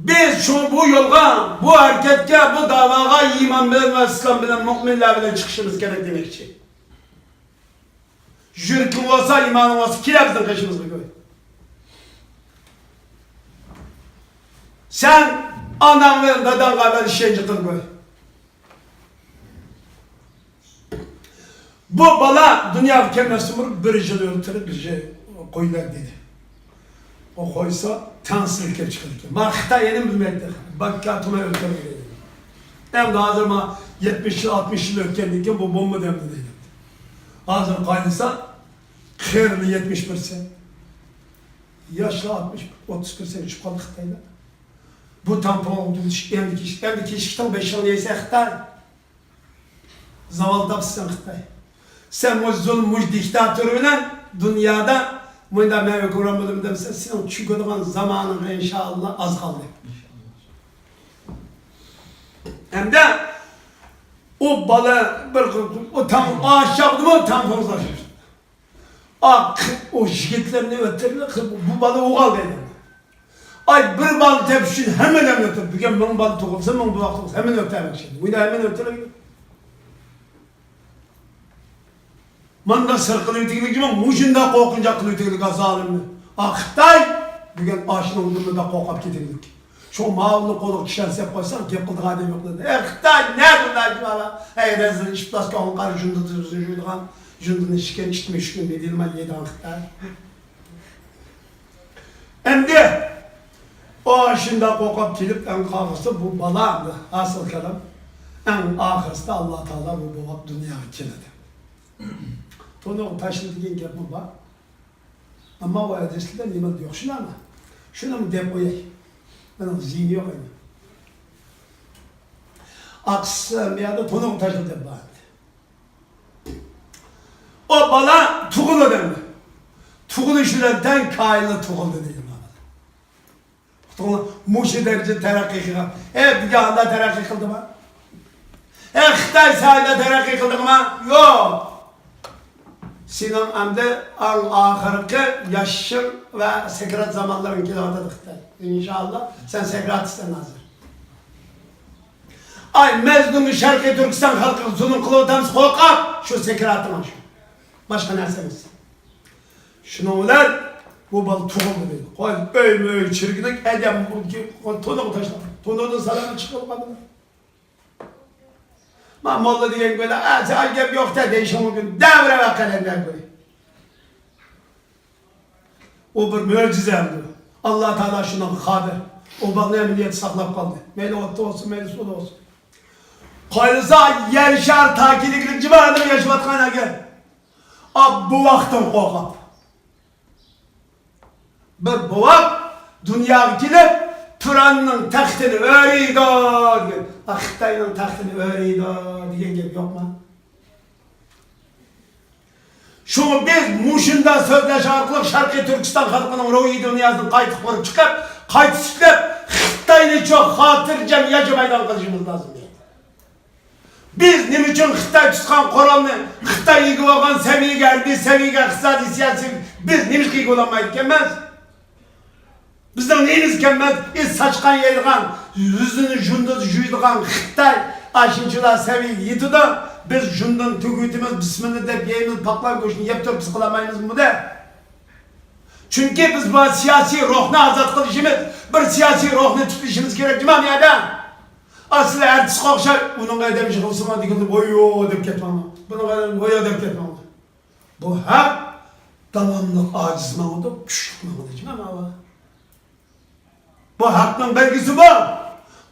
بىز شۇ بۇ يولغا، بۇ ھەرىكەتكە، بۇ داۋاغا ئىمان بىلەن ۋە ئىسلام بىلەن، مۆمىنلەر بىلەن چىقىشىمىز كېرەك دېمەكچى. يۈرىكىڭ بولسا، ئىمانىڭ بولسا، كېلە بىزنىڭ قېشىمىزغا كۆي. سەن ئاناڭ بىلەن داداڭغا ئەۋەل ئىشەنچ قىلغىن. بۇ بالا دۇنياغا كەلمەستىن بۇرۇن بىر يىل ئۆلتۈرۈپ، بىر يىل قويلار دېدى. ئۇ قويسا، تەڭسىزلىك كېلىپ چىقىدىكەن. مانا خىتاي يەنە بىلمەيتتى. بانكا تۇماي ئۆلتۈرگەن دېدى. ئەمدى ھازىر مانا يەتمىش يىل، ئاتمىش يىل ئۆتكەندىن كېيىن بۇ بولمىدى ئەمدى دەيدۇ. ھازىر قايلىسا، قېرىنى يەتمىش پىرسەنت. ياشلار ئاتمىش، ئوتتۇز پىرسەنت چۈشۈپ قالدى خىتايدا. بۇ تەڭپۇڭلۇق تۈگىتىش ئەمدى كېچىك، ئەمدى كېچىكتىڭ بەش يىلنى يەيسەن خىتاي. زاۋال تاپسا سەن خىتاي. سەن مۇشۇ زۇلۇم، مۇشۇ دىكتاتور بىلەن دۇنيادا مۇنداق مەن ھۆكۈمران بولىمەن دېسەڭ، سېنىڭ چۆكىدىغان زامانىڭ ئىنشائاللا ئاز قالدى. ھەمدە ئۇ بالا بىر ئۇ تام ئاشاقتىمۇ تام پوڭزاش. ئا، ئۇ يىگىتلەرنى ئۆلتۈرۈپ، بۇ بالا ئوغۇل دەيدۇ. ئاي، بىر بالا تېپىش ئۈچۈن ھەممىنى ئۆلتۈرۈپ، بۈگۈن مىڭ بالا تۇغۇلسا، مىڭ بوۋاق تۇغۇلسا، ھەممىنى ئۆلتۈرمەكچى. بۇ ھەممىنى ئۆلتۈرۈپ. مانداق سىر قىلىۋېتىگلىك، مۇشۇنداق قورقۇنچاق قىلىۋېتىگلىك زالىمنى. ئا، خىتاي بۈگۈن ئاشۇنىڭدىن مۇنداق قورقۇپ كېتىگلىك. شۇ ماۋۇنى قولىغا كىشەن سەپ قويساق، گەپ قىلىدىغان ئادەم يوق دېدى. ئەي خىتاي، نەدە ئۇنداق ئىش بار؟ ئەي رەزىل ئىپلاس كۆڭۈل قارا، جۇندىزى ئۆزىنى جۇيىدىغان، جۇندىنى ئىچكەن ئىت مۈشۈكنى نېدىلما يەيدىغان خىتاي. ئەمدى ئۇ شۇنداق قورقۇپ كېلىپ، ئەڭ قالغۇسى بۇ بالا ئەمدى ھاسىل كالام. ئەڭ ئاخىرسىدا ئاللا تائالا بۇ بوۋاق دۇنياغا كېلىدۇ. تونۇغا تاشلا دېگەن گەپمۇ بار. ئەمما ئۇ ھەدىسلەردە نېمە يوق، شۇنداقمۇ؟ شۇنىمۇ دەپ قوياي. مېنىڭ زىيىنى يوق ئەمدى. ئاقسىسى بۇ يەردە تونۇغا تاشلا دەپ بار ئەمدى. ئۇ بالا تۇغۇلدى ئەمدى. تۇغۇلۇش بىلەن تەڭ كائىنلا تۇغۇلدى دەيدۇ مانا. ئۇقتۇڭلار، مۇشۇ دەرىجىدە تەرەققىي قىلغان. ئەي، بۈگۈن ئاندا تەرەققىي قىلدىما؟ ئەي، خىتاي سايدا تەرەققىي قىلدىما؟ يوق. سېنىڭ ئەمدى ئەڭ ئاخىرقى ياشىشىڭ ۋە سەكرات زامانلىرىڭ كېلىۋاتىدۇ خىتاي. ئىنشائاللا، سەن سەكراتىسەن ھازىر. ئاي، مەزلۇم شەرقىي تۈركىستان خەلقىگە زۇلۇم قىلىۋاتامسىز قورقۇپ؟ شۇ سەكراتىڭ شۇ. باشقا نەرسە ئەمەس. شۇنىڭ بىلەن بۇ بالا تۇغۇلدى دەيدۇ. قوي، ئۆيمۇ ئۆي چىرىگىدەك ئادەم تونۇغا تاشلاپ، تونۇردىن سالامەت چىقىپ قالدى. ما موللا دېگەن كۆيلە، ئە، سەن گەپ يوق دە دەيشىڭ مۇمكىن. دەۋرە ۋەقەلەرنى كۆي. ئۇ بىر مۆجىزە ئەمدى. ئاللا تائالا شۇنىڭغا قادىر. ئۇ بالىنى ئەمەلىيەتتە ساقلاپ قالدى. مەيلى ئوتتا بولسۇن، مەيلى سۇدا بولسۇن. قايلىسا يەر شار تاكىدىكىلىك جىماندىن ياشاۋاتقان ئەكەن. ئا، بوۋاقتىن قورقۇپ. بىر بوۋاق دۇنياغا كېلىپ، تۇراننىڭ تەختىنى ئۆرۈيدۇ دېگەن. ئا، خىتاينىڭ تەختىنى ئۆرۈيدۇ دېگەن گەپ يوقما؟ شۇڭا بىز مۇشۇنداق سۆزلەش ئارقىلىق شەرقىي تۈركىستان خەلقىنىڭ روھىي دۇنياسىدىن قايتا قۇرۇپ چىقىپ، قايتا تىكلەپ، خىتاينىچۇ خاتىرجەم ياشىمايدىغان قىلىشىمىز لازىم. بىز نېمە ئۈچۈن خىتاي تۇتقان قورالنى، خىتاي ئىگە بولغان سەۋىيەگە، ھەربىي سەۋىيەگە، ئىقتىسادىي، سىياسىي، بىز نېمىشقا ئىگە بولالمايدىكەنمىز؟ بىزنىڭ نېمىمىز كەلمەس؟ ئىت ساچقان يەيدىغان، يۈزىنى جۇندىز جۇيىدىغان خىتاي ئاشۇنچىلا سەۋىيىگە يېتىدۇ. بىز جۇندىن تۈگۈتىمىز، بىسمىللا دەپ يەيمىز، پاقلان گۆشىنى يەپ تۇرۇپ بىز قىلالمايمىزمۇ دە؟ چۈنكى بىز بۇ سىياسىي روھنى ئازاد قىلىشىمىز، بىر سىياسىي روھنى تىكلىشىمىز كېرەك جۇما بۇ يەردە. ئا، سىلەر ئەرتىسقا ئوخشاپ، ئۇنىڭ ئادەم يىغىلسىمۇ دېگەندە، ۋوييو دەپ كەتمەڭلار. بۇنىڭ ئادەم ۋوييو دەپ كەتمەڭلار. بۇ ھەق داۋاملىق ئاجىز ماڭىدۇ، كۈچلۈك ماڭىدۇ جۇما ماۋۇ. بۇ ھەقنىڭ بەلگىسى بۇ.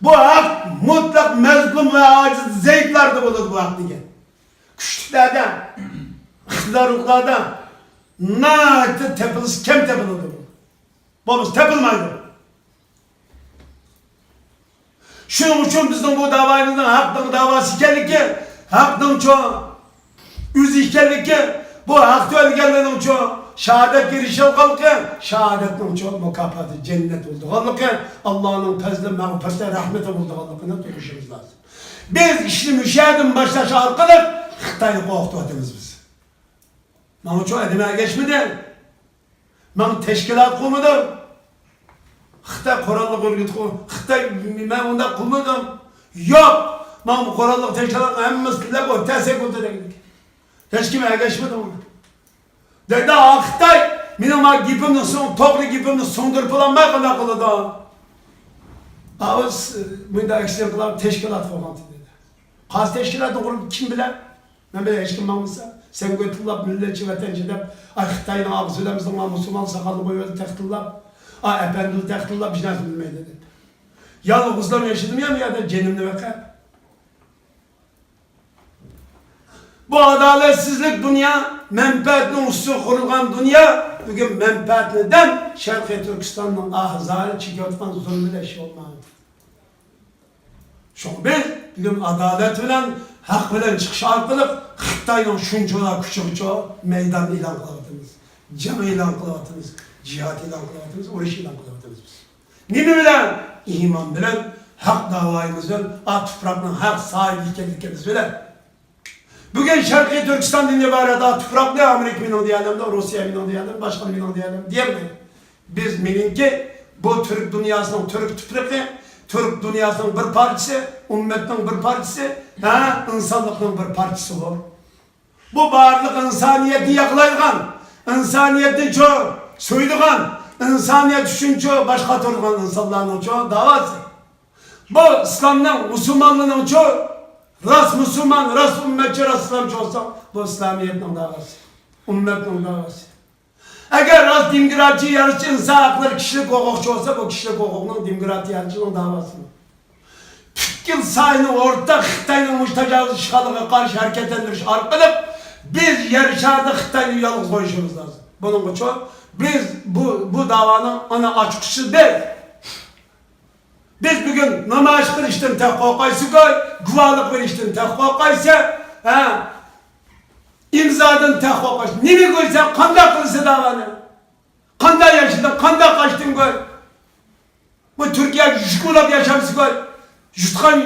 بۇ ھەق مۇتلەق مەزلۇم ۋە ئاجىز، زەئىپلەردە بولىدۇ بۇ ھەق دېگەن. كۈچلۈكلەردە، ئىقتىدارلىقلاردا ناھايىتى تېپىلسا كەم تېپىلىدۇ بۇ. بولمىسا تېپىلمايدۇ. شۇنىڭ ئۈچۈن بىزنىڭ بۇ داۋايىمىزنىڭ ھەقنىڭ داۋاسى ئىكەنلىكى، ھەقنىڭچۇ ئۆزى ئىكەنلىكى، بۇ ھەقتە ئۆلگەنلەرنىڭچۇ شاھادەتكە ئېرىشىۋالغانلىقى، شاھادەتنىڭچۇ مۇكاپاتى جەننەت بولىدىغانلىقى، ئاللانىڭ پەزلى، مەغپىرىتى، رەھمىتى بولىدىغانلىقىنى تونۇشىمىز لازىم. بىز ئىشنى مۇشۇ يەردىن باشلاش ئارقىلىق خىتاينى قورقۇتۇۋاتىمىز بىز. ماڭىچۇ ئادەم ئەگەشمىدى. مەن تەشكىلات قۇرمىدىم. خىتاي قوراللىق ئۆرگۈت قۇر-، خىتاي، مەن ئۇنداق قىلمىدىم. يوق، مەن بۇ قوراللىق تەشكىلاتنىڭ ھەممىسى تىللاپ ئۆتەسەك ئۆتىدەك. ھېچكىم ئەگەشمىدى ئۇنى. دەيدۇ، ئا، خىتاي، مېنىڭ ما گېپىمنى سۇڭ-، توغرا گېپىمنى سۇڭدۇرۇپ بولالماي قانداق قىلىدۇ؟ ئاۋۇ س-، مۇنداق ئەكسىدېنت قىلىپ تەشكىلات قۇرغان دېدى. قايسى تەشكىلاتنى قۇرۇپ كىم بىلە؟ مەن بىلەن ھېچكىم ماڭمىسا، سەن گۆتىللاپ، مىللەتچى، ۋەتەنچى دەپ، ئاي، خىتاينىڭ ئاغزى بىلەن بىزنىڭ مۇسۇلمان ساقالنى قويۇۋەتتى تەختىللاپ، ئا، ئەپەندىنى تەختىللاپ، ھېچ نەرسە بىلمەيدۇ دەپ. يالغۇزلام ياشىدىم يا بۇ يەردە جېنىمنى بېقىپ. بۇ ئادالەتسىزلىك دۇنيا، مەنپەئەتنىڭ ئۈستىگە قۇرۇلغان دۇنيا، بۈگۈن مەنپەئەتنى دەم شەرقىي تۈركىستاننىڭ ئاھى زارى چېكىۋاتقان زۇلمىدەك شۇ ماڭىدۇ. شۇڭا بىز بۈگۈن ئادالەت بىلەن، ھەق بىلەن چىقىش ئارقىلىق خىتاينىڭ شۇنچىۋالا كۈچىگىچە مەيدان ئېلان قىلىۋاتىمىز، جەڭ ئېلان قىلىۋاتىمىز، جىھاد ئېلان قىلىۋاتىمىز، ئۇرۇش ئېلان قىلىۋاتىمىز بىز. نېمە بىلەن؟ ئىمان بىلەن، ھەق داۋايىمىز بىلەن، ئا تۇپراقنىڭ ھەق ساھىبى ئىكەنلىكىمىز بىلەن. بۈگۈن شەرقىي تۈركىستاندىن ئىبارەت ئا تۇپراقنى ئامېرىكا مېنىڭ دېيەلەمدۇ، روسىيە مېنىڭ دېيەلەمدۇ، باشقا مېنىڭ دېيەلەمدۇ دېيەلمەيدۇ. بىز مېنىڭكى، بۇ تۈرك دۇنياسىنىڭ تۈرك تۇپرىقى، تۈرك دۇنياسىنىڭ بىر پارچىسى، ئۈممەتنىڭ بىر پارچىسى، ھە، ئىنسانلىقنىڭ بىر پارچىسى بۇ. بۇ بارلىق ئىنسانىيەتنى ياقلايدىغان، ئىنسانىيەتنى چوڭ سۆيىدىغان، ئىنسانىيەت ئۈچۈن چوڭ باش قاتۇرىدىغان ئىنسانلارنىڭ چوڭ داۋاسى. بۇ ئىسلامنىڭ، مۇسۇلمانلىرىنىڭچۇ، راست مۇسۇلمان، راست ئۈممەتچى، راست ئىسلامچى بولساڭ، بۇ ئىسلامىيەتنىڭ داۋاسى، ئۈممەتنىڭ داۋاسى. ئەگەر راست دېموكراتىيە يارىتىش، ئىنسان ھەقلىرى، كىشىلىك ھوقۇقچى بولسا، بۇ كىشىلىك ھوقۇقنىڭ، دېموكراتىيەچىنىڭ داۋاسى. پۈتكۈل ساھەنى ئورتاق خىتاينىڭ مۇشۇ تاجاۋۇز ئىشغالىغا قارشى ھەرىكەتلەندۈرۈش ئارقىلىق بىز يەر شارىدا خىتاينى يالغۇز قويۇشىمىز لازىم. بۇنىڭغىچۇ بىز بۇ، بۇ داۋانىڭ ئانا ئاچقۇچىسى بىز. بىز بۈگۈن نامايىش قىلىشتىن تەق قورقايسىز گۇي، گۇۋاھلىق بېرىشتىن تەق قورقايسىز، ھە؟ ئىمزادىن تەق قورقايسىز. نېمە گۇي سەن؟ قانداق قىلىسىز داۋانى؟ قانداق ياشىدىڭ؟ قانداق قاچتىڭ گۇي؟ بۇ تۈركىيە يۈك بولاپ ياشامسىز گۇي؟ يۇتقان،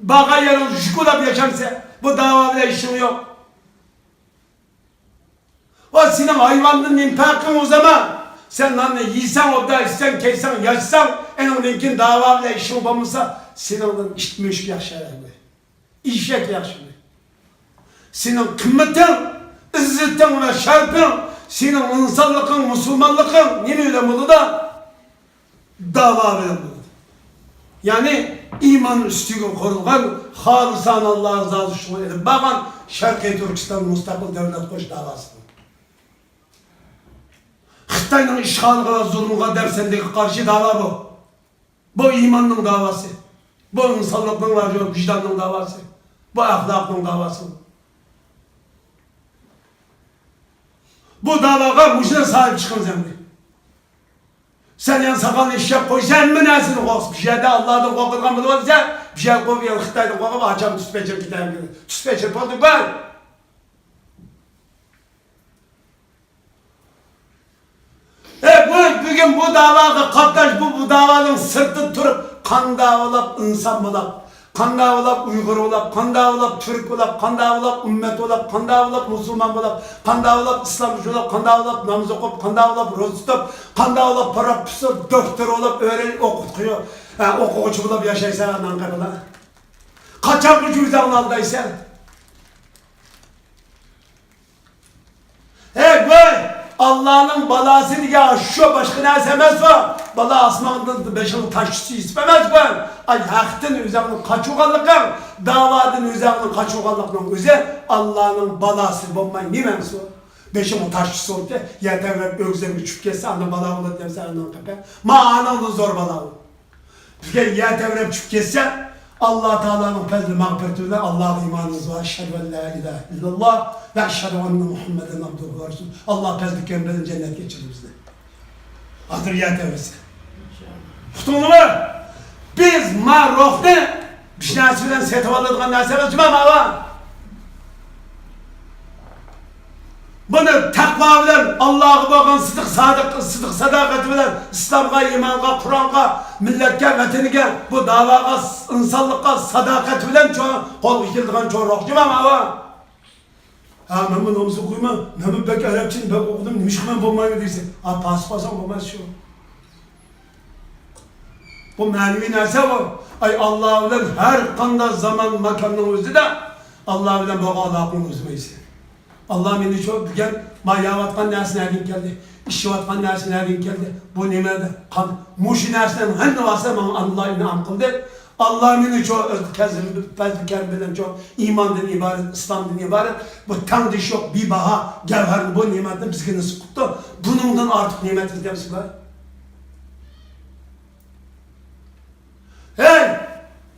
بارغان يېرىڭ يۈك بولاپ ياشامسىز؟ بۇ داۋا بىلەن ئىشىڭ يوق. ۋە سېنىڭ ھايۋاندىن نېمە پەرقىڭ ئۇزاما؟ سەن ناننى يېسەڭ، ئوبدان ئىچسەڭ، كىيسەڭ، ياشىساڭ، ئېنىڭدىن كېيىن داۋا بىلەن ئىشىڭ بولمىسا، سېنىڭدىن ئىت مۈشۈك ياخشى ئەمەس. ئېشەك ياخشىمۇ؟ سېنىڭ قىممىتىڭ، ئىززىتىڭ ۋە شەرىپىڭ، سېنىڭ ئىنسانلىقىڭ، مۇسۇلمانلىقىڭ نېمە بىلەن بولىدۇ؟ داۋا بىلەن بولىدۇ. يەنى ئىمان ئۈستىگە قۇرۇلغان، خالىسانە ئاللا رىزاسى ئۈچۈن ئېلىپ بارغان شەرقىي تۈركىستان مۇستەقىل دۆلەت قۇرۇش داۋاسى. خىتاينىڭ ئىشغالىغا ۋە زۇلمىغا، دەپسەندىگە قارشى داۋا بۇ. بۇ ئىماننىڭ داۋاسى. بۇ ئىنسانلىقنىڭ ۋە ۋىجداننىڭ داۋاسى. بۇ ئەخلاقنىڭ داۋاسى. بۇ داۋاغا مۇشۇنداق ساھىب چىقىڭىز ئەمدى. سەن يەنە ساقالنى ئىششەپ قويسا، ھەممە نەرسىدىن قورقىسەن. بۇ يەردە ئاللادىن قورقىدىغان بولۇۋاتسا، بۇ يەردە قويۇپ، يەنە خىتايدىن قورقۇپ، ئاچام تۈس پەچىرىپ كېتەمدىكىن. تۈس پەچىرىپ بولدى، بار. ئە، بۇ، بۈگۈن بۇ داۋاغا قاتناش، بۇ، بۇ داۋانىڭ سىرتىدا تۇرۇپ، قان داۋالاپ، ئىنسان بولاپ، قان داۋالاپ، ئۇيغۇر بولاپ، قان داۋالاپ، تۈرك بولاپ، قان داۋالاپ، ئۈممەت بولاپ، قان داۋالاپ، مۇسۇلمان بولاپ، قان داۋالاپ، ئىسلامچى بولاپ، قان داۋالاپ، ناماز ئوقۇپ، قان داۋالاپ، روزا تۇتۇپ، قان داۋالاپ، پروفېسسور، دوكتور بولاپ، ئۆرەي ئوقۇتقۇچى، ھە، ئوقۇغۇچى بولاپ ياشايسەن، ئاناڭ قېرىلا. قاچانغىچە ئۆزۈڭنى ئالدايسەن؟ ھەي، گۇي! ئاللانىڭ بالاسى دېگەن شۇ، باشقا نەرسە ئەمەس ئۇ. بالا ئاسماندىن بېشىڭغا تاش چۈشسە يېتىپ ئەمەس گۇي. ئاي، ھەقتىن ئۆزۈڭنى قاچۇرغانلىقىڭ، داۋادىن ئۆزۈڭنى قاچۇرغانلىقنىڭ ئۆزى ئاللانىڭ بالاسى بولماي نېمەڭسۇ؟ بېشىڭغا تاش چۈشسە بولدى، يەر تەۋرەپ ئۆگزەڭگە چۈشۈپ كەتسە، ئاندىن بالا بولىدۇ دەمسەن، ئاناڭ قېپە. ما ئاناڭدىن زور بالا ئۇ. بىزگە يەر تەۋرەپ چۈشۈپ كەتسە، ئاللا تائالانىڭ پەزلى مەغپىرىتى بىلەن ئاللاغا ئىمانىمىز بار. ئەشھەدۇ ئەن لا ئىلاھە ئىللاللا ۋە ئەشھەدۇ ئەننە مۇھەممەدەن ئابدۇھۇ ۋە رەسۇلۇھ. ئاللا پەزلى كەرىمى بىلەن جەننەتكە ئېچىلدى بىزنى. ھازىر يەر تەۋرىسە. ئۇقتۇڭلارمۇ؟ بىز ما روھنى بىر نەرسە بىلەن سېتىۋالىدىغان نەرسە ئەمەس، جۇما ماۋا. بۇنى تەقۋا بىلەن، ئاللاغا بولغان سىدىق، سادىق، سىدىق ساداقەت بىلەن، ئىسلامغا، ئىمانغا، قۇرئانغا، مىللەتكە، ۋەتىنىگە، بۇ داۋاغا، ئىنسانلىققا ساداقەت بىلەن چوڭ قولغا كېلىدىغان چوڭ روھ جۇما ماۋا. ھە، مەن بۇ ناماز ئوقۇيمەن، مەن بۇ بەك ئەرەبچىنى بەك ئوقۇدۇم، نېمىشقا مەن بولمايمەن دېسە، ھە، پاسىق بولساڭ بولمايسەن شۇ. بۇ مەنىۋى نەرسە بۇ. ئاي، ئاللا بىلەن ھەر قانداق زامان، ماكاننىڭ ئۆزىدە ئاللا بىلەن بولغان ئالاقىڭنى ئۈزمەيسەن. ئاللا مېنى شۇ بۈگۈن ما يەۋاتقان نەرسە نەدىن كەلدى؟ ئىچىۋاتقان نەرسە نەدىن كەلدى؟ بۇ نېمە؟ قان-، مۇشۇ نەرسىلەرنىڭ ھەممىسى ماڭا ئاللا ئىنئام قىلدى. ئاللا مېنى شۇ ئۆز پەزلى، پەزلى كەرىمى بىلەن شۇ ئىماندىن ئىبارەت، ئىسلامدىن ئىبارەت بۇ تەڭدىشى يوق بىباھا گەۋھەرنى، بۇ نېمەتنى بىزگە نېسىپ قىپتۇ. بۇنىڭدىن ئارتۇق نېمەت ئىزدەمسىلەر؟ ھەي!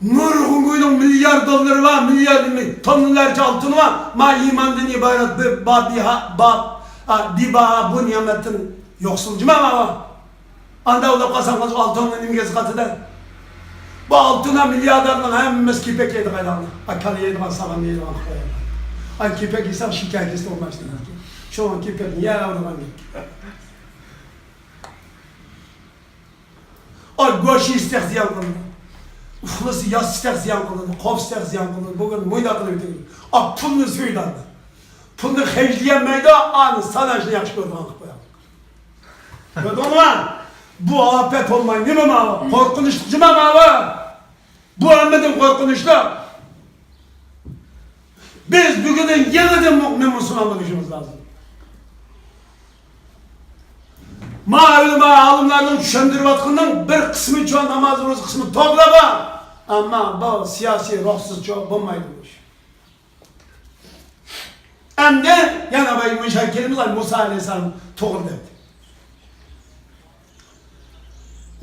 نۇرغۇن گۇينىڭ مىليار دوللىرى بار، مىليار، توننىلارچە ئالتۇنى بار. ما ئىماندىن ئىبارەت بىر با-، بىھا-، با-، ئا، بىباھا بۇ نېمەتتىن يوقسۇل جۇما ماۋا. ئاندا ئۇلاپ قالساڭ، قالسا ئالتۇننى نېمىگە ساتىدۇ؟ بۇ ئالتۇن مىلياردېرنىڭ ھەممىسى كېپەك يەيدىغان ئايلاندى. ئاي، كالا يەيدىغان، سامان يەيدىغان قويۇلدى. ئاي، كېپەك يېسەڭ، شېكەر كېسىلىپ بولمايسەن. شۇڭا كېپەك يەۋېرىدىغان گەپ. ئاي، گۆش يېسە تېخى زىيان قىلىدۇ. ئۇخلىسا، ياتسا تېخى زىيان قىلىدۇ. قوپسا تېخى زىيان قىلىدۇ. بۈگۈن مۇنداق قىلىپ كېتىدۇ. ئا، پۇلنى سۆيىدۇ. پۇلنى خەجلىيەلمەيدۇ. ئانى ساناشنى ياخشى كۆرىدىغان قىلىپ قويىدۇ. كۆردۈڭلارمۇ؟ بۇ ئاپەت بولماي نېمە ماۋۇ؟ قورقۇنچلۇق جۇما ماۋۇ. بۇ ھەممىدىن قورقۇنچلۇق. بىز بۈگۈندىن يېڭىدىن مۇئمىن مۇسۇلمان بولۇشىمىز لازىم. ما ئۆلىما ئالىملارنىڭ چۈشەندۈرۈۋاتقىنىنىڭ بىر قىسمى چوڭ ناماز روزا قىسمى توغرا بار. ئەمما بۇ سىياسىي روھسىز چوڭ بولمايدۇ بۇ ئىش. ئەمدى يەنە بىر مۇشۇ كېلىمىز مۇسا ئەلەيھىسسالام تۇغۇلدى دەپ.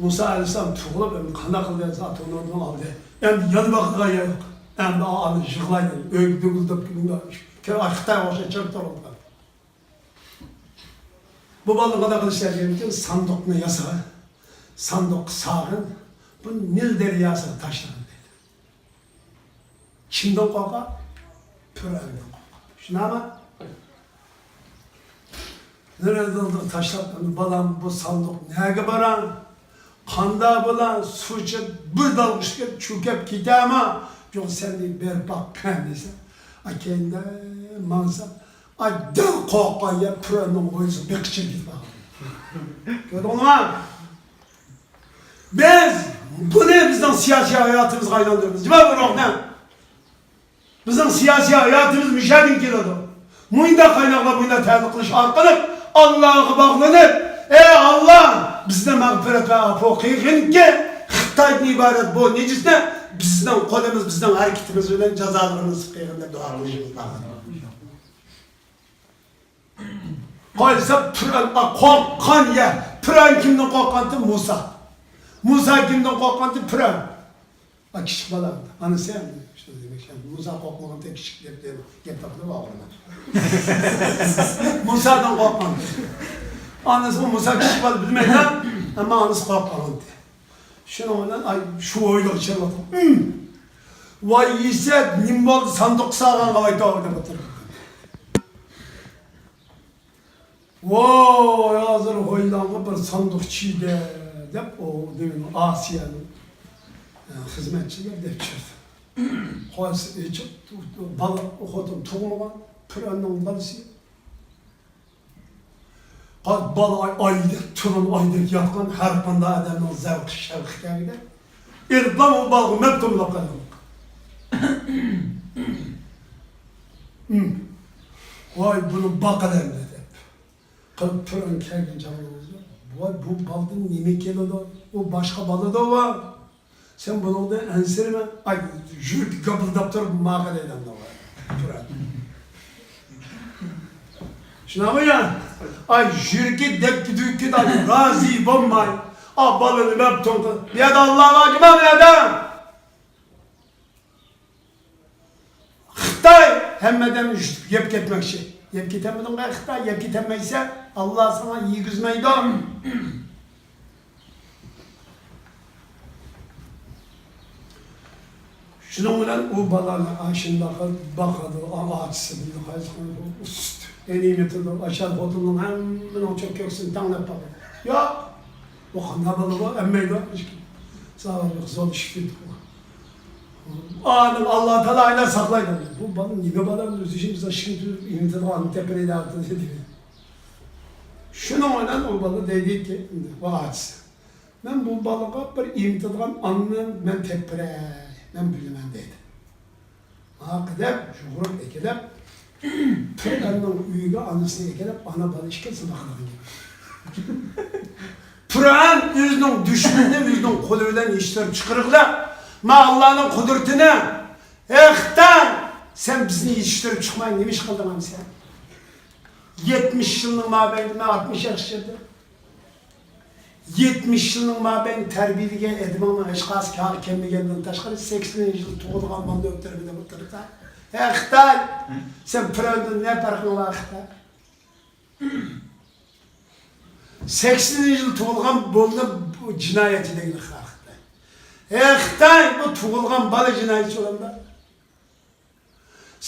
مۇسا ئەلەيھىسسالام تۇغۇلۇپ، ئەمدى قانداق قىلدى دېسە، ئاتا-ئانىدىن ئالدى. ئەمدى يەنە باقىدىغان يەر يوق. ئەمدى ئانا يىغلايدۇ، ئۆيگە دۈگۈلدەپ، خىتايغا ئوخشاش چىرىپ تۇرۇپ. بۇ بالىنى قانداق قىلىش كېرەك دېگەندىكىن، ساندۇقنى ياسىغىن، ساندۇققا سالغىن، بۇنى نىل دەرياسىغا تاشلىغىن دەيدۇ. كىمدىن قورقار؟ پىرئەۋندىن قورقار. شۇنداقمۇ؟ نىل دەرياسىغا تاشلاپ، ئەمدى بالام، بۇ ساندۇق نەگە بارار؟ قانداق بولا؟ سۇ ئىچىپ بىر دالغا چۈشۈپ چۆكۈپ كېتەرمۇ؟ يوق، سەن دېيىپ بېرىپ باققىن دېسە، ئاكەينىدە ماڭسا، ئاي، دەل قورققان يەر پىرئەۋننىڭ ھويلىسى بېقىچىغا كېتىپ قالغان. كۆردۈڭلارمۇ؟ بىز بۇنى بىزنىڭ سىياسىي ھاياتىمىزغا ئايلاندۇرىمىز. جاۋاب بېرىڭ. بىزنىڭ سىياسىي ھاياتىمىز مۇشۇ يەردىن كېلىدۇ. مۇنداق قايناقلار، مۇنداق تەۋە قىلىش ئارقىلىق ئاللاغا باغلىنىپ، ئەي ئاللا، بىزنى مەغپىرەت ۋە ئاپۇ قىلغىنكى، خىتايدىن ئىبارەت بۇ نىجىسنى بىزنىڭ قولىمىز، بىزنىڭ ھەرىكىتىمىز بىلەن جازالىرىمىز قىلغىن دەپ دۇئا قىلىشىمىز لازىم. قايسى پىرئەن، ئا، قورققان يە، پىرئەن كىمدىن قورققانتى؟ مۇسا. مۇسا كىمدىن قورققانتى؟ پىرئەن. ئا، كىچىك بالا، ئانىسى ھەم شۇ دېمەك، مۇسا قورقمىغانتى كىچىك دەپ، دەپ گەپ تاپىدۇ ئاغرىنىپ. مۇسادىن قورققان. ئانىسى مۇسا كىچىك بالا بىلمەيدۇ، ئەمما ئانىسى قورققانتى. شۇنىڭ بىلەن، ئاي، شۇ ھويلىغا چىرىۋاتقان. ۋاي ئىسەت، نېمە بولدى، ساندۇق سالغانغا ۋاي توۋا دەپ ئولتۇرۇپ. ۋوي، ھازىر ھويلاڭغا بىر ساندۇق چىيدى دەپ، ئۇ نېمىنىڭ، ئاسىيەنىڭ، ئە، خىزمەتچىلىرى دەپ چىقتى. قويسا ئېچىپ، بالا، خوتۇن تۇغمىغان، پىرئەننىڭ بالىسى. بالا ئاي، ئايدەك، تۇرۇن ئايدەك ياتقان، ھەر قانداق ئادەمنىڭ زەۋقى، شەۋقى كەلگۈدەك. ئېلىپلا ئۇ بالىغا مەپتۇملۇق قىلدى. ۋاي، بۇنى باقىلى ئەمدى دەپ. قىلىپ تۇرۇن كەلگەن چاغلىرىڭىزدا، ۋاي، بۇ بالىدىن نېمە كېلىدۇ؟ ئۇ باشقا بالىدۇ، ۋا. سەن بۇنىڭدىن ئەنسىرىمە. ئاي، يۈرىكى گاپىلداپ تۇرۇپ، ماقا دەيدۇ ئاندىن. تۇرار. شۇنداقمۇ يا؟ ئاي، يۈرىكى دەپكە-دۈككە، ئاي، رازى بولماي. ئا، بالىنى مەپتۇن قىل. بۇ يەردە ئاللا بار جۇما، بۇ يەردە. خىتاي ھەممە ئادەمنى يۇتۇپ يەپ كەتمەكچى. يەپ كېتەلمىدىڭ بە خىتاي، يەپ كېتەلمەيسەن، ئاللا ساڭا يېگۈزمەيدۇ. شۇنىڭ بىلەن ئۇ بالىنى ئاشۇنداق قىلىپ باقىدۇ، ئاچىسى بىلەن قايسى قىلىدۇ، ئۇسسۇت ئېنىمىتىدۇ، ئاشۇ خوتۇننىڭ ھەممىنىڭ چۆككەكسىنى تەڭلەپ باقىدۇ. ياق، بۇ قانداق بالا بۇ؟ ئەممەيدۇ. ساۋابلىق زور ئىش كېتىپتۇ. ئادەم ئاللا تائالا ئايلار ساقلايدۇ. بۇ بالا نېمە بالا، ئۆزى ئىشىمىز ئىشىنى تۈزۈپ ئېنىمىتىدىغان ئادەم تەپرەيدە دېدى. شۇنىڭ بىلەن ئۇ بالا دەيدىكى، ئۇ ئاچىسى، مەن بۇ بالىغا بىر ئېمىتىدىغان ئانىنى مەن تېپىپ بېرەي، مەن بىلىمەن دەيدۇ. ھاقى دەپ، يۇغۇرۇپ ئەكېلىپ، پىرئەننىڭ ئۆيىگە ئانىسىنى ئەكېلىپ، ئانا بالا ئىككىلىسى باقىدىغان گەپ. پىرئەن ئۆزىنىڭ دۈشمىنىنى ئۆزىنىڭ قولى بىلەن يېتىشتۈرۈپ چىقىرغىلى، ما ئاللانىڭ قۇدرىتىنى، ئەي خىتاي، سەن بىزنى يېتىشتۈرۈپ چىقماي نېمە ئىش قىلدىڭ ئەمسە؟ يەتمىش يىلنىڭ مابەينىدە، مەن ئاتمىش ياشقا چىقتىم. يەتمىش يىلنىڭ مابەينى تەربىيەلىگەن ئادىمىڭنىڭ ھېچقايسى كارى كەلمىگەندىن تاشقىرى، سەكسىنىنچى يىل تۇغۇلغان بالىنى ئۆلتۈرمىدى ئولتۇرسا، ھەي خىتاي، سەن پىرئەۋندىن نە پەرقىڭ بار خىتاي؟ سەكسىنىنچى يىل تۇغۇلغان بالىنى جىنايەتچى دەيدۇ خىتاي. ھەي خىتاي، بۇ تۇغۇلغان بالا جىنايەتچى ئۇلاردا.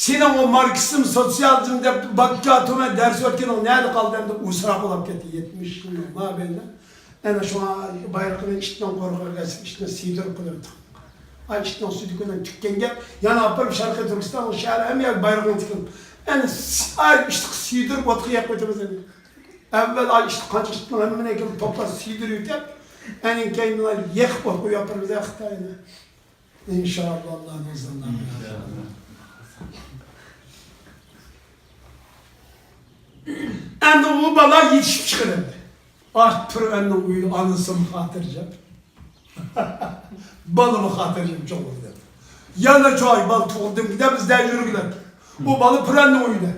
سېنىڭ ئۇ ماركسىزم، سوتسىيالىزم دەپ باككا تۈمەن دەرس ئۆتكىنىڭ نەدە قالدى؟ ئەمدى ئۇسراق بولاپ كەتتى يەتمىش يىلنىڭ مابەينىدە. ئەنە شۇڭا بايرىقىنى ئىتنىڭ قورىقىغا ئەسىپ، ئىتنى سىيدۇرۇپ قويۇۋېتىڭ. ئاي، ئىتنىڭ سۈيدۈكىدىن تۈككەن گەپ. يەنە ئاپىرىپ شەرقىي تۈركىستاننىڭ شەھەر ھەممە يەرگە بايرىقىنى تىكىڭ. ئەنە س-، ئاي، ئىتنى سىيدۇرۇپ ئوتقا يېقىپ ئۆتىمىز ئەمدى. ئەۋۋەل ئاي، ئىت قانچە ئىتنىڭ ھەممىنى ئەكېلىپ توپلاپ سىيدۇرۇۋېتىپ، ئەنىڭ كەينىدىن يېقىپ ئوتقا ياپىرىمىز خىتاينى. ئىنشائاللا، ئاللانىڭ ئىزنى بىلەن. ئەمدى ئۇ بالا يېتىشىپ چىقىرىلدى. ئاھ، پىرئەننىڭ ئۆيى ئانىسىمۇ خاتىرجەم. بالىمۇ خاتىرجەم چوڭ بولدى. يەنە چوي بالا تۇغدىم دەپ ئىزدەپ يۈرگۈلەك. ئۇ بالا پىرئەننىڭ ئۆيىدە.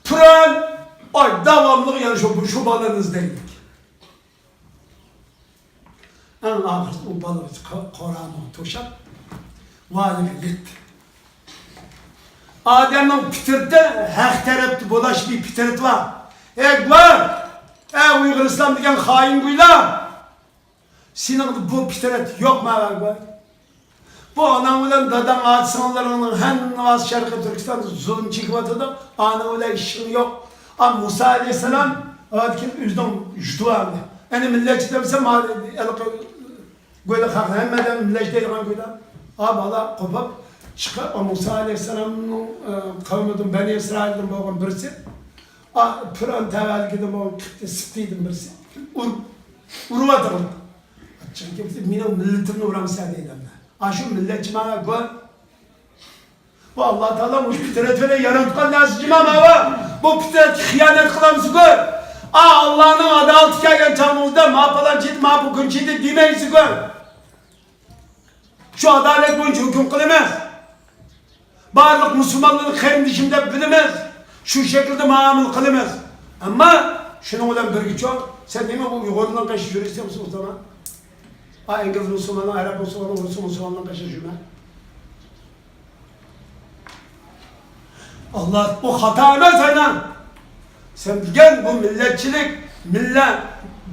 پىرئەن، ئاي، داۋاملىق يەنە شۇ، شۇ بالىنى ئىزدەيدىكەن. ئەڭ ئاخىرىدا ئۇ بالا قو-، قورانىغا توشاپ، ۋالىگە يەتتى. ئادەمنىڭ پىترىتى، ھەق تەرەپتە بولاش بىر پىترىتى بار. ئەي گۇۋاھ! ئەي ئۇيغۇر ئىسلام دېگەن خائىن گۇيلار! سېنىڭدە بۇ پىترەت يوق، ماۋۇ گۇۋاھ! بۇ ئاناڭ بىلەن داداڭ، ئاچا-سىڭىللىرىڭنىڭ ھەممىسى شەرقىي تۈركىستاندا زۇلۇم چېكىۋاتىدۇ. ئاناڭ بىلەن ئىشىڭ يوق. ئا، مۇسا ئەلەيھىسسالام ئۆزىنىڭ يۇرتى بار ئىدى. ئەنە مىللەتچى دېمىسە، مانا ھېلىقى گۆلى خەق ھەممە ئادەم مىللەتچى دەيدىغان گۆلى. ئا، بالا قوپۇپ چىقىپ، ئا، مۇسا ئەلەيھىسسالامنىڭ، ئە، قەۋمىدىن، بەنى ئىسرائىلدىن بولغان بىرسى، ئا، پىرئەۋن تەۋەلىكىدىن بولغان قىپتى سىپتىدىن بىرسى ئۇر-، ئۇرۇۋاتىدۇ. چىقىپ كېتىپ، مېنىڭ مىللىتىمنى ئۇرامسەن دەيدۇ. ئاشۇ مىللەتچى مانا گۆل. بۇ ئاللا تائالا مۇشۇ پىترەت بىلەن ياراتقان نەرسە جىما ماۋۇ. بۇ پىترەتكە خىيانەت قىلامسىزغۇ؟ ئا، ئاللانىڭ ئادالىتى كەلگەن چاغىڭىزدا، ما پالانچى ئىدى، ما بۇ كۈنچى ئىدى دېمەيسىزغۇ؟ شۇ ئادالەت بويىچە ھۆكۈم قىلىمىز. بارلىق مۇسۇلمانلارنى قېرىندىشىم دەپ بىلىمىز. شۇ شەكىلدە مۇئامىلە قىلىمىز. ئەمما شۇنىڭ بىلەن بىرگىچە، سەن نېمە بۇ ئۇيغۇرنىڭ قېشىدا يۈرىسەن ئۇ زامان؟ ئا، ئىنگلىز مۇسۇلماننىڭ، ئەرەب مۇسۇلماننىڭ، رۇس مۇسۇلماننىڭ قېشىدا يۈرمە. ئاللا، بۇ خاتا ئەمەس، ئاينا. سەن بىلگەن بۇ مىللەتچىلىك، مىللەت،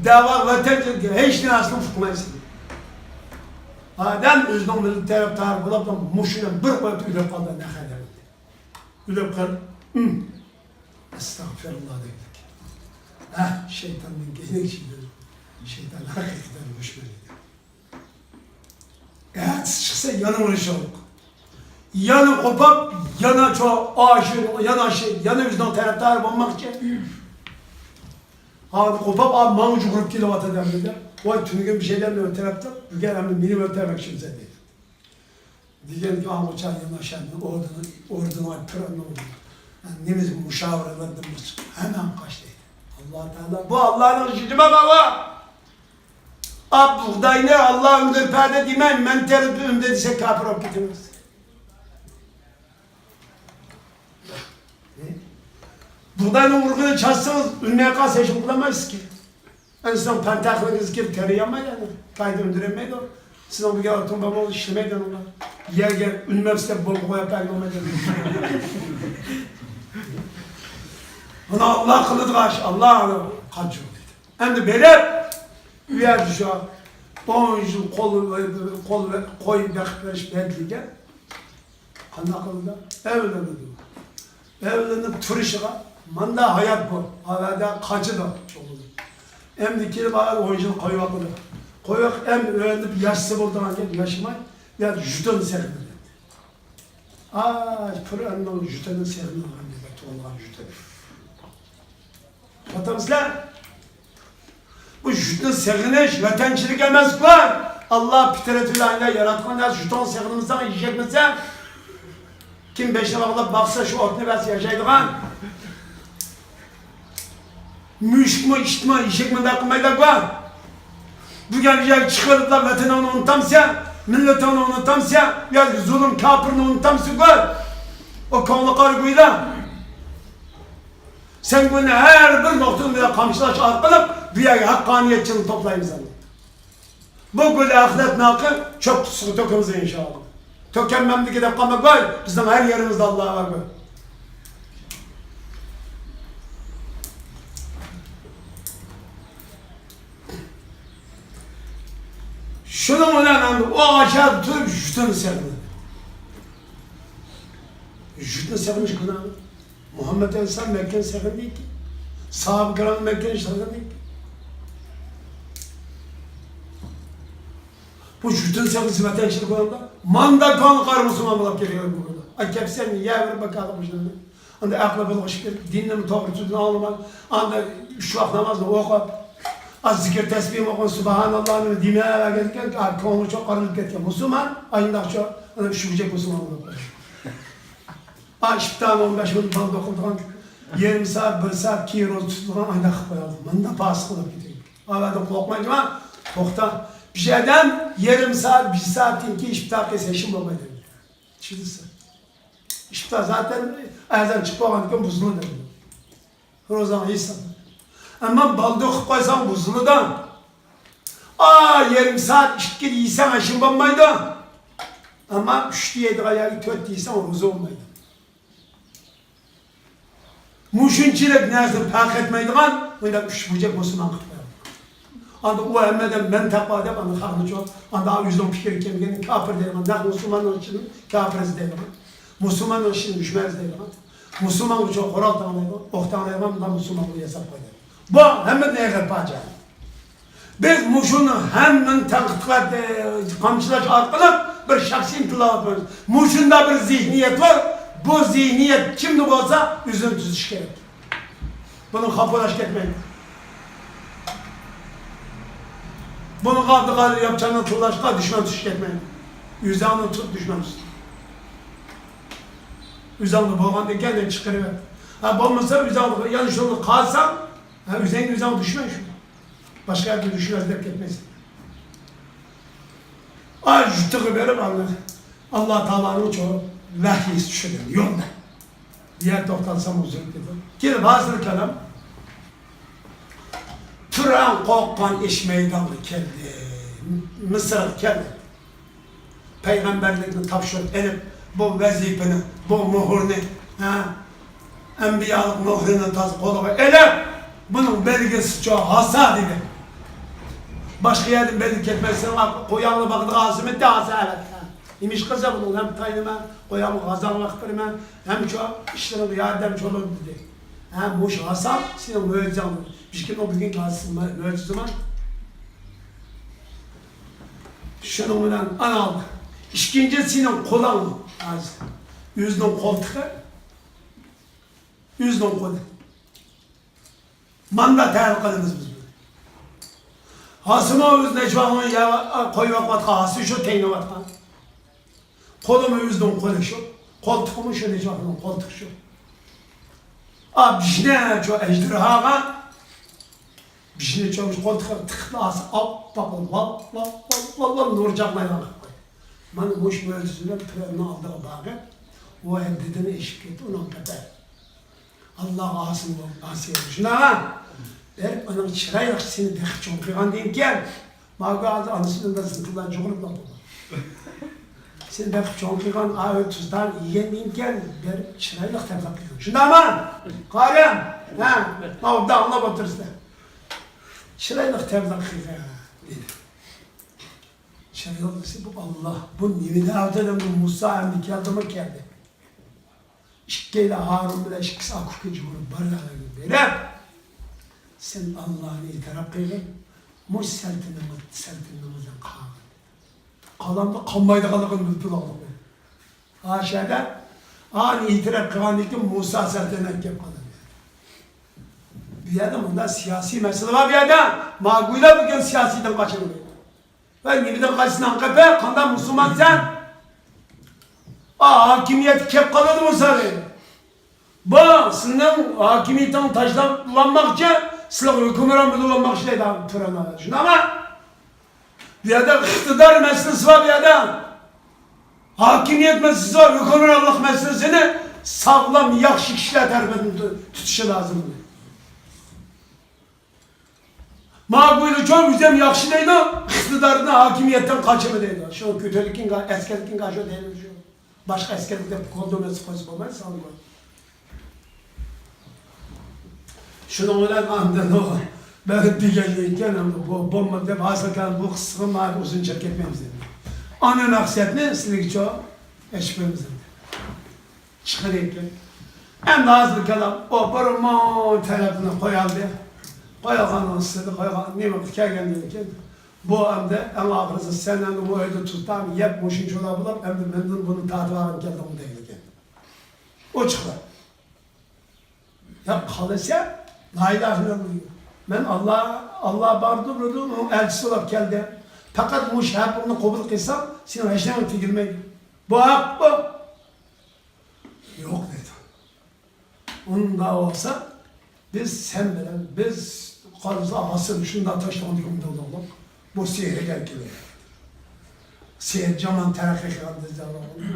دەۋا، ۋەتەنچىلىك ھېچ نەرسىنى ئۇقمايسەن. ئادەم ئۆزىنىڭ مىللىتى تەرەپدارى بولۇپ، مۇشۇنى بىر قويۇپ ئۆلۈپ قالدى، نەخەدە. ئۆلۈپ قال-، ھىم. ئەستەغپىرۇللا دەيدىكەن. ھە، شەيتاندىن كېيىن شەيتان ھەقىقەتەن دۈشمەن ئىدى. ئەتىسى چىقسا يەنە ئۇرۇشۇق. يەنە قوپاپ، يەنە چو-، ئاشۇ، يەنە ئاشۇ، يەنە ئۆزىنىڭ تەرەپدارى بولماقچى. ھازىر قوپاپ، ئا، ماڭا يۇگۇرۇپ كېلىۋاتىدۇ ئەمدى دەپ. ۋاي، تۈنۈگۈن بىر شەيلەرنى ئۆلتۈرۈپتۇ، بۈگۈن ئەمدى مېنى ئۆلتۈرمەكچىمىسەن دەيدۇ. دېگەنكى ئاڭغۇچە يەنە ئاشۇ ئوردىنى، ئوردىنى، پىرنى ئوردىنى. نېمە مۇشاۋىرىلەردىن بىر چىقىپ، ھەممە قاچتى. ئاللا تائالا، بۇ ئاللانىڭ ئىشى دېمە، بابا. ئا، بۇغداينى ئاللا ئۈندۈرۈپ بەردى دېمەي، مەن تېرىپ ئۈندە دېسە، كاپىر بولۇپ كېتىمىز. بۇغداينىڭ ئۇرۇغىنى چاچسىڭىز، ئۈنمەي قالسا، ھېچنېمە قىلالمايسىزكى. ئەنە سىزنىڭ پەن تەخنىكىڭىز كىرىپ تېرىيالمايدۇ، ئەنە قايتا ئۈندۈرەلمەيدۇ. سىزنىڭ بىر ئاتوم بومبىڭىز ئىشلىمەيدۇ ئۇنىڭغا. يەرگە ئۈنمەپسىز دەپ بومبا قويۇپ بەرگىلى بولمايدۇ. بۇنى ئاللا قىلىدىغان ئىش، ئاللا قانچە. ئەمدى بېرىپ، ئۇ يەردە شۇ ئون يىل قول، قول، قوي بېقىپ بېرىش بەدىلىگە قانداق قىلىدۇ؟ ئەۋلىنىدۇ. ئەۋلىنىپ تۇرۇشىغا، ماندا ھايات بۇ. ھاۋادا قاچىدۇ. ئەمدى كېلىپ ھازىر ئون يىل قوي باقىدۇ. قوي باقىپ، ئەمدى ئۆرنىپ ياشىسا بولىدىغان گەپ، ياشىماي، يا ژۇتىنى سېغىنىدۇ. ئاي، پىرئەننىڭ ژۇتىنى سېغىنىدىغان گەپ، تۇغۇلغان ژۇتىنى. ئۇقۇۋاتامسىلەر؟ بۇ ژۇتنى سېغىنىش ۋەتەنچىلىك ئەمەسكۇ. ئاللا پىترەت بىلەن ياراتقان نەرسە، ژۇتۇڭنى سېغىنمىساڭ، ئېشەكمىسەن. كىم بېشىنى باغلاپ باقسا، شۇ ئوتنى بەرسە ياشايدىغان. مۈشۈكمۇ، ئىتمۇ، ئېشەكمۇ بۇنداق قىلمايدىكۇ. بۈگۈن يەرگە چىقىۋېلىپلا ۋەتىنىڭنى ئۇنتامسەن، مىللىتىڭنى ئۇنتامسەن، يا زۇلۇم كاپىرنى ئۇنتامسىكۇ. ئۇ كۆڭلى قارا گۇيلا. سەن بۇنى ھەر بىر نۇقتىنى بىلەن قامچىلاش ئارقىلىق بۇ يەرگە ھەققانىيەتچىلىك توپلايمىز ئەمدى. بۇ گۈل ئەخلەت ناقى چۆپ قۇتىسىغا تۆكىمىز ئىنشائاللا. تۆكەلمەمدىكى دەپ قالما گۇي، بىزنىڭ ھەر يېرىمىزدە ئاللا بار گۇي. شۇنىڭ بىلەن ئەمدى ئۇ ئاشۇ يەردە تۇرۇپ جۈتىنى سېغىنىدۇ. جۈتىنى سېغىنىش گۇناھ. مۇھەممەد ئەلەيھىسسالام مەككىنى سېغىندىكى، ساھابە كىرام مەككىنى سېغىندىكى. بۇ جۈتىنى سېغىنىش ۋەتەنچىلىك بولغاندا، ماندا كان قارا مۇسۇلمان بولۇپ كېلىدۇ. ئا، كەپسەن يەۋېرىپ باكالىق مۇشۇلارنى. ئاندا ئەقلى بۇلغىشىپ كېتىپ، دىننىمۇ توغرا تۈزدىن ئاڭلىماي، ئاندا ئۈچ ۋاق نامازنى ئوقۇپ، ئاز زىكىر تەسبىھمۇ ئوقۇپ، سۇبھاناللانى دېمەيۋەرگەنكەن، كۆڭلى چوق قارىلىپ كەتكەن مۇسۇلمان، ئاينداقچە ئۈششۈكچەك مۇسۇلمان بولۇپ قالدى. ئا، ئىپتارنى ئون بەش مىنۇت بالدۇر قىلىدىغان، يېرىم سائەت، بىر سائەت كېيىن روزا تۇتىدىغان، ئاينداق قىلىپ قويالىدۇ. مۇنداق پاسىق بولۇپ كېتىدۇ. ئا، بۇ يەردىن قورقمايدىما؟ توختا. بىر ئادەم يېرىم سائەت، بىر سائەتتىن كېيىن ئىپتار قىلسا ھېچنېمە بولمايدۇ. چۈشىنىسىز؟ ئىپتار زاتەن ئەزان چىقىپ بولغاندىن كېيىن بۇزۇلىدۇ. روزاڭ ھېساب. ئەمما بالدۇر قىلىپ قويساڭ بۇزۇلىدۇ. ئا، يېرىم سائەت ئىككىدە يېسەڭ ھېچنېمە بولمايدۇ. ئەمما ئۈچتە يەيدىغان ياكى تۆتتە يېسەڭ روزا بولمايدۇ. مۇشۇنچىلىك نەرسىنى پەرق ئەتمەيدىغان مۇنداق ئۈچ بۇرجەك مۇسۇلمان قىلىپ قويۇلدى. ئاندا ئۇ ھەممىدىن مەن تەقۋا دەپ ئاندىن خەقنى چوڭ، ئاندا ئۆزىنىڭ پىكرى كەلمىگەن كاپىر دەيدىغان، نەق مۇسۇلماننىڭ ئىچىدىن كاپىر دەيدىغان، مۇسۇلماننىڭ ئىچىدىن دۈشمەن دەيدىغان، مۇسۇلمانغا چوڭ قورال تاڭلايدىغان، ئوق تاڭلايدىغان مۇنداق مۇسۇلمانغا ياساپ قويدى. بۇ ھەممىدىن ئېغىر پاجىئە. بىز مۇشۇنى ھەممىنى تەنقىد قىلىپ، قامچىلاش ئارقىلىق بىر شەخسىي ئىنتىلاپ قىلىمىز. مۇشۇنداق بىر زېھنىيەت بار. بۇ زېھنىيەت كىمدە بولسا ئۆزىنى تۈزىتىش كېرەك. بۇنى خاپا بولۇش كەتمەيدۇ. بۇنىڭغا ئابدۇقادىر ياپچاننى تىللاشقا دۈشمەن تۇتۇش كەتمەيدۇ. ئۆزۈڭنى تۇت، دۈشمەن تۇت. ئۆزۈڭدە بولغاندىن كېيىن چىقىرىۋەت. ھە، بولمىسا ئۆزۈڭدە يەنە شۇنى قالساڭ، ھە، ئۆزۈڭگە ئۆزۈڭ دۈشمەن شۇ. باشقا يەردە دۈشمەن ئىزدەپ كەتمەيسەن. ئا، يۇرتىغا بېرىپ، ئاللا، ئاللا تائالانىڭ چوڭ ۋەھيىسى چۈشىدۇ يولدا. بۇ يەردە توختالسام ئۇزىرىپ كېتىدۇ. كېلىپ ھازىر كالام. پىرئەۋن قورققان ئىش مەيدانغا كەلدى. مىسىرغا كەلدى. پەيغەمبەرلىكنى تاپشۇرۇپ ئېلىپ، بۇ ۋەزىپىنى، بۇ مۆھۈرنى، ھە، ئەنبىيالىق مۆھرىنى تازا قولىغا ئېلىپ، بۇنىڭ بەلگىسىچۇ ھاسا دېدى. باشقا يەردىن بەلگە كەتمەس، سېنىڭ قويۇڭنى باقىدىغان ھاسىمىتى ھاسا ئەۋەتتى. نېمە ئىش قىلسا بۇنىڭ ھەم تايىنىمەن، قويۇڭغا غازاڭ ۋاقىت بېرىمەن، ھەم شۇ ئىشلىرىڭغا ياردەمچى بولۇر دېدى. ھە، مۇشۇ ھاسا سېنىڭ مۆجىزەڭ. بىزكىمنىڭ بۈگۈنكى ھاسىسى مۆ-، مۆجىزىمۇ. شۇنىڭ بىلەن ئانا ئالدى. ئىككىنچى سېنىڭ قولۇڭ ھازىر. ئۆزىنىڭ قولتۇقى. ئۆزىنىڭ قولى. ماندا تەھلىل قىلىمىز بىز بۇنى. ھاسىمۇ ئۆزى نەچچە ۋاقىت يا-، قويۇۋاتقان ھاسى شۇ تەينىۋاتقان. قولىمۇ ئۆزىنىڭ قولى شۇ. قولتۇقىمۇ شۇ نەچچە ۋاقىتنىڭ قولتۇقى شۇ. ئا، بىشنى شۇ ئەجدىرھاغا، بىشنى شۇ قولتۇقىغا تىقىپ ئالسا، ئاپئاق ۋال، ۋال، ۋال، ۋال، ۋال نۇر چاقنايدىغان قىلىپ قويدى. مانا مۇشۇ مۆجىزە بىلەن پىرئەۋننىڭ ئالدىغا بارغان، ئۇ ھەددىدىن ئېشىپ كەتتى، ئۇنىڭ قەتەر. ئاللاغا ئاسىي بول، ئاسىي بول. شۇنداقمۇ؟ بېرىپ ئۇنىڭ چىرايلىق سېنى بېقىپ چوڭ قىلغاندىن كېيىن، ماۋۇ ھازىر ئانىسىدىن بىر زىنتىللا جۇغۇرۇپ بولدى. سېنى بېقىپ چوڭ قىلغان ئاۋۇ تۇزدان يېگەندىن كېيىن بېرىپ چىرايلىق تەبلىغ قىلغان. شۇنداقمۇ؟ قارىم، ھە؟ ماۋۇ ئاڭلاپ ئولتۇرسىلەر. چىرايلىق تەبلىغ قىلغان، دېدى. چىرايلىق دېسە، بۇ ئاللا، بۇ نېمىدە ئەۋتەدە مۇسا ئەمدى كەلدىمۇ كەلدى. ئىككىيلەن ھارۇن بىلەن ئىككىسى ئاكا-ئۇكا جۇمۇرۇپ بارغانلىرىنى بېرىپ، سەن ئاللانى ئېتىراپ قىلغىن، مۇشۇ سەلتىنىڭىز، سەلتىنىڭىزدىن قالغىن. قالامدا قالمايدىغانلىقىنى بىلىپ تۇرۇڭلار. ئاشەدە ئانى ئېتىراپ قىلغاندىن كېيىن مۇسا سەلتەنەت كەپ قالىدۇ. بۇ يەردە مۇنداق سىياسىي مەسىلە بار بۇ يەردە. ماگۇيلا بۈگۈن سىياسىيدىن قاچىدۇ. ۋە نېمىدىن قاچىسىنىڭ قېپى، قانداق مۇسۇلمانسەن؟ ئا، ھاكىمىيەتكە كەپ قالىدۇ مۇسا دەيدۇ. بۇ سىزنىڭ ھاكىمىيىتىڭ تاشلاپ بولالماقچى، سىلەر ھۆكۈمران بولۇۋالماقچى دەيدۇ تۆرەن. شۇنداقمۇ؟ بۇ يەردە ئىقتىدار مەسىلىسى بار بۇ يەردە. ھاكىمىيەت مەسىلىسى بار، ھۆكۈمرانلىق مەسىلىسىنى ساغلام، ياخشى كىشىلەر تەرىپىدىن تۇتۇشى لازىم. ماگۇيلىچۇ ئۆزىم ياخشى دەيدۇ، ئىقتىدارنى ھاكىمىيەتتىن قاچىمۇ دەيدۇ. شۇ كۆتۈرۈلگەنگە، ئەسكەرلىكىڭگە شۇ دەيدۇ شۇ. باشقا ئەسكەرلىك دەپ كولدۇرمىسا قويسا بولمايدۇ سالغۇ. شۇنىڭ بىلەن ئاندىن ئۇ بەرىپ دېگەندىن كېيىن، ئەمدى بۇ بولمىدى دەپ، ھازىر كەل بۇ قىسقىغا مانا ئۇزۇن چىقىپ كەتمەيمىز ئەمدى. ئانا مەقسەتنى سىلىگىچە ئېچىپ قويىمىز ئەمدى. چىقىرىكەن. ئەمدى ھازىر كەلەپ، ئۇ بىر مۇڭ تەلەپنى قويالدى. قويالغاننىڭ ئۈستىدە قويغان نېمە كەلگەندىن كېيىن، بۇ ئەمدى ئەڭ ئاخىرىسى سەن ئەمدى بۇ ئۆيدە تۇتام، يەپ مۇشۇنچىلا بولۇپ، ئەمدى مەندىن بۇنى تارتىپ ئالغىن كەلدىڭمۇ دەيدىكەن. ئوچۇقلا. يا قالىسە، لا ئىلاھە ئىللاللا. مەن ئاللا، ئاللا باردۇر، ئۇنىڭ ئەلچىسى بولۇپ كەلدىم. پەقەت مۇشۇ ھەقىقنى قوبۇل قىلساڭ، سېنىڭ ھېچ نېمەڭ تېگىلمەيدۇ. بۇ ھەقمۇ؟ يوق دېدى. ئۇنداق بولسا، بىز سەن بىلەن، بىز قارىسا ھاسىل شۇنداق تاشلىغان دېگەن بولدۇق. بۇ سېھىرگەر كېلىدۇ. سېھىر جامان تەرەققىي قىلغان دېدى.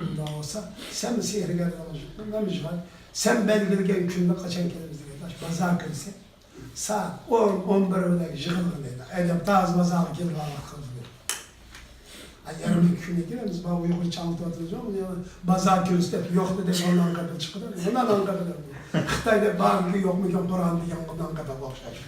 ئۇنداق بولسا، سەن سېھىرگەر بولغان، مەن بىر، سەن بەلگىلىگەن كۈندە قاچان كېلىمىز دېگەن، بازار كۈنسى. سائەت ئون، ئون بىر بىلەن يىغىلغىن دەيدۇ. ئەدەپ تازا بازارغا كېلىدىغان ۋاقىت قىلدى. ئاي، يەرمەنكە كۈنى كېلىمىز، بار ئۇيغۇرچە ئاڭلىتىۋاتىمىز، بازار كۈنى دەپ يوق دېدى، ئۇنىڭ قېپى چىقىدۇ، ئۇنىڭ قېپى. خىتايدا بارمىكىن، يوقمىكىن، قۇرئان دېگەن ئۇنىڭ قېپى ئوخشاش.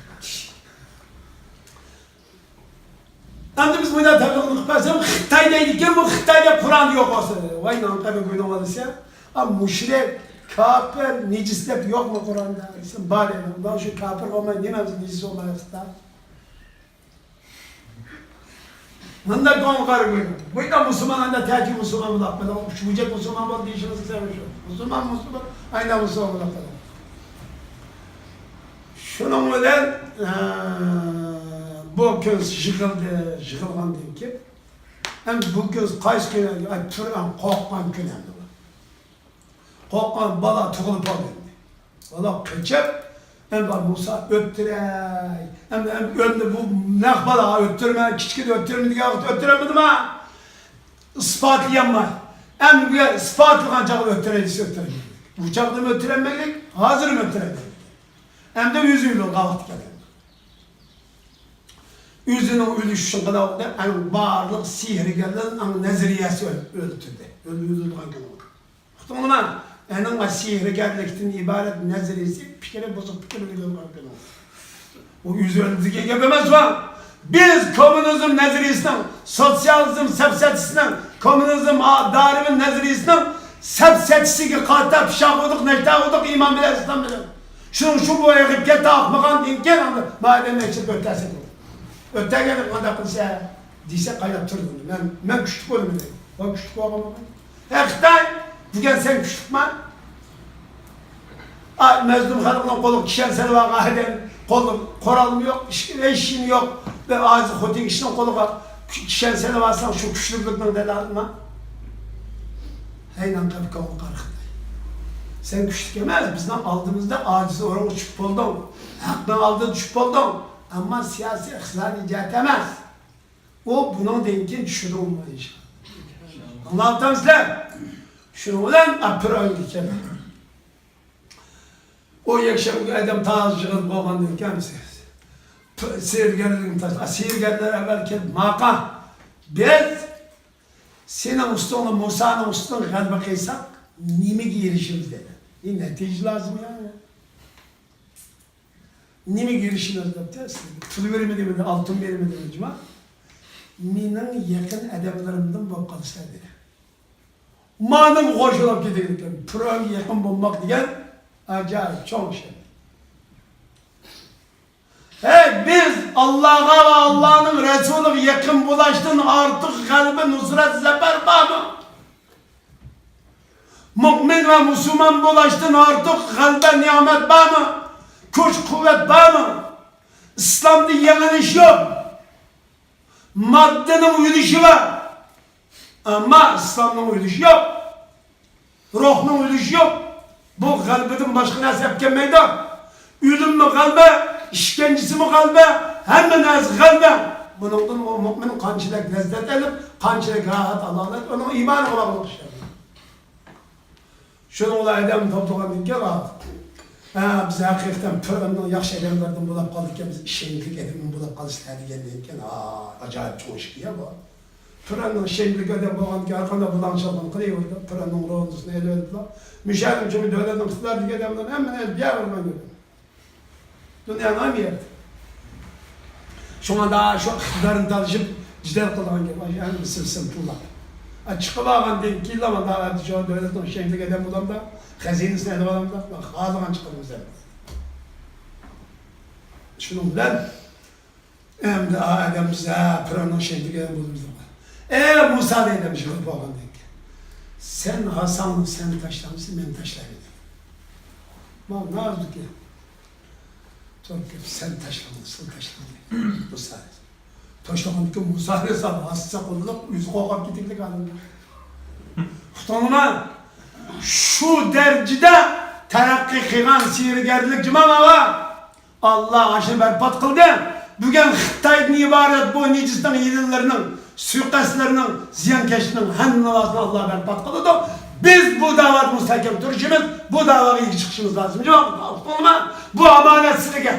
ئەمدى بىز بۇنداق تەبلىغنى قىلىپ بەرسەم، خىتاي دەيدىكەن، بۇ خىتايدا قۇرئان يوق بولسا. ۋاي، نانقەبە گۇينىڭ بالىسى. ئا، مۇشرىك، كاپىر، نىجىس دەپ يوقمۇ قۇرئاندا؟ دېسەم، بار دەيدۇ. ئۇنداق شۇ كاپىر بولماي، نېمە نىجىس بولماي خىتاي؟ مۇنداق كۆڭۈل قارىمايدۇ. بۇنداق مۇسۇلمان، ئاندا تەتۈر مۇسۇلمان بولاپ قالىدۇ. شۇ جەك مۇسۇلمان بولدى دېيىشىڭىز سەۋەب شۇ. مۇسۇلمان، مۇسۇلمان، ئاينا مۇسۇلمان بولاپ قالىدۇ. شۇنىڭ بىلەن، ئە، بۇ كۈن يىغىلدى، يىغىلغاندىن كېيىن، ئەمدى بۇ كۈن قايسى كۈن؟ ئاي، پىرئەۋن قورققان كۈن ئەمدى بۇ. قورققان بالا تۇغۇلۇپ قالدى ئەمدى. بالا قېچىپ، ئەمدى مۇسا ئۆتتۈرەي. ئەمدى، ئەمدى، ئەمدى بۇ نەق بالا ئۆتتۈرمە، كىچىكىدە ئۆتتۈرمە دېگەن ۋاقىت ئۆتتۈرەلمىدىما؟ ئىسپاتلىيالماي. ئەمدى بۇ ئىسپاتلىغان چاغدا ئۆتتۈرەي دېسە ئۆتتۈرەلمىدى. بۇ چاغدىمۇ ئۆتتۈرەلمەيدۇ، ھازىرمۇ ئۆتتۈرەلمەيدۇ. ئەمدى ئۆزى ئۆلىدىغان ۋاقتى كەلدى. ئۆزىنىڭ ئۆلۈشى ئۈچۈن قىلىۋاتقان ئەڭ بارلىق سېھىرگەرلەرنىڭ ئەڭ نەزەرىيەسى ئۆلتۈردى. ئۆلىدىغان كۈنى. ئۇقتۇڭلىما؟ ئەنىڭ سېھىرگەرلىكتىن ئىبارەت نەزەرىيەسى، پىكرى بۇزۇق پىكىر ئۆلىدىغان كۈنى. ئۇ ئۆزى ئۆلدى دېگەن گەپ ئەمەس بۇ. بىز كوممۇنىزم نەزەرىيەسىنىڭ، سوتسىيالىزم سەپسەتىسىنىڭ، كوممۇنىزم، ئا، دارۋىن نەزەرىيەسىنىڭ سەپسەتىسىگە قارىتا پىشاق ئۇردۇق، نەشتەر ئۇردۇق ئىمان بىلەن، ئىسلام بىلەن. شۇنىڭ ئۈچۈن بۇ ئېغىپ كەتتى، ئاقمىغاندىن كېيىن ئاندىن مايدىن نەشتەر ئۆتەسىدۇ. ئۆتەگەن قانداق قىلسا دېسە قايناپ تۇردۇم. مەن، مەن كۈچلۈك بولىمەن دەيدۇ. ۋاي كۈچلۈك بولغان بولمايدۇ. ھەي خىتاي، بۈگۈن سەن كۈچلۈكما؟ ئا، مەزلۇم خەلقنىڭ قولىغا كىشەن سېلىۋالغان ئادەم، قولىدا قورالمۇ يوق، ئىش-، ھېچ ئىشىمۇ يوق. بىر ئاجىز خوتۇن كىشىنىڭ قولىغا كۈ-، كىشەن سېلىۋالساڭ، شۇ كۈچلۈكلۈكنىڭ دەلالىما؟ ھەي نانقېپى كۆڭۈل قارا خىتاي. سەن كۈچلۈك ئەمەس، بىزنىڭ ئالدىمىزدا ئاجىز ئورۇنغا چۈشۈپ بولدۇڭ. ھەقنىڭ ئالدىدا چۈشۈپ بولدۇڭ. ئەمما سىياسىي، ئىقتىسادىي جەھەت ئەمەس. ئۇ بۇنىڭدىن كېيىن چۈشىدۇ، ئىنشائاللا. ئاڭلاۋاتامسىلەر؟ شۇنىڭ بىلەن ئاپىرىنگە كەلدى. ئۇ يەكشەنبە ئادەم تازا يىغىلىپ بولغاندىن كېيىن، سېھىرگەرلىكنى تاشلاپ، سېھىرگەرلەر ئەۋۋەل كېلىپ، ماقا، بىز سېنىڭ ئۈستۈڭدە، مۇسانىڭ ئۈستىدىن غەلىبە قىلساق، نېمىگە ئېرىشىمىز دېدى. ئى، نەتىجە لازىم يا. نېمىگە ئېرىشىمىز دەپتۇ. پۇل بېرىمىدىمىدى، ئالتۇن بېرىمىدىمىدى جۇما؟ مېنىڭ يېقىن ئادەملىرىمدىن بولۇپ قالىسىلەر دېدى. مانا بۇ خوش بولاپ كېتىدىكەن. پىرئەۋنگە يېقىن بولماق دېگەن ئاجايىپ چوڭ ئىش. ھەي، بىز ئاللاغا ۋە ئاللانىڭ رەسۇلىغا يېقىن بولاشتىن ئارتۇق غەلىبە، نۇسرەت، زەپەر بارمۇ؟ مۇئمىن ۋە مۇسۇلمان بولاشتىن ئارتۇق غەلىبە، نېمەت بارمۇ؟ كۈچ، قۇۋۋەت بارمۇ؟ ئىسلامدا يېڭىلىش يوق. ماددىنىڭ ئۆلۈشى بار، ئەمما ئىسلامنىڭ ئۆلۈشى يوق. روھنىڭ ئۆلۈشى يوق. بۇ غەلىبىدىن باشقا نەرسە ئەپ كەلمەيدۇ. ئۆلۈممۇ غەلىبە، ئىشكەنجىسىمۇ غەلىبە، ھەممە نەرسە غەلىبە. بۇنىڭدىن ئۇ مۇئمىن قانچىلىك لەززەت ئېلىپ، قانچىلىك راھەت ئالالايدۇ، ئۇنىڭ ئىمانىغا باغلىق ئىش. شۇنىڭ بىلەن ئادەم توپلىغاندىن كېيىن، ھە، بىز ھەقىقەتەن پىرئەۋننىڭ ياخشى ئادەملەردىن بولاپ قالدىكەنمىز، ئىشەنچلىك ئادەمدىن بولاپ قالىسىلەر دېگەندىن كېيىن، ھا، ئاجايىپ چوڭ ئىشكەن بۇ. پىرئەۋننىڭ ئىشەنچلىك ئادەم بولغاندىكىن، ھەر قانداق بۇلاڭچىلىقنى قىلىۋېرىدۇ. پىرئەۋننىڭ روزىسىنى ئېلىۋېتىدۇ. مۇشۇ ئادەم شۇ دۆلەتنىڭ ئىقتىدارىدىكى ئادەملەرنى ھەممىنى ئېلىپ يەۋېرىدۇ. دۇنيانىڭ ھەممە يېرىدە. شۇڭا دا شۇ ئىقتىدارنى تالىشىپ جېدەل قىلىدىغان گەپ ئاشۇ ھەممىسى سىلسىلە پۇللار. ئا، چىقىپ ئالغاندىن كېيىنلا مانا شۇ دۆلەتنىڭ ئىشەنچلىك ئادەم بولامدا، خەزىنىسىنى ئېلىۋالامدا، خالىغان چىقىرىمىز ئەمدى. شۇنىڭ بىلەن ئەمدى ئا ئادەم بىز، ھە، پىرئەۋننىڭ ئىشەنچلىك ئادەم بولىمىز دەپ. ئەي مۇسا دەيدۇ شۇنداق بولغاندىن كېيىن. سەن ھاساڭنى سەن تاشلامسەن، مەن تاشلايمەن دەيدۇ. مانا نازۇكى. توغرا گەپ، سەن تاشلىغىن، سىلى تاشلىغىن دەيدۇ. مۇسا ئەلەيھىسسالام. تاشلىغاندىكىن مۇسا ئەلەيھىسسالام ھاسا قوللۇق، ئۆزى قورقۇپ كېتىكلىك ئادەم. ئۇقتۇڭلىما؟ شۇ دەرىجىدە تەرەققىي قىلغان سېھىرگەرلىك جۇما ماۋا. ئاللا ئاشۇنى بەربات قىلدى. بۈگۈن خىتايدىن ئىبارەت بۇ نىجىسنىڭ يىلىنلىرىنىڭ، سۇيىقەستلىرىنىڭ، زىيانكەشلىرىنىڭ ھەممىسىنى ئاللا بەربات قىلىدۇ. بىز بۇ داۋادا مۇستەھكەم تۇرۇشىمىز، بۇ داۋاغا ئىگە چىقىشىمىز لازىم. جاۋاب، ئۇقتۇڭلىما؟ بۇ ئامانەت سىلىگە.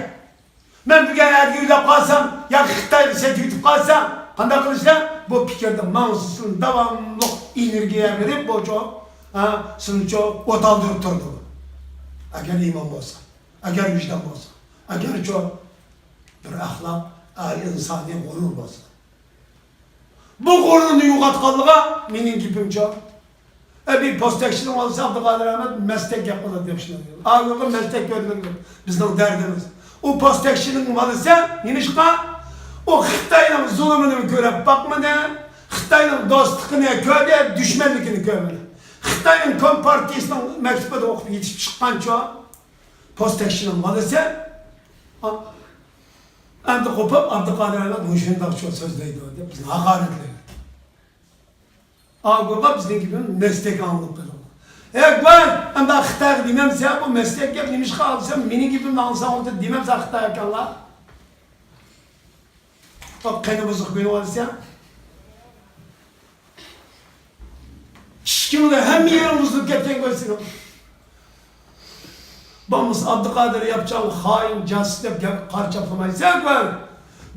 مەن بۈگۈن ئەتىگە ئۆلۈپ قالسام ياكى خىتايغا سېتىۋېتىپ قالسام، قانداق قىلىسىلەر؟ بۇ پىكىردە ماڭسىز، سىلىنى داۋاملىق ئېنېرگىيە بېرىپ، بۇ چوغ، ھە، سىلىنى چوغ ئوت ئالدۇرۇپ تۇرىدۇ. ئەگەر ئىمان بولسا، ئەگەر ۋىجدان بولسا، ئەگەر چوغ بىر ئەخلاق، ئە، ئىنسانىي غۇرۇر بولسا. بۇ غۇرۇرنى يوقاتقانلىقىغا مېنىڭ گېپىمچە، ئەبى پوستەكچىنىڭ بالىسى ئابدۇقادىر ئەمەت مەستەك گەپ قىلىدۇ دەپ شۇنداق. ئاۋۇ مەستەك كۆرمەكلىك بىزنىڭ دەردىمىز. ئۇ پوستەكچىنىڭ بالىسى نېمىشقا؟ ئۇ خىتاينىڭ زۇلۇمىنى كۆرۈپ باقمىدى. خىتاينىڭ دوستلۇقىنى كۆردى، دۈشمەنلىكىنى كۆرمىدى. خىتاينىڭ كومپارتىيىسىنىڭ مەكتىپىدە ئوقۇپ يېتىشىپ چىققانچۇ پوستەكچىنىڭ بالىسى. ئەمدى قوپۇپ، ئابدۇقادىر ئەمەت مۇشۇنداق سۆزلەيدۇ دەپ بىزنى ھاقارەتلەيدۇ. ئاگۇغا بىزنىڭ گېپىمىز مەستەك ئاڭلىنىپ قېلىدۇ. ھەي گۇەن، ئەمدى خىتايغا دېمەمسەن، بۇ مەستەك گەپ نېمىشقا ئالسام، مېنىڭ گېپىمنى ئاڭلىساڭ بولدى دېمەمسەن خىتاي ئاكاڭلار. بۇ قېنى بۇزۇق كۆيۈنۈۋالىسەن. ئىشىكىڭدە ھەممە يېرىڭ بۇزۇلۇپ كەتكەن گۇەن سېنىڭ. بولمىسا ئابدۇقادىر ياپچان خائىن، جاسۇس دەپ گەپ قارا چاپلىمايسەن گۇەن.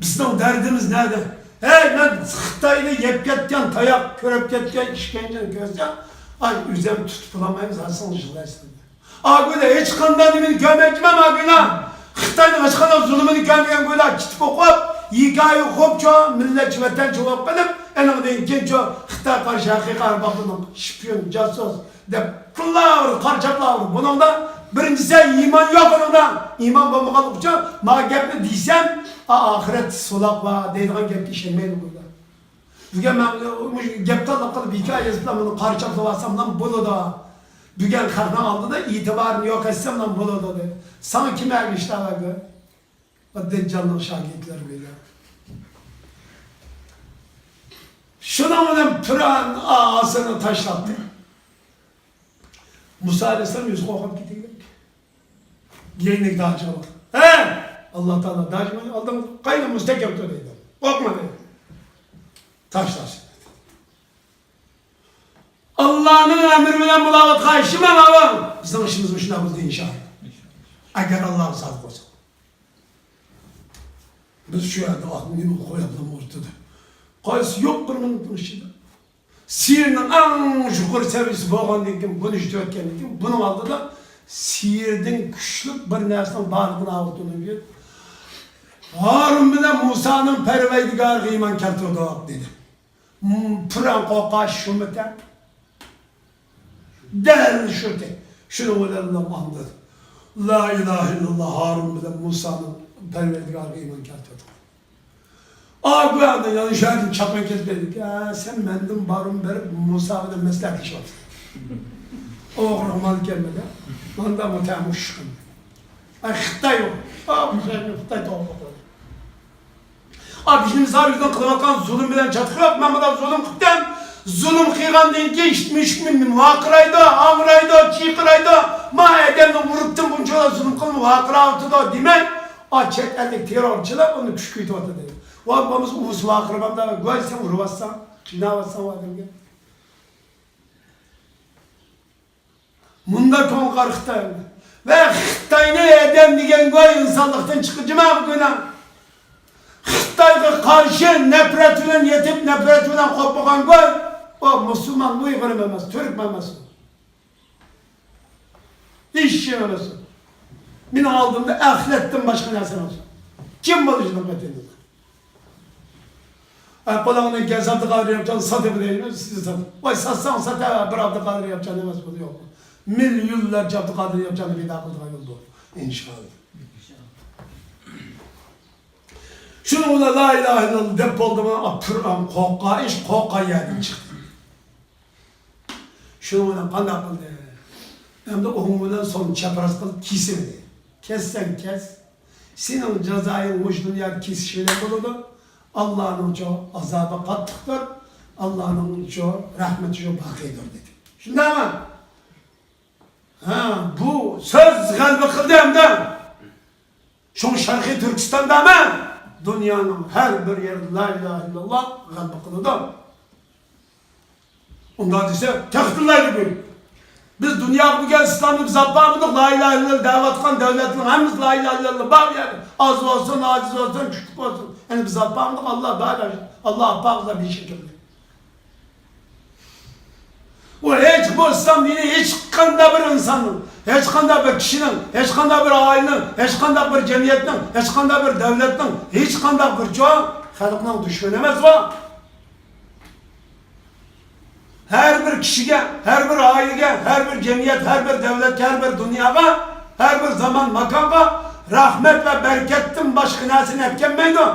بىزنىڭ دەردىمىز نەدە؟ ھەي، مەن خىتايدا يەپ كەتكەن تاياق، كۆرۈپ كەتكەن ئىشكەنجىنى كۆرسەم، ئاي، ئۆزۈم تۇتۇپ بولالمايمىز، ھاسىڭ يىغلايسەن. ئاگۇلا ھېچقانداق نېمىنى كۆرمەيتتىم ئاگۇلا. خىتاينىڭ ھېچقانداق زۇلۇمىنى كۆرمىگەن گۇلا كىتاب ئوقۇپ، ھېكايە ئوقۇپچۇ، مىللەتچى، ۋەتەنچى بولۇپ قېلىپ، ئېنىڭدىن كېيىنچۇ خىتاي قارشى ھەقىقىي ئاربابلىرىنىڭ شپىيون، جاسۇس دەپ قىللاۋۇرۇپ، قارا چاپلاۋۇرۇپ. بۇنىڭدا بىرىنچىسى ئىمان يوق ئۇنىڭدا. ئىمان بولمىغانلىقى ئۈچۈن ما گەپنى دېسەم، ئا-، ئاخىرەتتە سولاق بار دەيدىغان گەپكە ئىشەنمەيدۇ گۇلا. بۈگۈن مەن مۇشۇ گەپتاللىق قىلىپ ھېكايە يېزىپلا مۇنى قارا چاپلىۋالساملا بولىدۇ. بۈگۈن خەقنىڭ ئالدىدا ئېتىبارىنى يوق ئەتسەملا بولىدۇ دەيدۇ. ساڭا كىم ئەگىشتى ئەۋەلگە؟ دەججالنىڭ شاگىرتلىرى بىلەن. شۇنىڭ بىلەن پىرئەۋن ئاسىنى تاشلاپتۇ. مۇسا ئەلەيھىسسالام يۈز قوغلاپ كېتىۋېرىپتۇ. يەينىك داجىغا. ھە! ئاللا تائالا داجىمنى ئالدىڭ، قاينى مۇستەھكەم تۇر دەيدۇ. قورقما دەيدۇ. تاشلاسۇن دەيدۇ. ئاللانىڭ ئەمرى بىلەن بولاۋاتقان ئىشى مانا بۇ. بىزنىڭ ئىشىمىز مۇشۇنداق بولدى ئىنشائاللا. ئەگەر ئاللا سادىق بولسا. بىز شۇ يەردە ئاتنى نېمە قويۇپلا ئولتۇردى. قايسى يوق بىر مىنۇتنىڭ ئىچىدە. سېھىرنىڭ ئەڭ يۇقىرى سەۋىيەسى بولغاندىن كېيىن، بۇنى ئۆگەتكەندىن كېيىن، بۇنىڭ ئالدىدا سېھىردىن كۈچلۈك بىر نەرسىنىڭ بارلىقىنى ئاڭلىتىۋېتىپ، ھارۇن بىلەن مۇسانىڭ پەرۋەردىگارىغا ئىمان كەلتۈردۇق، دېدى. م-، پىرئەۋن قورققاچ شۇمىتەن. دەل شۇ تەك. شۇنىڭ بىلەن ئاندىن لا ئىلاھە ئىللاللا، ھارۇن بىلەن مۇسانىڭ پەرۋەردىگارىغا ئىمان كەلتۈردۇق. ئاگۇ ئاندىن يەنە شۇ يەردىن چاپقان كېلىپ كەلدىكى، ھە، سەن مەندىن بارۇن بېرىپ مۇسا بىلەن مەسلىھەتلىشىۋاتىسەن. ئوغرىغا مال كەلمىدى. ماندا مۇتەمۇش چىقىندى. ئە، خىتاي ئۇ. ئا، بۇ خىتاي توغرا قىلدى. ئا، بىزنىڭ مىسال يۈزىدىن قىلىۋاتقان زۇلۇم بىلەن چاتىقى يوق. مەن مۇنداق زۇلۇم قىپتىم. زۇلۇم قىلغاندىن كېيىن ئىت مۈشۈكمۇ ۋارقىرايدۇ، ھاڭرايدۇ، چىرقىرايدۇ. ما ئادەمنى ئۇرۇپتىم، بۇنچىلا زۇلۇم قىلىپ ۋارقىراۋاتىدۇ دېمەي، ئا، چەت ئەللىك تېررورچىلار ئۇنى كۈشكە ئېتىۋاتىدۇ. ۋە بولمىسا ئۇۋىسى ۋارقىرىمامدا، گويا سەن ئۇرۇۋاتساڭ، قىيناۋاتساڭ ئۇ ئادەمگە. مۇنداق كۆڭۈل قارا خىتاي. ۋە خىتاينى ئادەم دېگەن گوي ئىنسانلىقتىن چىققۇچىما بۈگۈن. خىتايغا قارشى نەپرەت بىلەن يېتىپ، نەپرەت بىلەن قوپمىغان گوي، ئۇ مۇسۇلمان، ئۇيغۇرمۇ ئەمەس، تۈركمۇ ئەمەس. ھېچكىم ئەمەس. مېنىڭ ئالدىمدا ئەخلەتتىن باشقا نەرسە ئەمەس. كىم بولۇشىدىن قەتئىينەزەر. ئە، قولۇڭدىن كەلسە ئابدۇقادىر ياپچاننى ساتىمەن دەيمەن، سىزنى ساتىپ. ۋاي، ساتساڭ سات، ھە، بىر ئابدۇقادىر ياپچان ئەمەس بۇ، يوق. مىليونلارچە ئابدۇقادىر ياپچاننى پىدا قىلىدىغان يول بۇ، ئىنشائاللا. شۇنىڭ بىلەن لا ئىلاھە ئىللاللا دەپ بولدىمۇ، ئا، پىرئەۋن قورققان ئىش قورققان يەردىن چىقتى. شۇنىڭ بىلەن قانداق قىلدى؟ ئەمدى ئوڭ بىلەن سول چەپرەس قىلىپ كېسىۋىدى. كەسسەڭ كەس. سېنىڭ جازايىڭ مۇشۇ دۇنيادا كېسىش بىلەن بولىدۇ. ئاللانىڭچۇ ئازابى قاتتىقتۇر. ئاللانىڭچۇ رەھمىتىچۇ باقىيدۇر دېدى. شۇنداقمۇ؟ ھە، بۇ سۆز غەلىبە قىلدى ئەمدى. شۇڭا شەرقىي تۈركىستاندا ئەمەس، دۇنيانىڭ ھەر بىر يېرىدە لا ئىلاھە ئىللاللا غەلىبە قىلىدۇ. ئۇنداق دېسە، تەختىلەيدۇ بۈگۈن. بىز دۇنياغا بۈگۈن ئىسلامنى بىز ئاپارمىدۇق، لا ئىلاھە ئىللاللا دەۋاتقان دۆلەتنىڭ ھەممىسى لا ئىلاھە ئىللاللا بار يەردە. ئاز بولسۇن، ئاجىز بولسۇن، كۈچلۈك بولسۇن. يەنى بىز ئاپارمىدۇق، ئاللا بار، ئاللا ئاپارغۇزا بىر شەكىلدە. ئۇ ھېچ بۇ ئىسلام دىنى ھېچقانداق بىر ئىنساننىڭ، ھېچقانداق بىر كىشىنىڭ، ھېچقانداق بىر ئائىلىنىڭ، ھېچقانداق بىر جەمئىيەتنىڭ، ھېچقانداق بىر دۆلەتنىڭ، ھېچقانداق بىر چوڭ خەلقنىڭ دۈشمىنى ئەمەس ئۇ. ھەر بىر كىشىگە، ھەر بىر ئائىلىگە، ھەر بىر جەمئىيەت، ھەر بىر دۆلەتكە، ھەر بىر دۇنياغا، ھەر بىر زامان ماكانغا رەھمەت ۋە بەرىكەتتىن باشقا نەرسىنى ئەپكەلمەيدۇ.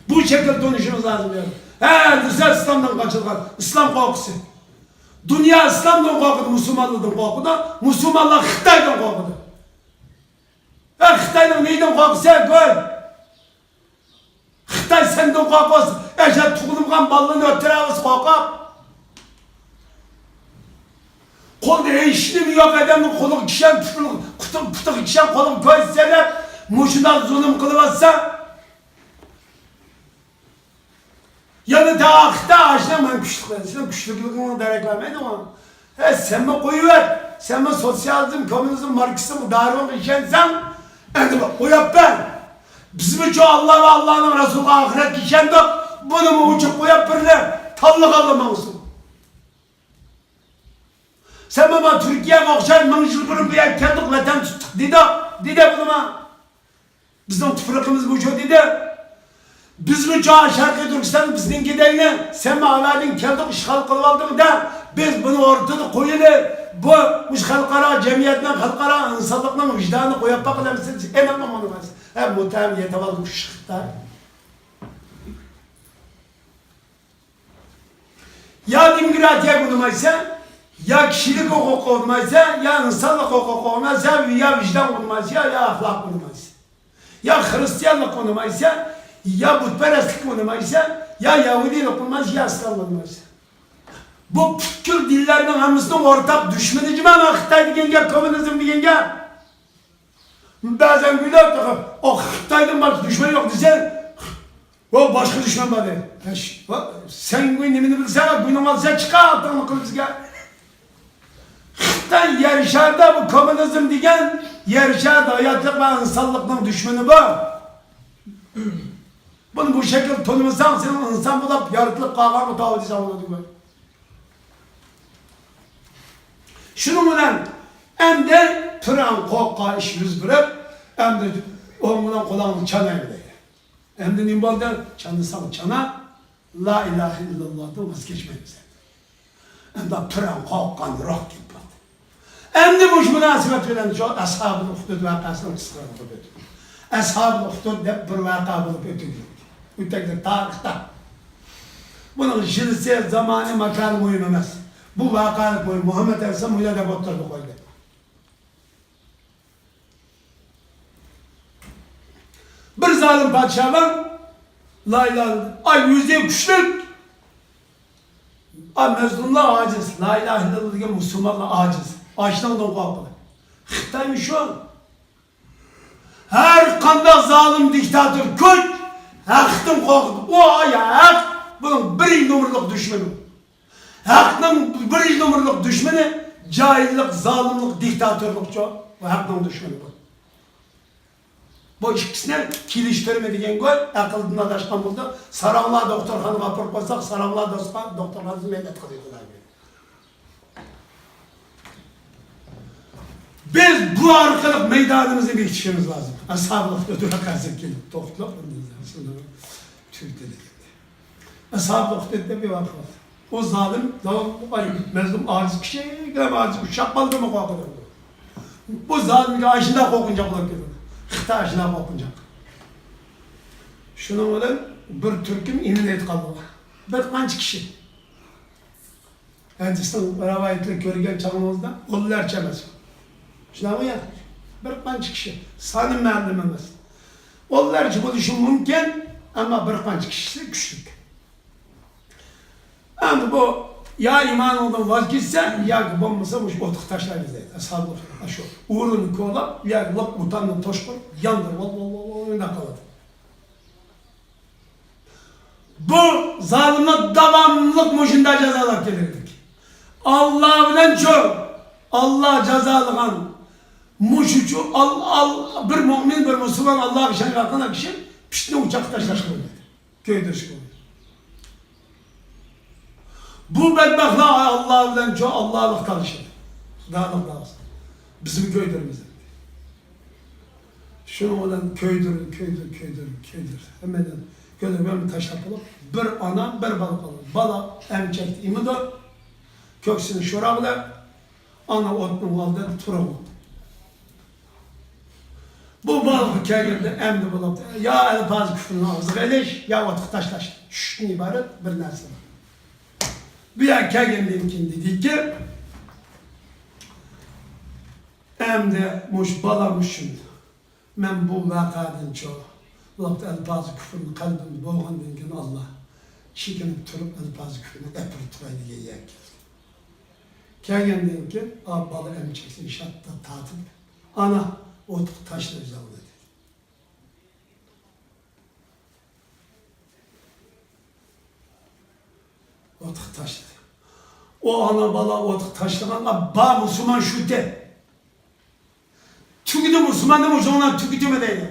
بۇ شەكىل تونۇشىمىز لازىم. ھە دېسە، ئىسلامدىن قاچىدىغان، ئىسلام قورقۇسى. دۇنيا ئىسلامدىن قورقىدۇ، مۇسۇلمانلاردىن قورقىدۇ، مۇسۇلمانلار خىتايدىن قورقىدۇ. ھە، خىتاينىڭ نېيىدىن قورقىسەن، كۆر. خىتاي سەندىن قورقۇس، ئەشە تۇغۇلمىغان بالىلىرىنى ئۆلتۈرەۋاتسا قورقاق. قولىدا ھېچنېمە يوق ئادەمنىڭ قولىغا كىشەن، پۇتىغا، پۇتىغا كىشەن، قولىغا كويزا سېلىپ، مۇشۇنداق زۇلۇم قىلىۋاتسا، يەنە داختا ئاشۇنى مەن كۈچلۈك، سېنىڭ كۈچلۈكلۈكۈڭنى دېرەكلەمەيدىغۇ. ھە، سەنمۇ قويۇۋەت. سەنمۇ سوتسىيالىزم، كوممۇنىزم، ماركسىزم، دارۋىنغا ئىشەنسەڭ، ئەمدى قويۇپ بەر. بىزمۇچۇ ئاللا ۋە ئاللانىڭ رەسۇلىغا ئاخىرەتكە ئىشەندۇق. بۇنىمۇ ئوچۇق قويۇپ بېرىلى. تاللىغانلا ماڭسۇن. سەن مانا تۈركىيەگە ئوخشاش مىڭ يىل بۇرۇن بۇ يەرگە كەلدۇق، ۋەتەن تۇتتۇق دېدۇق. دېدى بۇنىما. بىزنىڭ تۇپرىقىمىز مۇشۇ دېدى. بىزمۇ جا شەرقىي تۈركىستان بىزنىڭكى دەيلى. سەن ماۋۇلاردىن كەلدۇق، ئىشغال قىلىۋالدىڭ دە، بىز بۇنى ئورتىدا قويىلى. بۇ، مۇشۇ خەلقئارا جەمئىيەتنىڭ، خەلقئارا ئىنسانلىقنىڭ ۋىجدانى قويۇپ باقىلى دېسە، ئېنىقلا مانا ئەمەس. ھە، مۇتتەھەم يېتىۋالدى ئۇششۇقتا. يا دېموكراتىيەگە ئۇنىمايسەن، يا كىشىلىك ھوقۇققا ئۇنىمايسەن، يا ئىنسانلىق ھوقۇققا ئۇنىمايسەن، يا ۋىجدانغا ئۇنىمايسەن، يا ئەخلاققا ئۇنىمايسەن. يا خىرىستىيانلىققا ئۇنىمايسەن، يا بۇتپەرەسلىككە ئۇنىمايسەن، يا يەھۇدىيلىققا ئۇنىمايسەن، يا ئىسلامغا ئۇنىمايسەن. بۇ پۈتكۈل دىنلارنىڭ ھەممىسىنىڭ ئورتاق دۈشمىنى جۇما خىتاي دېگەن گەپ، كوممۇنىزم دېگەن گەپ. بەزەن گۈلەپ تېخى، ئۇ خىتايدىن باشقا دۈشمەن يوق دېسە، ۋە باشقا دۈشمەن بار دەيدۇ. ۋە سەن گۇي نېمىنى بىلسەڭ، گۇينىڭ ئالسا چىقار ئاتاڭنى قىل بىزگە. خىتاي يەر شارىدا بۇ كوممۇنىزم دېگەن يەر شارىدا ھاياتلىق ۋە ئىنسانلىقنىڭ دۈشمىنى بۇ. بۇنى بۇ شەكىلدە تونۇمىساڭ، سېنىڭ ئىنسان بولۇپ يارىتىلىپ قالغانغا تاۋا دېسەڭ بولىدۇ. شۇنىڭ بىلەن ئەمدى پىرئەۋن قورققان ئىش يۈز بېرىپ، ئەمدى ئوڭ بىلەن قۇلاقنى چانايلى دەيدۇ. ئەمدى نېمە بولدى؟ چانىساڭ چانا، لا ئىلاھە ئىللاللاھتىن ۋاز كەچمەيمىز ئەمدى. ئەمدى پىرئەۋن قورققان روھ كېلىپ بولدى. ئەمدى مۇشۇ مۇناسىۋەت بىلەن شۇ ئەسھابۇل ئۇخدۇد ۋەقەسىنى قىسقىراق قىلىپ ئۆتۈپ، ئەسھابۇل ئۇخدۇد دەپ بىر ۋەقە بولۇپ ئۆتۈلدى. ئۆتەكلىك تارىختا. بۇنىڭ يىلىسى، زامانى، ماكانى مۇھىم ئەمەس. بۇ ۋەقەلىك مۇھىم. مۇھەممەد ئەلەيھىسسالام مۇشۇنداق دەپ ئوتتۇرىغا قويدى. بىر زالىم پادىشاھ بار، لا ئىلاھە ئىللاللا، ئاي، يۈزى كۈچلۈك. ئا، مەزلۇملار ئاجىز، لا ئىلاھە ئىللاللا دېگەن مۇسۇلمانلار ئاجىز. ئاشۇنىڭدىن قورقىدۇ. خىتايمۇ شۇ. ھەر قانداق زالىم دىكتاتور كۈچ ھەقتىن قورقىدۇ. ئۇ ئاي ھەق بۇنىڭ بىرىنچى نومۇرلۇق دۈشمىنى. ھەقنىڭ بىرىنچى نومۇرلۇق دۈشمىنى جاھىللىق، زالىملىق، دىكتاتورلۇقچۇ. بۇ ھەقنىڭ دۈشمىنى بۇ. بۇ ئىككىسىنى كېلىشتۈرمە دېگەن گۆر، ئەقىلدىن ئاداشقان بولدى. ساراڭلار دوختۇرخانىغا ئاپىرىپ قويساق، ساراڭلار دوستقا-، دوختۇرخانىسى مەينەت قىلىدۇ. بىز بۇ ئارقىلىق مەيدانىمىزنى بېكىتىشىمىز لازىم. ئەسھابى ئۇخدۇد ۋەقەسىگە كېلىپ توختىلىپ، تۈگىدى دېگەن. ئەسھابى ئۇخدۇد دەپ بىر ۋەقە بار. ئۇ زالىم، زالىم، ئاي، مەزلۇم، ئاجىز كىشى، ئاجىز ئۇششاق بالىدىنمۇ قورقىدۇ. بۇ زالىمگە ئاشۇنداق قورقۇنچاق بولۇپ كېتىدۇ. خىتاي ئاشۇنداق قورقۇنچاق. شۇنىڭ بىلەن بىر تۈركۈم ئىمىن ئېيتقانلىقى. بىر قانچە كىشى. ھەدىسنىڭ رىۋايەتلىرىنى كۆرگەن چاغىڭىزدا ئونلارچە ئەمەس. شۇنداقمۇ يا؟ بىر قانچە كىشى. سانى مەلۇم ئەمەس. ئونلارچە بولۇشى مۇمكىن، ئەمما بىر قانچە كىشىسى كۈچلۈك. ئەمدى بۇ يا ئىمانىڭدىن ۋاز كەچسە، ياكى بولمىسا مۇشۇ ئوتقا تاشلايمىز دەيدۇ. ئەسھابلار شۇ ئورۇننى كولاپ، ياكى لىق ئوتاننى توشقۇرۇپ، ياندۇرۇپ، ۋال، ۋال، ۋال، ۋال، ئويناپ قالىدۇ. بۇ زالىملار داۋاملىق مۇشۇنداق جازالاپ كېلىۋاتىدۇ. ئاللا بىلەن شۇ، ئاللا جازالىغان مۇشۇچۇ، ئال-، ئال-، بىر مۆمىن، بىر مۇسۇلمان، ئاللاغا ئىشەنگەن كىشى پىتنە ئوچاققا تاشلاشقا بولمايدۇ. كۆيدۈرۈشكە بولمايدۇ. بۇ بەتبەختلەر ئاللا بىلەن شۇ، ئاللالىق تالىشىدۇ. خۇدالىق تالىشىدۇ. بىزمۇ كۆيدۈرىمىز. شۇنىڭ بىلەن كۆيدۈر، كۆيدۈر، كۆيدۈر، كۆيدۈر. ھەممىدىن كۆيدۈر، ھەممىنى تاشلاپ بولۇپ، بىر ئانا، بىر بالا قالدى. بالا ئەمچەكتە ئېمىدۇ، كۆكسىنى شوراقلاپ، ئانا ئوتنىڭ ئالدىدا تۇرۇڭ. بۇ بالىغا كەلگەندە ئەمدى بولۇپتۇ. يا ئەلپازى كۇفرىنى ئاغزىغا ئېلىش، يا ئوتقا تاشلاش. چۈشتىن ئىبارەت بىر نەرسە بار. بۇ يەرگە كەلگەندىن كېيىن دېدىكى، ئەمدى مۇشۇ بالام ئۈچۈن مەن بۇ ۋەقەدىنچۇ، بولۇپتۇ ئەلپازى كۇفرىنى قەلبىمدە بولغاندىن كېيىن ئاللا چېكىنىپ تۇرۇپ ئەلپازى كۇفرىنى ئەپىرىپ تۇراي دېگەن يەرگە كەلدىم. كەلگەندىن كېيىن، ئا، بالا ئەمچەكنى شاددا تارتىپ، ئانا، ئوتقا تاشلا ئۆزۈڭنى دېدى. ئوتقا تاشلىدى. ئۇ ئانا بالا ئوتقا تاشلىغانغا با مۇسۇلمان شۇتى. تۈگىدى مۇسۇلماننى مۇشۇنىڭ بىلەن تۈگىتىمەن دەيدۇ.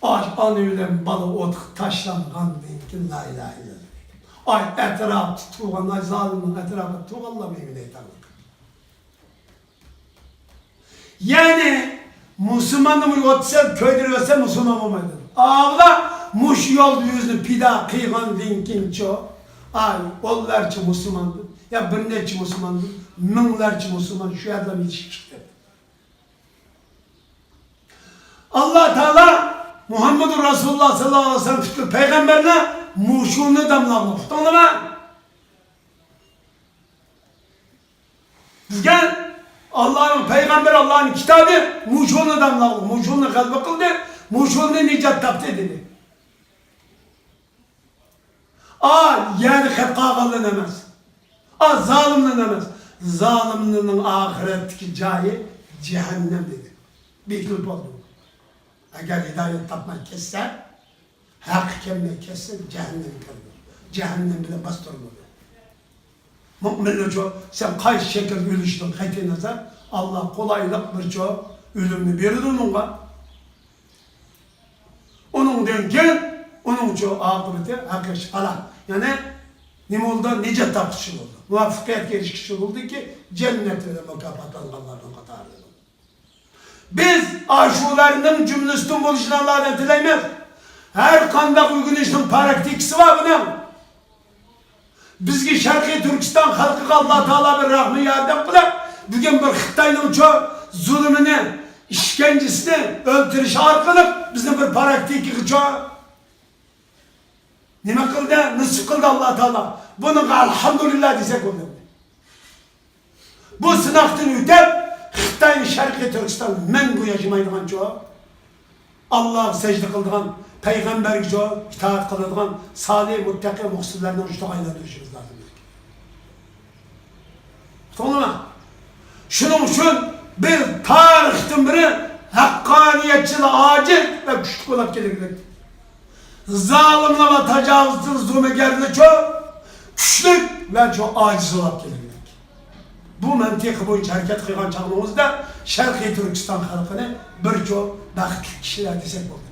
ئاي، ئانا بىلەن بالا ئوتقا تاشلانغاندىن كېيىن لا ئىلاھە ئىللاللا دەيدۇ. ئاي، ئەتراپتا تۇرغان، ئاي، زالىمنىڭ ئەتراپىدا تۇرغانلار مېنى ئېيتالمىدى. يەنى مۇسۇلماننى ئوتتا سېلىپ كۆيدۈرۈۋەتسە مۇسۇلمان بولمايدۇ. ئاۋۇلار مۇشۇ يولدا ئۆزىنى پىدا قىلغاندىن كېيىنچۇ، ئاي، ئونلارچە مۇسۇلماندىن، يا بىر نەچچە مۇسۇلماندىن، مىڭلارچە مۇسۇلمان شۇ يەردىلا يېتىشىپ چىقتى. ئاللا تائالا مۇھەممەدۇر رەسۇلۇللا ساللاللاھۇ ئەلەيھى ۋەسەللەم پۈتكۈل پەيغەمبەرنى مۇشۇنى داملاغان. ئۇقتۇڭلارمۇ؟ بىزگە ئاللانىڭ پەيغەمبىرى، ئاللانىڭ كىتابى مۇشۇنى داملاغان، مۇشۇنى غەلىبە قىلدى، مۇشۇنى نىجات تاپتى دېدى. ئا، يەنى خەت قالغانلىرىنى ئەمەس. ئا، زالىملىرىنى ئەمەس. زالىملىرىنىڭ ئاخىرەتتىكى جايى جەھەننەم دېدى. بېكىنىپ بولدى. ئەگەر ھىدايەت تاپماي كەتسە، ھەققە كەلمەي كەتسە، جەھەننەمگە كىرىدۇ. جەھەننەم بىلەن باستۇرۇلىدۇ. مۆمىنلەرچۇ، سەن قايسى شەكىلدە ئۆلۈشىدىن قەتئىينەزەر، ئاللا قولايلىق بىرچۇ ئۆلۈمنى بېرىدۇ ئۇنىڭغا. ئۇنىڭدىن كېيىن ئۇنىڭچۇ ئاقىۋىتى ھەقىقىي پالاھ. يەنى نېمە بولدى؟ نىجات تاپقۇچى بولدى. مۇۋەپپەقىيەتكە ئېرىشكۈچى بولدىكى، جەننەت بىلەن مۇكاپاتلانغانلارنىڭ قاتارىدا بولدى. بىز ئاشۇلارنىڭ جۈملىسىدىن بولۇشىنى ئاللادىن تىلەيمىز. ھەر قانداق ئۆگىنىشنىڭ پراكتىكىسى بار بۇنىڭ. بىزگە شەرقىي تۈركىستان خەلقىگە ئاللا تائالا بىر رەھمى ياردەم قىلىپ، بۈگۈن بىر خىتاينىڭچۇ زۇلۇمىنى، ئىشكەنجىسىنى، ئۆلتۈرۈشى ئارقىلىق بىزنى بىر پراكتىكىغىچۇ نېمە قىلدى؟ نېسىپ قىلدى ئاللا تائالا. بۇنىڭغا ئەلھەمدۇلىللا دېسەك بولىدۇ. بۇ سىناقتىن ئۆتۈپ، خىتاينى شەرقىي تۈركىستان مەڭگۈ ياشىمايدىغانچۇ، ئاللاغا سەجدە قىلىدىغان، پەيغەمبەرگىچۇ ئىتائەت قىلىدىغان سالىھ، مۇتتەقى، مۇھسىنلارنىڭ ئۈستىگە ئايلاندۇرۇشىمىز لازىم. ئۇقتۇڭلارمۇ؟ شۇنىڭ ئۈچۈن بىز تارىختىن بېرى ھەققانىيەتچىل، ئاجىز ۋە كۈچلۈك بولۇپ كېلىۋاتىمىز. زالىملار ۋە تاجاۋۇزچىلار، زۇلمىگەرلەرچۇ كۈچلۈك ۋە چوڭ ئاجىز بولۇپ كېلىۋاتىمىز. بۇ مەنتىقە بويىچە ھەرىكەت قىلغان چاغىمىزدا شەرقىي تۈركىستان خەلقىنى بىر چوڭ بەختلىك كىشىلەر دېسەك بولىدۇ.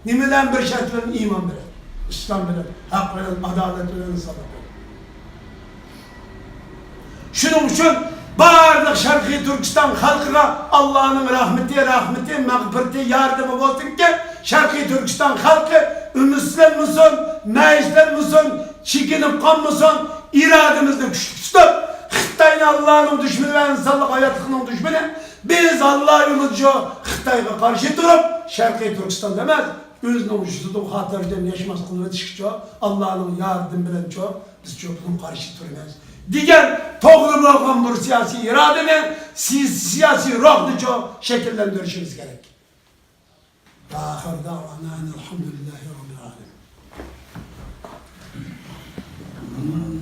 نېمە بىلەن؟ بىر شەرت بىلەن، ئىمان بىلەن، ئىسلام بىلەن، ھەق بىلەن، ئادالەت بىلەن، ئىنسانلىق بىلەن. شۇنىڭ ئۈچۈن بارلىق شەرقىي تۈركىستان خەلقىگە ئاللانىڭ رەھمىتى، رەھمىتى، مەغپىرىتى، ياردىمى بولسۇنكى، شەرقىي تۈركىستان خەلقى ئۈمىدسىزلەنمىسۇن، مەيۈسلەنمىسۇن، چېكىنىپ قالمىسۇن، ئىرادىمىزنى كۈچلۈك تۇتۇپ، خىتاينى ئاللانىڭ دۈشمىنى ۋە ئىنسانلىق ھاياتلىقنىڭ دۈشمىنى، بىز ئاللا يولىچۇ خىتايغا قارشى تۇرۇپ، شەرقىي تۈركىستاندا ئەمەس، ئۆزىنىڭ يۇرتىدىن خاتىرجەم ياشىماس قىلىۋېتىشكىچۇ، ئاللانىڭ ياردىمى بىلەنچۇ، بىزچۇ بۇنىڭغا قارشى تۇرىمىز، دېگەن توغرا بولغان بىر سىياسىي ئىرادىنى، سىي-، سىياسىي روھنىچۇ شەكىللەندۈرۈشىمىز كېرەك. ۋە ئاخىر دەۋانا ئەنىل ھەمدۇلىللاھى رەببىل ئالەمىن.